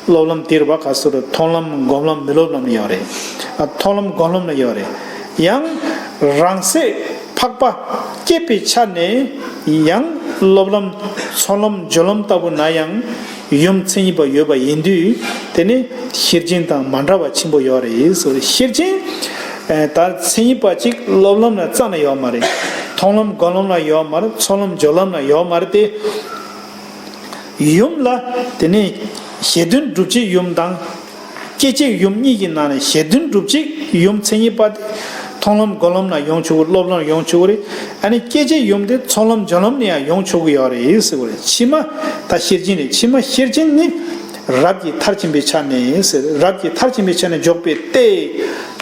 སློབ་ལམ་དེར་བ་ག་སོ་རེད། མཐོང་ལམ་སྒོམ་ལམ་མི་སློབ་ལམ་ལ་ཡོད་རེད། ཨ། མཐོང་ལམ་སྒོམ་ལམ་ལ་ཡོད་རེད། ཡང་རང་སྲེད་འཕགས་པ་སྐྱེས་པའི་ཆ་ནས་ཡང་སློབ་ལམ་ཚོགས་ལམ་སྦྱོར་ལམ་ལྟ་བུ་ན་ཡང་ཡུམ་མཚན་ཉིད་པ་ཡོད་པ་ཡིན་དུས། དེ་ནི་ཤེར་ཕྱིན་དང་མ་འདྲ་བ་ཆེན་པོ་ཡོད་རེད་ཟེར། ཤེར་ཕྱིན། ཨ། ད་མཚན་ཉིད་པ་གཅིག་སློབ་ལམ་ལ་རྩ་ནས་ཡོད་མ་རེད། མཐོང་ལམ་སྒོམ་ལམ་ལ་ཡོད་མ་རེད། ཚོགས་ལམ་སྦྱོར་ལམ་ལ་ཡོད་མ་རེད་དེ། ཡུམ་ལ་དེ་ནས་ཞལ་འདོན་སྒྲུབ་བྱེད་ཡུམ་དང་། སྐྱེ་བྱེད་ཡུམ་གཉིས་ཀྱི་ནང་ནས་ཞལ་འདོན་སྒྲུབ་བྱེད་ཡུམ་མཚན་ཉིད་པ་དེ། མཐོང་ལམ་སྒོམ་ལམ་ལ་ཡོང་ཆོག་གི། སློབ་ལམ་ལ་ཡོང་ཆོག་གི་རེད། ཨ་ནི་སྐྱེ་བྱེད་ཡུམ་དེ་ཚོགས་ལམ་སྦྱོར་ལམ་ལ་ཡང་ཡོང་ཆོག་གི་ཡོད་རེད་ཟེར་བ་རེད། ཕྱི་མ་ད་ཤེར་ཕྱིན་རེད། ཕྱི་མ་ཤེར་ཕྱིན་ནི་རབ་ཀྱི་མཐར་ཕྱིན་པའི་ཆ་ནས་ཟེར། རབ་ཀྱི་མཐར་ཕྱིན་པའི་ཆ་ནས་འཇོག་པའི་སྟེ།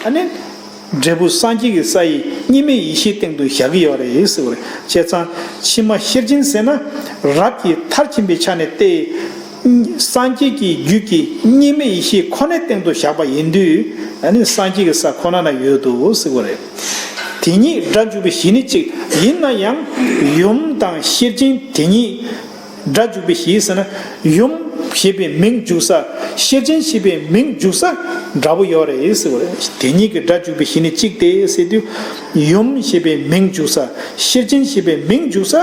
ཨ་ནི། འབྲས་བུ་སངས་རྒྱས་ཀྱི་ས་ཡི་གཉིས་མེད་ཡེ་ཤེས་སྟེང་དུ་བཞག་གི་ཡོད་རེད་ཟེར་བ་རེད། བྱས་ཙང་ཕྱི་མ་ཤེར་ཕྱིན་ཟེར་ན་རབ་ཀྱི་མཐར་ཕྱིན་པའི་ཆ་ནས་ཏེ། སངས་རྒྱས་ཀྱི་རྒྱུད་ཀྱི་གཉིས་མེད་ཡེ་ཤེས་ཁོ་ནའི་སྟེང་དུ་བཞག་པ་ཡིན་དུས། ཨ་ནི་སངས་རྒྱས་ཀྱི་ས་ཁོ་ན་ན་ཡོད་དོ་ཟེར་བ་རེད། དེ་ཉིད་སྒྲ་འཇུག་པའི་གཞི་ནི་གཅིག་ཡིན་ན་ཡང་། ཡུམ་དང་ཤེར་ཕྱིན་དེ་ཉིད། སྒྲ་འཇུག་པའི་གཞི་ཟེར་ན། ཡུམ་ཞེས་པའི་མིང་འཇུག་ས། ཤེར་ཕྱིན་ཞེས་པའི་མིང་འཇུག་ས་འདྲ་པོ་ཡོད་རེད་ཟེར་བ་རེད། དེ་ཉིད་ཀྱི་སྒྲ་འཇུག་པའི་གཞི་ནི་གཅིག་སྟེ་ཟེར་དུས། ཡུམ་ཞེས་པའི་མིང་འཇུག་ས། ཤེར་ཕྱིན་ཞེས་པའི་མིང་འཇུག་ས་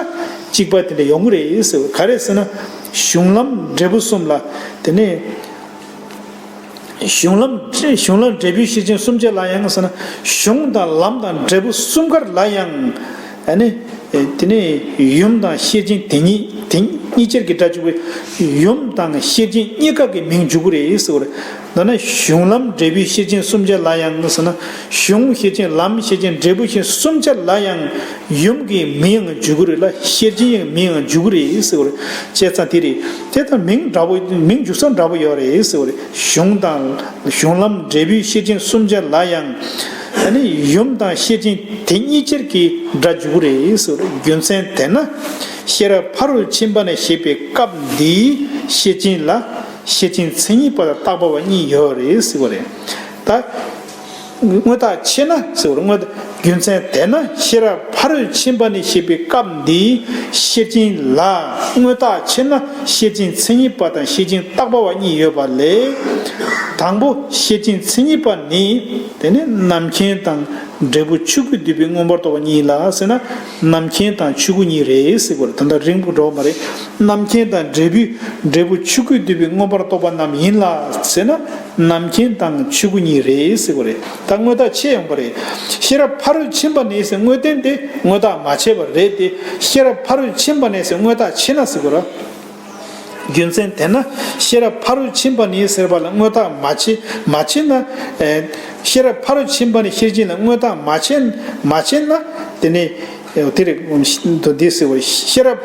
གཅིག་པ་དེ་འདྲ་ཡོང་གི་རེད་ཟེར་བ། ག་རེ་ཟེར་ན། གཞུང་ལམ་འབྲས་བུ་གསུམ་ལ། དེ་ནས། གཞུང་ལམ། གཞུང་ལམ་འབྲས་བུའི་ཤེར་ཕྱིན་གསུམ་ཆ་ལ་ཡང་ཟེར་ན། གཞུང་དང་ལམ་དང་འབྲས་བུ་གསུམ་ཀར་ལ་ཡང་། ཨ་ནི། དེ་ནས་ཡུམ་དང་ཤེར་ཕྱིན་དེ་ཉིད། དེ་གཉིས་ཆར་གྱི་སྒྲ་འཇུག་པའི། ཡུམ་དང་ཤེར་ཕྱིན་གཉིས་ཀ་གི་མིང་འཇུག་གི་རེད་ཟེར་བ་རེད། མདོར་ན་གཞུང་ལམ་འབྲས་བུའི་ཤེར་ཕྱིན་གསུམ་ཆ་ལ་ཡང་ཟེར་ན། གཞུང་ཤེར་ཕྱིན་ལམ་ཤེར་ཕྱིན་འབྲས་བུ་ཤེར་ཕྱིན་གསུམ་ཆ་ལ་ཡང་ཡུམ་གྱི་མིང་ཡང་འཇུག་གི་རེད་ལ། ཤེར་ཕྱིན་ཡང་མིང་ཡང་འཇུག་གི་རེད་ཟེར་བ་རེད། བྱས་ཙང་དེ་རེད། དེ་དང་མིང་འདྲ་པོ། མིང་འཇུག་ས་འདྲ་པོ་ཡོད་རེད་ཟེར་བ་རེད། གཞུང་དང་། གཞུང་ལམ་འབྲས་བུའི་ཤེར་ཕྱིན་གསུམ་ཆ་ལ་ཡང་། ཨ་ནི་ཡུམ་དང་ཤེར་ཕྱིན་དེ་གཉིས་ཆར་གྱི་སྒྲ་འཇུག་གི་རེད་ཟེར་བ་རེད། རྒྱུ་མཚན་དེས་ན། ཤེས་རབ་ཕ་རོལ་ཕྱིན་པ་ནས་ཞེས་པའི་སྐབས་འདིའི་ཤེར་ཕྱིན་ལ། ཤེར་ཕྱིན་མཚན་ཉིད་པ་དང་བཏགས་པ་བ་གཉིས་ཡོད་རེད་ཟེར་བ་རེད། ད། དངོས་བཏགས་ཕྱིན་ན་ཟེར་བ་རེད། དངོས། རྒྱུ་མཚན་དེས་ན་ཤེས་རབ་ཕ་རོལ་ཕྱིན་པ་ནས་ཞེས་པའི་སྐབས་འདིའི་ཤེར་ཕྱིན་ལ། དངོས་བཏགས་ཕྱིན་ན་ཤེར་ཕྱིན་མཚན་ཉིད་པ་དང་ཤེར་ཕྱིན་བཏགས་པ་བ་གཉིས་ཡོད་པ་ལས། དང་པོ་ཤེར་ཕྱིན་མཚན་ཉིད་པ་ནི། དེ་ནི་རྣམ་མཁྱེན་དང་འབྲས་བུ་ཆོས་སྐུས་བསྡུས་པའི་མངོན་པར་རྟོགས་པ་གཉིས་ལ་ཟེར་ན། རྣམ་མཁྱེན་དང་ཆོས་སྐུ་གཉིས་རེད་ཟེར་བ་རེད། ད་ལྟ་རིང་པོ་འགྲོ་བ་མ་རེད། རྣམ་མཁྱེན་དང་འབྲས་བུ། འབྲས་བུ་ཆོས་སྐུས་བསྡུས་པའི་མངོན་པར་རྟོགས་པ་རྣམས་ཡིན་ལ་ཟེར་ན། རྣམ་མཁྱེན་དང་ཆོས་སྐུ་གཉིས་རེད་ཟེར་བ་རེད། ད་དངོས་བཏགས་ཕྱེ་ཡོང་བ་རེད། ཤེས་རབ་ཕ་རོལ་ཕྱིན་པ་ནས་ཟེར་དངོས་བསྟན་དེ་དངོས་བཏགས་མ་ཕྱེ་བ་རེད་དེ། ཤེས་རབ་ཕ་རོལ་ཕྱིན་པ་ནས་ཟེར་དངོས་བཏགས་ཕྱེ་ན་ཟེར་དགོས་ར། རྒྱུ་མཚན་དེས་ན་ཤེས་རབ་ཕ་རོལ་ཕྱིན་པ་ནས་ཟེར་བ་ལ་དངོས་བཏགས་མ་ཕྱེ། མ་ཕྱེ་ན། ཨེ། ཤེས་རབ་ཕ་རོལ་ཕྱིན་པ་ནས་ཤེར་ཕྱིན་ལ་དངོས་བཏགས་མ་ཕྱེ། མ་ཕྱེ་ན། དེ་ནས། དེ་རེད། འདི་ཟེར་བ། ཤེས་རབ་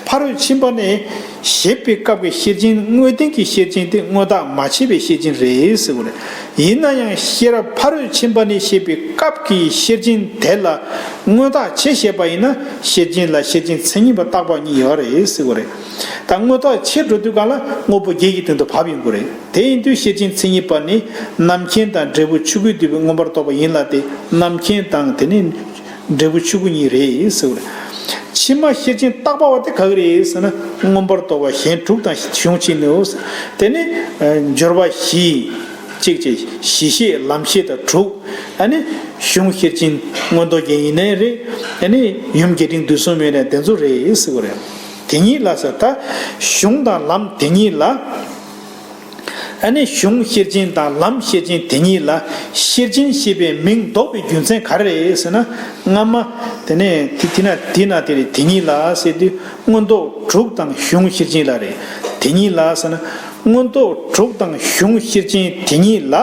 ཕ་རོལ་ཕྱིན་པ་ནས་ཞེས་པའི་སྐབས་ཀྱི་ཤེར་ཕྱིན། དངོས་བསྟན་གྱི་ཤེར་ཕྱིན་དེ་དངོས་བཏགས་མ་ཕྱེ་བའི་ཤེར་ཕྱིན་རེད་ཟེར་བ་རེད། ཡིན་ན་ཡང་ཤེས་རབ་ཕ་རོལ་ཕྱིན་པ་ནས་ཞེས་པའི་སྐབས་ཀྱི་ཤེར་ཕྱིན་དེ་ལ་དངོས་བཏགས་ཕྱེ་བྱས་པ་ཡིན་ན། ཤེར་ཕྱིན་ལ་ཤེར་ཕྱིན་མཚན་ཉིད་པ་བཏགས་པ་གཉིས་ཡོད་རེད་ཟེར་བ་རེད། ད་དངོས་བཏགས་ཕྱེ་འགྲོ་དུས་གང་ལ་དངོས་པོ་བརྒྱད་ཀྱི་སྟེང་དུ་བབས་ཡོང་གི་རེད། དེ་ཡིན་དུས་ཤེར་ཕྱིན་མཚན་ཉིད་པ་ནི་རྣམ་མཁྱེན་དང་འབྲས་བུ་ཆོས་སྐུས་བསྡུས་པའི་མངོན་པར་རྟོགས་པ་ཡིན་ལ་སྟེ། རྣམ་མཁྱེན་དང་དེ་ནི་འབྲས་བུ་ཆོས་སྐུ་གཉིས་རེད་ཟེར་བ་རེད། ཕྱི་མ་ཤེར་ཕྱིན་བཏགས་པ་བ་དེ་ག་གི་རེད་ཟེར་ན། མངོན་པར་རྟོགས་པ་གཞན་དྲུག་དང་གཞུང་ཕྱིན་ནོ། དེ་ནི་སྦྱོར་བ་བཞི། གཅིག་བྱས་གཞི་ཤེས་ལམ་ཤེས་དང་དྲུག་ཨ་ནི་གཞུང་ཤེར་ཕྱིན་མངོན་རྟོགས་རྒྱན་ཡིན་ནའི་རེད། ཨ་ནི་ཡུམ་རྒྱས་འབྲིང་བསྡུས་གསུམ་ཡོད་ནའི་དེ་ཚོ་རེད་ཟེར་བ་རེད། དེ་གཉིས་ལ་ཟེར། ད་གཞུང་དང་ལམ་དེ་གཉིས་ལ། ཨ་ནི་གཞུང་ཤེར་ཕྱིན་དང་ལམ་ཤེར་ཕྱིན་དེ་གཉིས་ལ་ཤེར་ཕྱིན་ཞེས་པའི་མིང་འདོགས་པའི་རྒྱུ་མཚན་ག་རེ་རེད་ཟེར་ན། སྔ་མ་དེ་ནས་དེ་དེ་ན་དེ་ན་དེ་རེད། དེ་གཉིས་ལ་ཟེར་དུས་མངོན་རྟོགས་དྲུག་དང་གཞུང་ཤེར་ཕྱིན་ལ་རེད། དེ་གཉིས་ལ་ཟེར་ན། མངོན་རྟོགས་དྲུག་དང་གཞུང་ཤེར་ཕྱིན་དེ་གཉིས་ལ་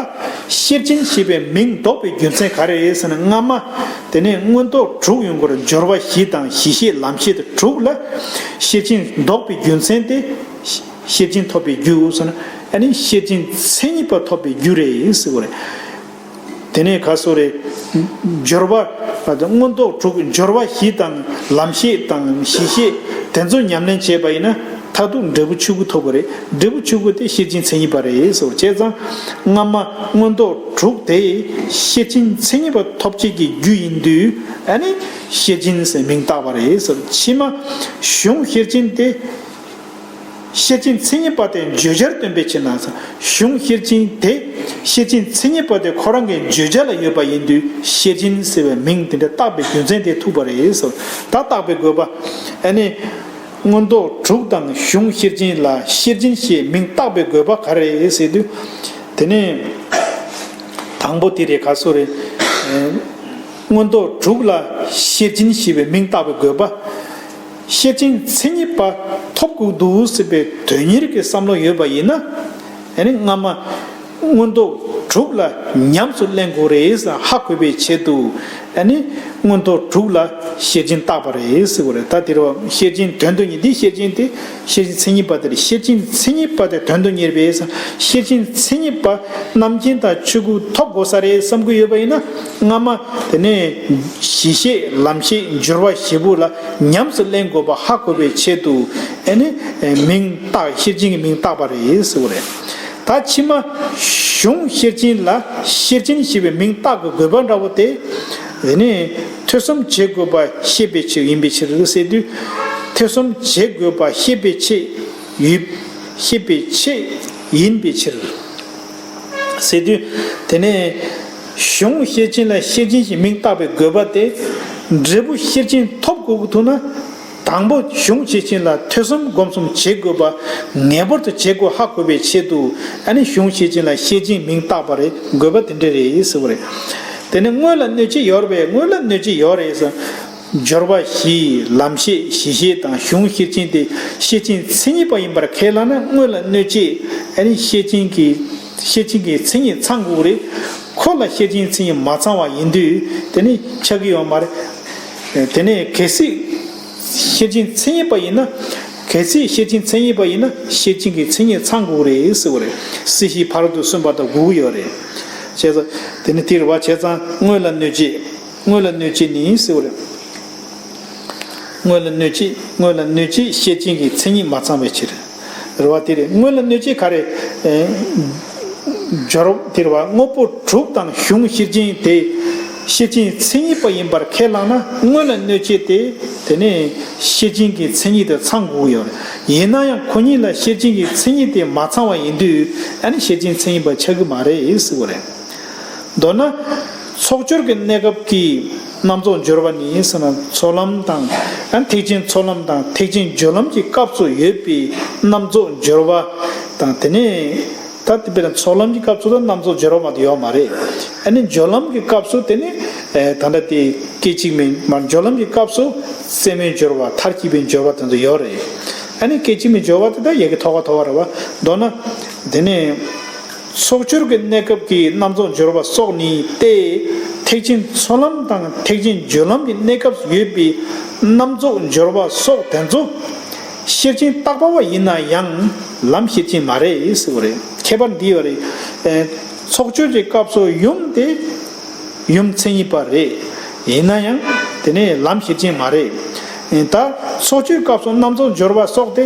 ཤེར་ཕྱིན་ཞེས་པའི་མིང་འདོགས་པའི་རྒྱུ་མཚན་ག་རེ་རེད་ཟེར་ན། སྔ་མ་དེ་ནས་མངོན་རྟོགས་དྲུག་ཡོང་གི་རེད། སྦྱོར་བ་བཞི་དང་གཞི་ཤེས་ལམ་ཤེས་དང་དྲུག་ལ་ཤེར་ཕྱིན་འདོགས་པའི་རྒྱུ་མཚན་དེ། ཤེར་ཕྱིན་ཐོབ་པའི་རྒྱུ་ཟེར་ན། ཨ་ནི་ཤེར་ཕྱིན་མཚན་ཉིད་པ་ཐོབ་པའི་རྒྱུ་རེད་ཟེར་བ་རེད། དེ་ནས་ག་སོ་རེད། སྦྱོར་བ། མངོན་རྟོགས་དྲུག་སྦྱོར་བ་བཞི་དང་ལམ་ཤེས་དང་གཞི་ཤེས་དེ་ཚོ་ཉམས་ལེན་བྱས་པ་ཡིན་ན། མཐར་ཐུག་འབྲས་བུ་ཆོས་སྐུ་ཐོབ་པ་རེད། འབྲས་བུ་ཆོས་སྐུ་དེ་ཤེར་ཕྱིན་མཚན་ཉིད་པ་རེད་ཟེར་བ་བྱས་ཙང་། སྔ་མ་མངོན་རྟོགས་དྲུག་དེ་ཤེར་ཕྱིན་མཚན་ཉིད་པ་ཐོབ་བྱེད་ཀྱི་རྒྱུ་ཡིན་དུས། ཨ་ནི་ཤེར་ཕྱིན་ཟེར་མིང་བཏགས་པ་རེད་ཟེར། ཕྱི་མ་གཞུང་ཤེར་ཕྱིན་དེ་ཤེར་ཕྱིན་མཚན་ཉིད་པ་དེ་བརྗོད་བྱར་སྟོན་པའི་ཕྱིར་ན། གཞུང་ཤེར་ཕྱིན་དེ་ཤེར་ཕྱིན་མཚན་ཉིད་པ་དེ་ཁོ་རང་གི་བརྗོད་བྱ་ལ་ཡོད་པ་ཡིན་དུས། ཤེར་ཕྱིན་ཟེར་བའི་མིང་དེ་འདྲ་བཏགས་པའི་རྒྱུ་མཚན་དེ་ཐུག་པ་རེད་ཟེར། ད་བཏགས་པའི་དགོས་པ། ཨ་ནི་མངོན་རྟོགས་དྲུག་དང་གཞུང་ཤེར་ཕྱིན་ལ་ཤེར་ཕྱིན་ཞེས་མིང་བཏགས་པའི་དགོས་པ་ག་རེ་རེད་ཟེར་དུས། དེ་ནས་དང་པོ་དེ་རེད། ག་སོ་རེད། མངོན་རྟོགས་དྲུག་ལ་ཤེར་ཕྱིན་ཞེས་པའི་མིང་བཏགས་པའི་དགོས་པ། ཤེར་ཕྱིན་མཚན་ཉིད་པ་ཐོབ་དགོས་འདུག་ཟེར་བའི་དོན་གཉེར་གྱི་བསམ་བློ་ཡོད་པ་ཡིན་ན། ཨ་ནི་སྔ་མ་མངོན་རྟོགས་དྲུག་ལ་ཉམས་སུ་ལེན་དགོས་རེད་ཟེར་ཧ་གོ་བའི་ཆེད་དུ། ཨ་ནི་མངོན་རྟོགས་དྲུག་ལ་ཤེར་ཕྱིན་བཏགས་པ་རེད་ཟེར་བ་རེད། ད་དེ་རུ་ཤེར་ཕྱིན་དོན་དུ་གཉེར། འདི་ཤེར་ཕྱིན་དེ་ཤེར་ཕྱིན་མཚན་ཉིད་པ་དེ་རེད། ཤེར་ཕྱིན་མཚན་ཉིད་པ་དེ་དོན་དུ་གཉེར་བས་ཟེར། ཤེར་ཕྱིན་མཚན་ཉིད་པ་རྣམ་མཁྱེན་དང་ཆོས་སྐུ་ཐོབ་དགོས་ས་རེད་བསམ་གྱི་ཡོད་པ་ཡིན་ན། སྔ་མ་དེ་ནས་གཞི་ཤེས་ལམ་ཤེས་སྦྱོར་བ་བཞི་པོ་ལ་ཉམས་སུ་ལེན་དགོས་པ་ཧ་གོ་བའི་ཆེད་དུ། ཨ་ནི་མིང་བཏགས། ཤེར་ཕྱིན་གྱི་མིང་བཏགས་པ་རེད་ཟེར་བ་རེད། ད་ཕྱི་མ་གཞུང་ཤེར་ཕྱིན་ལ་ཤེར་ཕྱིན་ཞེས་པའི་མིང་བཏགས་དགོས་དགོས་པ་འདྲ་བོ་དེ། དེ་ནས་ཐོས་བསམ་བྱེད་དགོས་པ་ཤེས་པའི་ཕྱིར་ཡིན་པའི་ཕྱིར་ཟེར་དུས། ཐོས་བསམ་བྱེད་དགོས་པ་ཤེས་པའི་ཕྱིར་ཡིན། ཤེས་པའི་ཕྱིར་ཡིན་པའི་ཕྱིར་ཟེར་དུས། དེ་ནས་གཞུང་ཤེར་ཕྱིན་ལ་ཤེར་ཕྱིན་ཞེས་མིང་བཏགས་པའི་དགོས་པ་དེ། འབྲས་བུ་ཤེར་ཕྱིན་ཐོབ་དགོས་ཀྱི་འདུག་ན། དང་པོ་གཞུང་ཤེར་ཕྱིན་ལ་ཐོས་བསམ་སྒོམ་གསུམ་བྱེད་དགོས་པ་ངེས་པར་དུ་བྱེད་དགོས་ཧ་གོ་བའི་ཆེད་དུ། ཨ་ནི་གཞུང་ཤེར་ཕྱིན་ལ་ཤེར་ཕྱིན་མིང་བཏགས་པ་རེད། དགོས་པ་དེ་འདྲ་རེད་ཟེར་བ་རེད། དེ་ནས་དངོས་ལ་གནོད་བྱེད་ཡོད་རེད་པས། དངོས་ལ་གནོད་བྱེད་ཡོད་རེད་ཟེར། སྦྱོར་བ་བཞི། ལམ་ཤེས། གཞི་ཤེས་དང་གཞུང་ཤེར་ཕྱིན་དེ་ཤེར་ཕྱིན་མཚན་ཉིད་པ་ཡིན་པར་ཁས་བླངས་ན། དངོས་ལ་གནོད་བྱེད། ཨ་ནི་ཤེར་ཕྱིན་གྱི་ཤེར་ཕྱིན་གྱི་མཚན་ཉིད་ཚང་དགོས་རེད། ཁོ་ལ་ཤེར་ཕྱིན་མཚན་ཉིད་མ་ཚང་བ་ཡིན་དུས། དེ་ནི་ཆགས་ཀྱི་ཡོད་མ་རེད། དེ་ནས་གལ་སྲིད་ཤེར་ཕྱིན་མཚན་ཉིད་པ་ཡིན་ན། གལ་སྲིད་ཤེར་ཕྱིན་མཚན་ཉིད་པ་ཡིན་ན་ཤེར་ཕྱིན་གྱི་མཚན་ཉིད་ཚང་དགོས་རེད་ཟེར་བ་རེད། སྲིད་ཞིའི་ཕ་རོལ་ཏུ་སོན་པ་དང་དགོས་ཀྱི་ཡོད་རེད། བྱས་ཙང་དེ་ནི་དེ་རེད་པ། བྱས་ཙང་དངོས་ལ་གནོད་བྱེད། དངོས་ལ་གནོད་བྱེད་ནི་ཟེར་བ་རེད། དངོས་ལ་གནོད་བྱེད། དངོས་ལ་གནོད་བྱེད་ཤེར་ཕྱིན་གྱི་མཚན་ཉིད་མ་ཚང་བའི་ཕྱིར། རེད་པ། དེ་རེད། དངོས་ལ་གནོད་བྱེད་ག་རེ། ཨེ། སྦྱོར་དེ་རེད་པ། དངོས་པོ་དྲུག་དང་གཞུང་ཤེར་ཕྱིན་དེ་ཤེར་ཕྱིན་མཚན་ཉིད་པ་ཡིན་པར་ཁས་བླངས་ན། དངོས་ལ་གནོད་བྱེད་དེ་དེ་ནས་ཤེར་ཕྱིན་གྱི་མཚན་ཉིད་དེ་ཚང་དགོས་ཡོད་རེད། ཡིན་ན་ཡང་ཁོ་གཉིས་ལ་ཤེར་ཕྱིན་གྱི་མཚན་ཉིད་དེ་མ་ཚང་བ་ཡིན་དུས། ཨ་ནི་ཤེར་ཕྱིན་མཚན་ཉིད་པ་ཆགས་ཀྱི་མ་རེད་ཟེར་བ་རེད། མདོར་ན། ཚོགས་སྦྱོར་གྱི་གནས་སྐབས་ཀྱི་རྣམ་རྫོགས་སྦྱོར་བ་ནི་ཟེར་ན། ཚོགས་ལམ་དང་། ཨ། ཐེག་ཆེན་ཚོགས་ལམ་དང་ཐེག་ཆེན་སྦྱོར་ལམ་གྱི་སྐབས་སུ་ཡོད་པའི་རྣམ་རྫོགས་སྦྱོར་བ་དང་། དེ་ནས་ད་དེ་དཔེར་ན་ཚོགས་ལམ་གྱི་སྐབས་སུ་ད་རྣམ་རྫོགས་སྦྱོར་བ་མ་གཏོགས་ཡོད་མ་རེད། ཨ་ནི་སྦྱོར་ལམ་གྱི་སྐབས་སུ་དེ་ནི། ཨེ། ད་ལྟ་དེ་སྐད་ཅིག་མའི་མ། སྦྱོར་ལམ་གྱི་སྐབས་སུ་རྩེ་མོའི་སྦྱོར་བ། མཐར་གྱིས་པའི་སྦྱོར་བ་དེ་ཚོ་ཡོད་རེད། ཨ་ནི་སྐད་ཅིག་མའི་སྦྱོར་བ་དེ་ད་ཡ་གི་ཐོག་ཁ་ཐོག་ཁ་རེད་པ། མདོར་ན་དེ་ནི། ཚོགས་སྦྱོར་གྱི་གནས་སྐབས་ཀྱི་རྣམ་རྫོགས་སྦྱོར་བ་སོགས་ནི་སྟེ། ཐེག་ཆེན་ཚོགས་ལམ་དང་ཐེག་ཆེན་སྦྱོར་ལམ་གྱི་གནས་སྐབས་སུ་ཡོད་པའི་རྣམ་རྫོགས་སྦྱོར་བ་སོགས་དེ་ཚོ་ཤེར་ཕྱིན་བཏགས་པ་བ་ཡིན་ན་ཡང་ལམ་ཤེར་ཕྱིན་མ་རེད་ཟེར་བ་རེད། ཁྱད་པར་འདི་ཡོད་རེད། ཨེ། ཚོགས་སྦྱོར་གྱི་སྐབས་སུ་ཡུམ་དེ་ཡུམ་མཚན་ཉིད་པ་རེད། ཡིན་ན་ཡང་དེ་ནས་ལམ་ཤེར་ཕྱིན་མ་རེད། ད་ཚོགས་སྦྱོར་སྐབས་སུ་རྣམ་རྫོགས་སྦྱོར་བ་སོགས་དེ་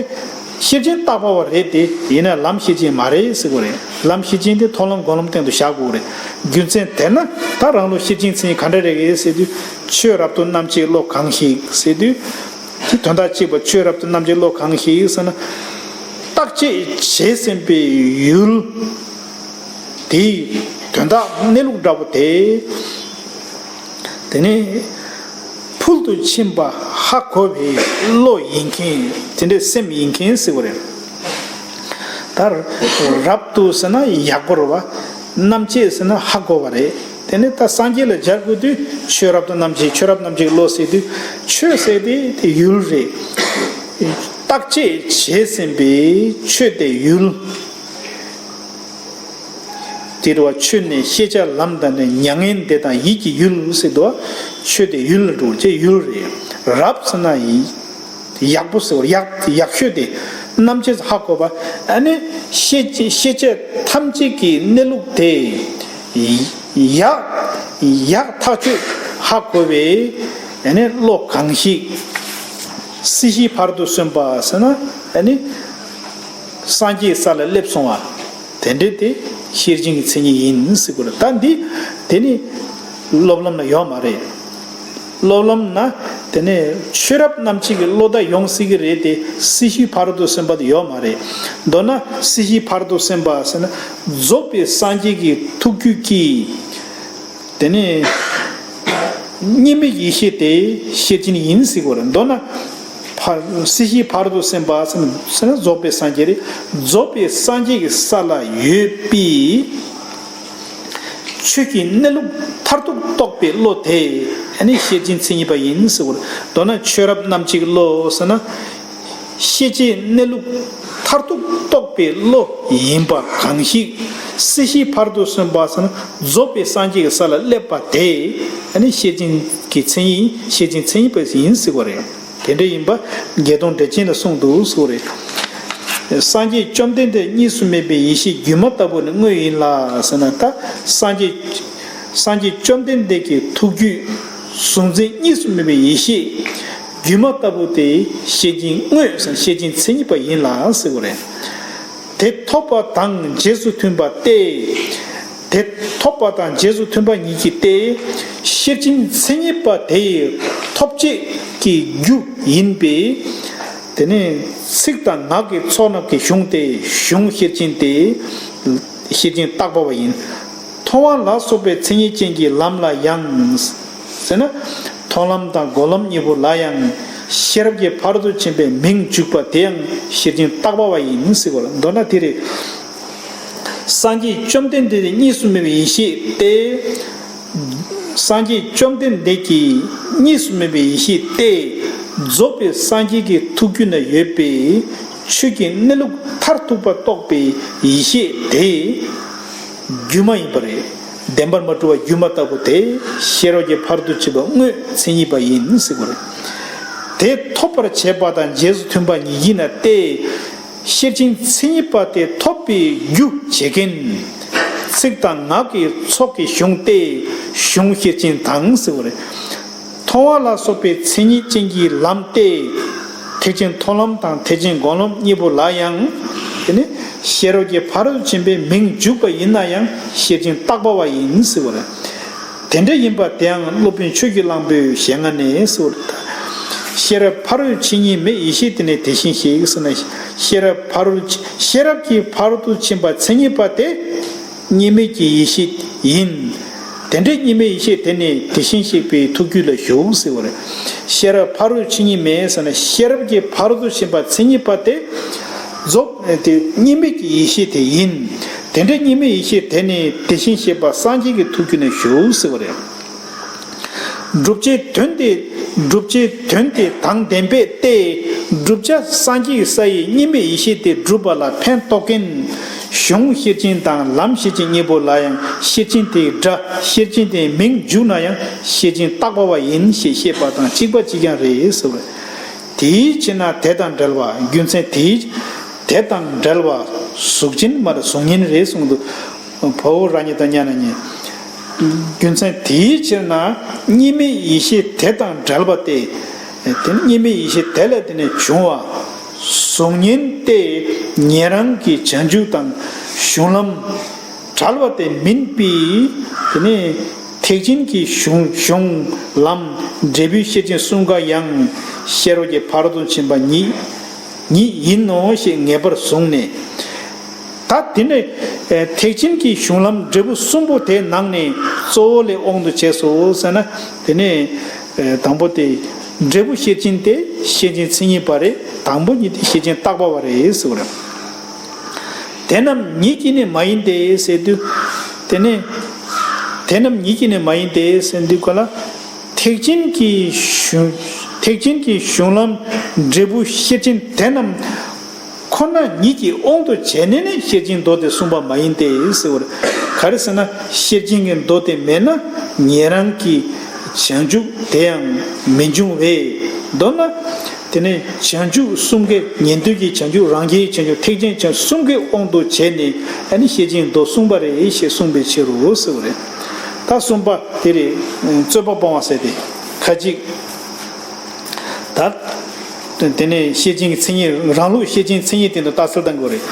ཤེར་ཕྱིན་བཏགས་པ་བ་རེད་དེ། ཡིན་ན་ལམ་ཤེར་ཕྱིན་མ་རེད་ཟེར་དགོས་རེད། ལམ་ཤེར་ཕྱིན་དེ་མཐོང་ལམ་སྒོམ་ལམ་སྟེང་དུ་བཞག་དགོས་རེད། རྒྱུ་མཚན་དེ་ན་ད་རང་ལུགས་ཤེར་ཕྱིན་མཚན་ཉིད་ག་འདྲ་རེད་ཟེར་དུས། ཆོས་རབ་ཏུ་རྣམ་འབྱེད་བློ་གང་ཞིག་ཟེར་དུས། དེ་དོན་དག་གཅིག་པ། ཆོས་རབ་ཏུ་རྣམ་འབྱེད་བློ་གང་ཞིག་ཟེར་ན། བརྟག་དཔྱད་བྱས་ཟིན་པའི་ཡུལ་དེའི་དོན་དག་གནས་ལུགས་འདྲ་པོ་དེ། དེ་ནི་ཕུལ་དུ་ཕྱིན་པ་ཧ་གོ་བའི་བློ་ཡིན་མཁན། དེ་འདྲའི་སེམས་ཡིན་མཁན་ཟེར་བ་རེད། ད་རབ་ཏུ་ཟེར་ན་ཡག་པོ་རེད་པ། རྣམ་འབྱེད་ཟེར་ན་ཧ་གོ་བ་རེད། དེ་ནི་ད་སངས་རྒྱས་ལ་སྦྱར་དགོས་དུས། ཆོས་རབ་ཏུ་རྣམ་འབྱེད། ཆོས་རབ་རྣམ་འབྱེད་བློ་ཟེར་དུས། ཆོས་ཟེར་དེ་དེ་ཡུལ་རེད། བརྟག་དཔྱད་བྱས་ཟིན་པའི་ཆོས་དེ་ཡུལ། དེ་རུ་བ་ཆོས་ནི་ཤེས་བྱ་ལམ་དང་ནི། མྱ་ངན་འདས་དང་ཡིད་ཀྱི་ཡུལ་ཟེར་དུས། ཆོས་དེ་ཡུལ་ལ་འགྲོ་བྱས་ཡུལ་རེད། རབ་ཟེར་ན་ཡག་པོ་ཟེར་བ། ཡག་ཡག་ཤོས་དེ་རྣམ་འབྱེད་ཧ་གོ་བ། ཨ་ནི་ཤེས་ཤེས་བྱ་ཐམས་ཅད་ཀྱི་གནས་ལུགས་དེ་ཡག་ཡག་ཐག་ཆོད་ཧ་གོ་བའི། ཨ་ནི་བློ་གང་ཞིག་སྲིད་ཞིའི་ཕ་རོལ་ཏུ་སོན་པ་ཟེར་ན་ཨ་ནི་སངས་རྒྱས་ས་ལ་སླེབས་སོང་བ། དེ་འདྲས་དེ་ཤེར་ཕྱིན་གྱི་མཚན་ཉིད་ཡིན་ཟེར་གོ་རེད། ད་འདི་དེ་ནི་སློབ་ལམ་ན་ཡོད་མ་རེད། སློབ་ལམ་ན་དེ་ནས་ཆོས་རབ་རྣམ་འབྱེད་ཀྱི་བློ་ལྟ་ཡོང་སྲིད་ཀྱི་རེད་དེ། སྲིད་ཞིའི་ཕ་རོལ་ཏུ་སོན་པ་དེ་ཡོད་མ་རེད། མདོར་ན་སྲིད་ཞིའི་ཕ་རོལ་ཏུ་སོན་པ་ཟེར་ན་རྫོགས་པའི་སངས་རྒྱས་ཀྱི་ཐུགས་རྒྱུད་ཀྱི་དེ་ནས་གཉིས་མེད་ཡེ་ཤེས་དེ་ཤེར་ཕྱིན་ཡིན་ཟེར་གོ་རེད། མདོར་ན་ཕ་སྲིད་ཞིའི་ཕ་རོལ་ཏུ་སོན་པ་ཟེར་ན་རྫོགས་པའི་སངས་རྒྱས་རེད། རྫོགས་པའི་སངས་རྒྱས་ཀྱི་ས་ལ་ཡོད་པའི་ཆོས་ཀྱི་གནས་ལུགས་མཐར་ཐུག་རྟོགས་པའི་བློ་དེ་ཨ་ནི་ཤེར་ཕྱིན་མཚན་ཉིད་པ་ཡིན་ཟེར་བ་རེད། མདོར་ན་ཆོས་རབ་རྣམ་འབྱེད་ཀྱི་བློ་ཟེར་ན་ཤེར་ཕྱིན་གནས་ལུགས་མཐར་ཐུག་རྟོགས་པའི་བློ་ཡིན་པ་གང་ཞིག་སྲིད་ཞིའི་ཕ་རོལ་ཏུ་སོན་པ་ཟེར་ན་རྫོགས་པའི་སངས་རྒྱས་ཀྱི་ས་ལ་སླེབས་པ་དེ་ཨ་ནི་ཤེར་ཕྱིན་གྱི་མཚན་ཉིད་ཤེར་ཕྱིན་མཚན་ཉིད་པ་ཡིན་ཟེར་བ་རེད། དེ་འདྲ་ཡིན་པ་བརྒྱད་སྟོང་འགྲེལ་ཆེན་ལ་གསུངས་འདུག་ཟེར་བ་རེད། སངས་རྒྱས་བཅོམ་ལྡན་འདས་གཉིས་སུ་མེད་པའི་ཡེ་ཤེས་སྒྱུ་མ་ལྟ་བུ་ནི་དངོས་ཡིན་ལ་ཟེར་ན། ད་སངས་རྒྱས་སངས་རྒྱས་བཅོམ་ལྡན་འདས་ཀྱི་ཐུགས་རྒྱུད་གཟུང་འཛིན་གཉིས་སུ་མེད་པའི་ཡེ་ཤེས་སྒྱུ་མ་ལྟ་བུ་དེ་ཤེར་ཕྱིན་དངོས་ཟེར་ན་ཤེར་ཕྱིན་མཚན་ཉིད་པ་ཡིན་ལ་ཟེར་བ་རེད། དེ་ཐོབ་པ་དང་རྗེས་སུ་མཐུན་པ་སྟེ། དེ་ཐོབ་པ་དང་རྗེས་སུ་མཐུན་པ་ཉིད་ཀྱིས་ཏེ། ཤེར་ཕྱིན་མཚན་ཉིད་པ་དེ་ཡི་ཐོབ་བྱེད་ཀྱི་རྒྱུ་ཡིན་པས། དེ་ནི་ཚིག་དང་ངག་གི་ཚོགས་རྣམས་ཀྱི་གཞུང་སྟེ། གཞུང་ཤེར་ཕྱིན་ཏེ། ཤེར་ཕྱིན་བརྟག་པ་བ་ཡིན། མཐོང་བ་ལ་སོགས་པའི་མཚན་ཉིད་ཅན་གྱི་ལམ་ལ་ཡང་། ཟེར་ན། མཐོང་ལམ་དང་སྒོམ་ལམ་གཉིས་པོ་ལ་ཡང་ཤེས་རབ་ཀྱི་ཕ་རོལ་ཏུ་ཕྱིན་པའི་མིང་འཇུག་པ་དེ་ཡང་ཤེར་ཕྱིན་བརྟག་པ་བ་ཡིན་ཟེར་བ་ལ། མདོར་ན་དེ་རེད། སངས་རྒྱས་བཅོམ་ལྡན་འདས་ཀྱི་གཉིས་སུ་མེད་པའི་ཡེ་ཤེས་ཏེ། སངས་རྒྱས་བཅོམ་ལྡན་འདས་ཀྱི་གཉིས་སུ་མེད་པའི་ཡེ་ཤེས་ཏེ། རྫོགས་པའི་སངས་རྒྱས་ཀྱི་ཐུགས་རྒྱུད་ན་ཡོད་པའི་ཆོས་ཀྱི་གནས་ལུགས་མཐར་ཐུག་པ་རྟོགས་པའི་ཡེ་ཤེས་དེ། སྒྱུ་མ་ཡིན་པ་རེད། བདེན་པར་མ་གྲུབ་པ་སྒྱུ་མ་ལྟ་བུ་དེ་ཤེས་རབ་ཀྱི་ཕ་རོལ་ཏུ་ཕྱིན་པ་དངོས་མཚན་ཉིད་པ་ཡིན་ཟེར་བ་རེད། དེ་ཐོབ་པར་བྱེད་པ་དང་རྗེས་སུ་མཐུན་པ་ཉིད་ཀྱིས་ན་སྟེ། ཤེར་ཕྱིན་མཚན་ཉིད་པ་དེ་ཐོབ་པའི་རྒྱུ་བྱེད་མཁན། ཚིག་དང་ངག་གི་ཚོགས་ཀྱི་གཞུང་སྟེ། གཞུང་ཤེར་ཕྱིན་དང་ཟེར་བ་རེད། མཐོང་བ་ལ་སོགས་པའི་མཚན་ཉིད་ཅན་གྱི་ལམ་སྟེ། ཐེག་ཆེན་མཐོང་ལམ་དང་ཐེག་ཆེན་སྒོམ་ལམ་གཉིས་པོ་ལ་ཡང་། དེ་ནི་ཤེས་རབ་ཀྱི་ཕ་རོལ་ཏུ་ཕྱིན་པའི་མིང་འཇུག་པ་ཡིན་ན་ཡང་ཤེར་ཕྱིན་བརྟག་པ་བ་ཡིན་ཟེར་བ་རེད། དེ་འདྲ་ཡིན་པ་དེའང་སློབ་དཔོན་ཆོས་ཀྱི་གླང་པོའི་ཞལ་སྔ་ནས་ཟེར་བ་རེད། ཤེས་རབ་ཕ་རོལ་ཕྱིན་གཉིས་མེད་ཡེ་ཤེས་དེ་ནི་དེ་བཞིན་གཤེགས་ཟེར་ན། ཤེས་རབ་ཕ་རོལ་ཕྱིན་ཤེས་རབ་ཀྱི་ཕ་རོལ་ཏུ་ཕྱིན་པ་མཚན་ཉིད་པ་དེ། གཉིས་མེད་ཀྱི་ཡེ་ཤེས་ཡིན། དེ་འདྲའི་གཉིས་མེད་ཡེ་ཤེས་དེ་ནི་དེ་བཞིན་གཤེགས་པའི་ཐུགས་རྒྱུད་ལ་བཞུགས་ཟེར་བ་རེད། ཤེས་རབ་ཕ་རོལ་ཕྱིན་གཉིས་མེད་ཟེར་ན་ཤེས་རབ་ཀྱི་ཕ་རོལ་ཏུ་ཕྱིན་པ་མཚན་ཉིད་པ་དེ། རྫོགས་དེ་གཉིས་མེད་ཀྱི་ཡེ་ཤེས་དེ་ཡིན། དེ་འདྲའི་གཉིས་མེད་ཡེ་ཤེས་དེ་ནི་དེ་བཞིན་གཤེགས་པ་སངས་རྒྱས་ཀྱི་ཐུགས་རྒྱུད་ན་བཞུགས་ཟེར་བ་རེད། བསྒྲུབ་བྱའི་དོན་དེ། བསྒྲུབ་བྱའི་དོན་དེ་དང་ལྡན་པས་ཏེ། བསྒྲུབ་བྱ་སངས་རྒྱས་ས་ཡི་གཉིས་མེད་ཡེ་ཤེས་དེ་བསྒྲུབ་པ་ལ་ཕན་ཐོགས་མཁན། གཞུང་ཤེར་ཕྱིན་དང་ལམ་ཤེར་ཕྱིན་གཉིས་པོ་ལ་ཡང་ཤེར་ཕྱིན་དེའི་སྒྲ་ཤེར་ཕྱིན་དེའི་མིང་འཇུག་ན་ཡང་ཤེར་ཕྱིན་བརྟག་པ་བ་ཡིན་ཞེས་བཤད་པ་དང་གཅིག་པ་གཅིག་རྐྱང་རེད་ཟེར་བ། དེའི་ཕྱིར་ན་དེ་དང་བྲལ་བ་རྒྱུ་མཚན་དེའི་དེ་དང་བྲལ་བ་གཟུགས་ཅན་མ་རེད་གཟུགས་བརྙན་རེད་གསུངས་འདུག་བྷོ་ཝ་རཱ་ཉི་ད་ཉ་ན་ཉེ། རྒྱུ་མཚན་དེའི་ཕྱིར་ན་གཉིས་མེད་ཡེ་ཤེས་དེ་དང་བྲལ་བ་སྟེ། དེ་ནི་གཉིས་མེད་ཡེ་ཤེས་དེ་ལས་དེ་ནས་བྱུང་བ། གཟུགས་བརྙན་ཏེ། ཉན་རང་གི་བྱང་ཆུབ་དང་གཞུང་ལམ་བྲལ་བ་དེ་མིན་པས། དེ་ནི་ཐེག་ཆེན་གྱི་གཞུང་གཞུང་ལམ་འབྲས་བུའི་ཤེར་ཕྱིན་གསུམ་ཀ་ཡང་ཤེས་རབ་ཀྱི་ཕ་རོལ་ཏུ་ཕྱིན་པ་ཉིད་ཉིད་ཡིན་ནོ་ཞེས་ངེས་པར་བཟུང་ནས། ད་དེ་ནས་ཐེག་ཆེན་གྱི་གཞུང་ལམ་འབྲས་བུ་གསུམ་པོ་དེའི་ནང་ནས་གཙོ་བོ་ལས་དབང་དུ་བྱས་སོ་ཟེར་ན། དེ་ནས་དང་པོ་དེ་འབྲས་བུ་ཤེར་ཕྱིན་དེ་ཤེར་ཕྱིན་མཚན་ཉིད་པ་རེད། དང་པོ་ཉིད་དེ་ཤེར་ཕྱིན་བརྟག་པ་བ་རེད་ཟེར་བ་རེད། དེ་རྣམས་ཉིད་ཀྱིས་ནི་མ་ཡིན་ཏེ་ཟེར་དུས། དེ་ནས་དེ་རྣམས་ཉིད་ཀྱིས་ནི་མ་ཡིན་ཏེ་ཟེར་དུས་ག་ལ། ཐེག་ཆེན་གྱི་གཞུང་ཐེག་ཆེན་གྱི་གཞུང་ལམ་འབྲས་བུ་ཤེར་ཕྱིན་དེ་རྣམས་ཁོ་ན་ཉིད་ཀྱི་དབང་དུ་བྱས་ནས་ནི་ཤེར་ཕྱིན་མདོ་དེ་གསུངས་པ་མ་ཡིན་ཏེ་ཟེར་བ་རེད། ག་རེ་ཟེར་ན་ཤེར་ཕྱིན་གྱི་མདོ་དེ་མེད་ན་ཉན་རང་གི་བྱང་ཆུབ་དེ་ཡང་མི་འབྱུང་བས། མདོར་ན། དེ་ནས་བྱང་ཆུབ་གསུམ་ཀའི་ཉན་ཐོས་ཀྱི་བྱང་ཆུབ་རང་རྒྱལ་བྱང་ཆུབ་ཐེག་ཆེན་བྱང་ཆུབ་གསུམ་ཀའི་དབང་དུ་བྱས་ནས་ཨ་ནི་ཤེར་ཕྱིན་མདོ་གསུངས་པ་རེད་ཞེས་གསུངས་པའི་ཕྱིར་རོ་ཟེར་བ་རེད། ད་གསུམ་པ་དེ་རེད། རྩོད་པ་སྤོང་བ་ཟེར་ཏེ་ཁ་ཅིག་ད་ དེ་ནས་ཤེར་ཕྱིན་གྱི་མཚན་ཉིད། རང་ལུགས་ཤེར་ཕྱིན་མཚན་ཉིད་སྟེང་དུ་རྟགས་གསལ་གཏང་དགོས་རེད།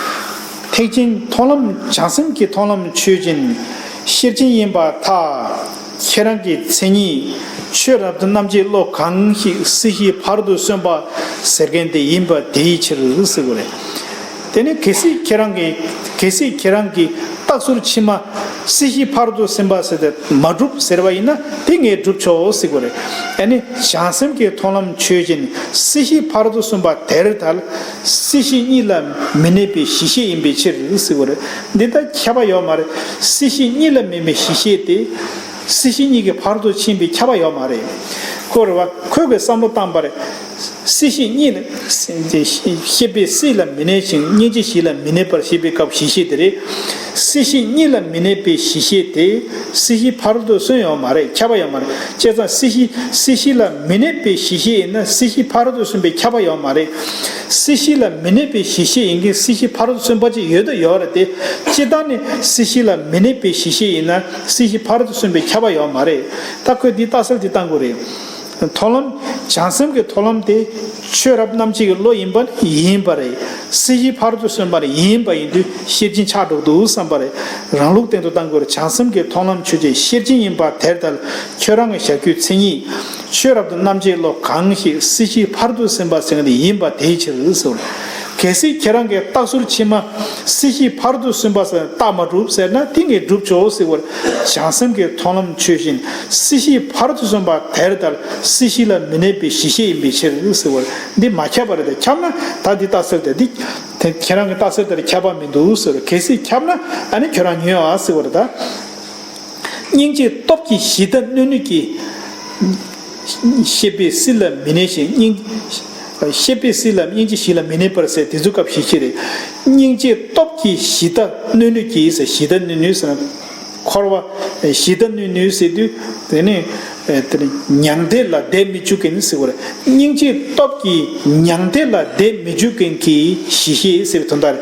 ཐེག་ཆེན་མཐོང་ལམ་བྱང་སེམས་ཀྱི་མཐོང་ལམ་ཆོས་ཅན། ཤེར་ཕྱིན་ཡིན་པར་ཐལ། ཁྱེད་རང་གི་མཚན་ཉིད། ཆོས་རབ་ཏུ་རྣམ་འབྱེད་བློ་གང་ཞིག་སྲིད་ཞིའི་ཕ་རོལ་ཏུ་སོན་པ་ཟེར་མཁན་དེ་ཡིན་པ་དེའི་ཕྱིར་ཟེར་དགོས་རེད། དེ་ནི་གལ་སྲིད་ཁྱེད་རང་གི། གལ་སྲིད་ཁྱེད་རང་གི་རྟགས་ཟུར་ཕྱི་མ་སྲིད་ཞིའི་ཕ་རོལ་ཏུ་སོན་པ་ཟེར་ཏེ་མ་གྲུབ་ཟེར་བ་ཡིན་ན། དེ་ངས་སྒྲུབ་ཆོག་ཟེར་དགོས་རེད། ཨ་ནི་བྱང་སེམས་ཀྱི་མཐོང་ལམ་ཆོས་ཅན། སྲིད་ཞིའི་ཕ་རོལ་ཏུ་སོན་པ་དེར་ཐལ། སྲིད་ཞི་གཉིས་ལ་མི་གནས་པའི་གཞི་ཤེས་ཡིན་པའི་ཕྱིར་ཟེར་དགོས་རེད། འདི་ལྟར་ཁྱབ་པ་ཡོད་མ་རེད། སྲིད་ཞི་གཉིས་ལ་མེད་པའི་གཞི་ཤེས་དེ། སྲིད་ཞི་གཉིས་ཀྱི་ཕ་རོལ་ཏུ་ཕྱིན་པའི་ཁྱབ་པ་ཡོད་མ་རེད། ཁོ་རེ་བ་ཁོས་གི་བསམ་བློ་བཏང་པ་རེད། སྲིད་ཞི་གཉིས་ལ། ཤེས་པས་སྲིད་ལ་མི་གནས་ཤིང་། སྙིང་རྗེས་ཞི་ལ་མི་གནས་པར་ཞེས་པའི་སྐབས་གཞི་ཤེས་དེ་རེད། སྲིད་ཞི་གཉིས་ལ་མི་གནས་པའི་གཞི་ཤེས་དེ་སྲིད་ཞིའི་ཕ་རོལ་ཏུ་སོན་ཡོད་མ་རེད། ཁྱབ་པ་ཡོད་མ་རེད། བྱས་ཙང་སྲིད་ཞི། སྲིད་ཞི་ལ་མི་གནས་པའི་གཞི་ཤེས་ཡིན་ན་སྲིད་ཞིའི་ཕ་རོལ་ཏུ་སོན་པའི་ཁྱབ་པ་ཡོད་མ་རེད། སྲིད་ཞི་ལ་མི་གནས་པའི་གཞི་ཤེས་ཡིན་གྱི་སྲིད་ཞིའི་ཕ་རོལ་ཏུ་སོན་པ་ཅིག་ཡོད་དོ་ཡོད་རེད་དེ། སྤྱིར་བཏང་ནི་སྲིད་ཞི་ལ་མི་གནས་པའི་གཞི་ཤེས་ཡིན་ན་སྲིད་ཞིའི་ཕ་རོལ་ཏུ་སོན་པའི་ཁྱབ་པ་ཡོད་མ་རེད། ད་ཁོས་འདི་རྟགས་གསལ་འདི་བཏང་དགོས་རེད། མཐོང་ལམ། བྱང་སེམས་ཀྱི་མཐོང་ལམ་དེ་ཆོས་རབ་རྣམ་འབྱེད་ཀྱི་བློ་ཡིན་པ་ནི་ཡིན་པ་རེད། སྲིད་ཞིའི་ཕ་རོལ་ཏུ་སོན་པ་ནི་ཡིན་པ་ཡིན་དུས་ཤེར་ཕྱིན་ཆགས་འགྲོ་འདུག་བསམ་པ་རེད། རང་ལུགས་སྟེང་དུ་བཏང་དགོས་རེད། བྱང་སེམས་ཀྱི་མཐོང་ལམ་ཆོས་ཅན། ཤེར་ཕྱིན་ཡིན་པར་དེར་ཐལ། ཁྱོད་རང་གི་བཞག་རྒྱུའི་མཚན་ཉིད། ཆོས་རབ་ཏུ་རྣམ་འབྱེད་བློ་གང་ཞིག་སྲིད་ཞིའི་ཕ་རོལ་ཏུ་སོན་པ་ཟེར་མཁན་དེ་ཡིན་པ་དེའི་ཕྱིར་ཟེར། གལ་སྲིད་ཁྱེད་རང་གི་རྟགས་ཟུར་ཕྱི་མ་སྲིད་ཞིའི་ཕ་རོལ་ཏུ་སོན་པ་ཟེར་རྟགས་མ་གྲུབ་ཟེར་ན་དེ་ངས་སྒྲུབ་ཆོག་ཟེར་བར། བྱང་སེམས་ཀྱི་མཐོང་ལམ་ཆོས་ཅན། སྲིད་ཞིའི་ཕ་རོལ་ཏུ་སོན་པ་དེར་ཐལ། སྲིད་ཞི་ལ་མི་གནས་པའི་གཞི་ཤེས་ཡིན་པའི་ཕྱིར་ཟེར་བར། འདི་མ་ཁྱབ་པ་རེད་དེ། ཁྱབ་ན་ད་འདི་རྟགས་གསལ་དེ་འདི། དེ་ཁྱེད་རང་གི་རྟགས་གསལ་དེར་ཁྱབ་པ་མི་འདུག་ཟེར། གལ་སྲིད་ཁྱབ་ན་ཨ་ནི་ཁྱོད་རང་ཉོན་ཨ་ཟེར་བར་ད། སྙིང་རྗེའི་སྟོབས་ཀྱིས་ཞི་དང་གནོད་ནུས་ཀྱི། ཤེས་པས་སྲིད་ལ་མི་གནས་ཤིང་། སྙིང་། ཤེས་པས་སྲིད་ལ་སྙིང་རྗེ་ཞི་ལ་མི་གནས་པར་ཟེར་དེ་ཚོ་སྐབས་ཤེས་ཤེས་རེད། སྙིང་རྗེའི་སྟོབས་ཀྱིས་ཞི་དང་གནོད་ནུས་ཀྱིས་ཟེར། ཞི་དང་གནོད་ནུས་ཟེར་ན། འཁོར་བ་ཞི་དང་གནོད་ནུས་ཟེར་དུས་དེ་ནི་དེ་ནི་མྱང་འདས་ལ་བསྡད་མི་བཅུག་མཁན་ཟེར་བ་རེད། སྙིང་རྗེའི་སྟོབས་ཀྱིས་མྱང་འདས་ལ་བསྡད་མི་བཅུག་མཁན་གྱི་གཞི་ཤེས་ཟེར་བའི་དོན་དག་རེད།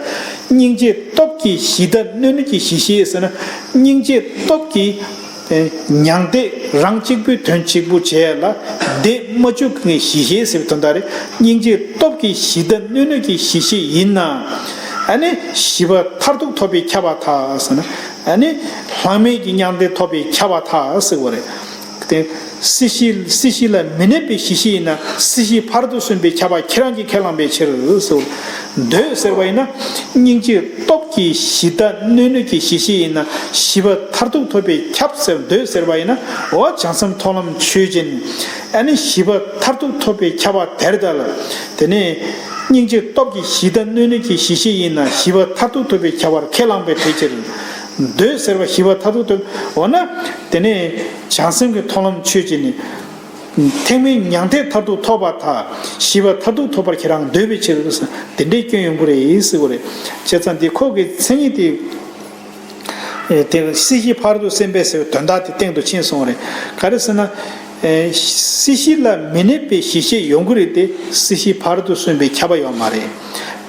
སྙིང་རྗེའི་སྟོབས་ཀྱིས་ཞི་དང་གནོད་ནུས་ཀྱི་གཞི་ཤེས་ཟེར་ན། སྙིང་རྗེའི་སྟོབས་ཀྱིས། མྱང་འདས་རང་གཅིག་པུའི་དོན་གཅིག་པུ་བྱས་ལ་བསྡད་མ་བཅུག་མཁན་གྱི་གཞི་ཤེས་ཟེར་བའི་དོན་དག་རེད། སྙིང་རྗེའི་སྟོབས་ཀྱིས་ཞི་དང་གནོད་ནུས་ཀྱི་གཞི་ཤེས་ཡིན་ན། ཨ་ནི་ཞི་བ་མཐར་ཐུག་ཐོབ་པས་ཁྱབ་པར་ཐལ་ཟེར་ན། ཨ་ནི་ལྷག་མེད་ཀྱི་མྱང་འདས་ཐོབ་པས་ཁྱབ་པར་ཐལ་ཟེར་བ་རེད། དེ་སྲིད་ཞི། སྲིད་ཞི་ལ་མི་གནས་པའི་གཞི་ཤེས་ཡིན་ན་སྲིད་ཞིའི་ཕ་རོལ་ཏུ་སོན་པའི་ཁྱབ་པ་ཁྱེད་རང་གིས་ཁས་བླངས་པའི་ཕྱིར་ཟེར། འདོད་ཟེར་བ་ཡིན་ན། སྙིང་རྗེའི་སྟོབས་ཀྱིས་ཞི་དང་གནོད་ནུས་ཀྱི་གཞི་ཤེས་ཡིན་ན་ཞི་བ་མཐར་ཐུག་ཐོབ་པས་ཁྱབ་ཟེར། འདོད་ཟེར་བ་ཡིན་ན། འོ་བྱང་སེམས་མཐོང་ལམ་ཆོས་ཅན། ཨ་ནི་ཞི་བ་མཐར་ཐུག་ཐོབ་པས་ཁྱབ་པ་དེར་ཐལ། དེ་ནས་སྙིང་རྗེའི་སྟོབས་ཀྱིས་ཞི་དང་གནོད་ནུས་ཀྱི་གཞི་ཤེས་ཡིན་ན་ཞི་བ་མཐར་ཐུག་ཐོབ་པས་ཁྱབ་པར་ཁས་བླངས་པའི་དེ་ཕྱིར། འདོད་ཟེར་བ་ཞི་བ་མཐར་ཐུག་ཐོབ། འོ་ན་དེ་ནས་བྱང་སེམས་ཀྱི་མཐོང་ལམ་ཆོས་ཅན་ནི། ཐེག་དམན་མྱང་འདས་མཐར་ཐུག་ཐོབ་པར་ཐལ། ཞི་བ་མཐར་ཐུག་ཐོབ་པར་ཁྱེད་རང་འདོད་པའི་ཕྱིར། དེ་འདྲའི་སྐྱོན་ཡོང་གི་རེད་ཟེར་བ་རེད། བྱས་ཙང་འདི་ཁོ་གི་མཚན་ཉིད་དེ། ཨེ། དེ་སྲིད་ཞིའི་ཕ་རོལ་ཏུ་སོན་པས་ཟེར་བའི་དོན་དག་དེ་སྟེང་དུ་ཕྱིན་སོང་བ་རེད། ག་རེ་ཟེར་ན། ཨེ། སྲིད་ཞི་ལ་མི་གནས་པའི་གཞི་ཤེས་ཡོང་གི་རེད་དེ། སྲིད་ཞིའི་ཕ་རོལ་ཏུ་སོན་པའི་ཁྱབ་པ་ཡོད་མ་རེད།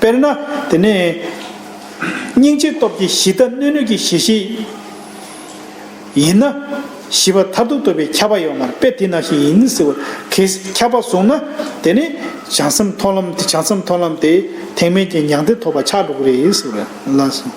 དཔེར་ན། དེ་ནས། སྙིང་རྗེའི་སྟོབས་ཀྱིས་ཞི་དང་གནོད་ནུས་ཀྱི་གཞི་ཤེས། ཡིན་ན། ཞི་བ་མཐར་ཐུག་ཐོབ་པའི་ཁྱབ་པ་ཡོད་མ་རེད། དཔེ་དེ་ནང་བཞིན་ཡིན་ཟེར་བ། གལ་སྲིད་ཁྱབ་པ་བཟུང་ན། དེ་ནི་བྱང་སེམས་མཐོང་ལམ་དེ། བྱང་སེམས་མཐོང་ལམ་དེ་ཐེག་དམན་གྱི་མྱང་འདས་ཐོབ་པ་ཆགས་འགྲོ་གི་རེད་ཟེར་བ་ལགས་སོ།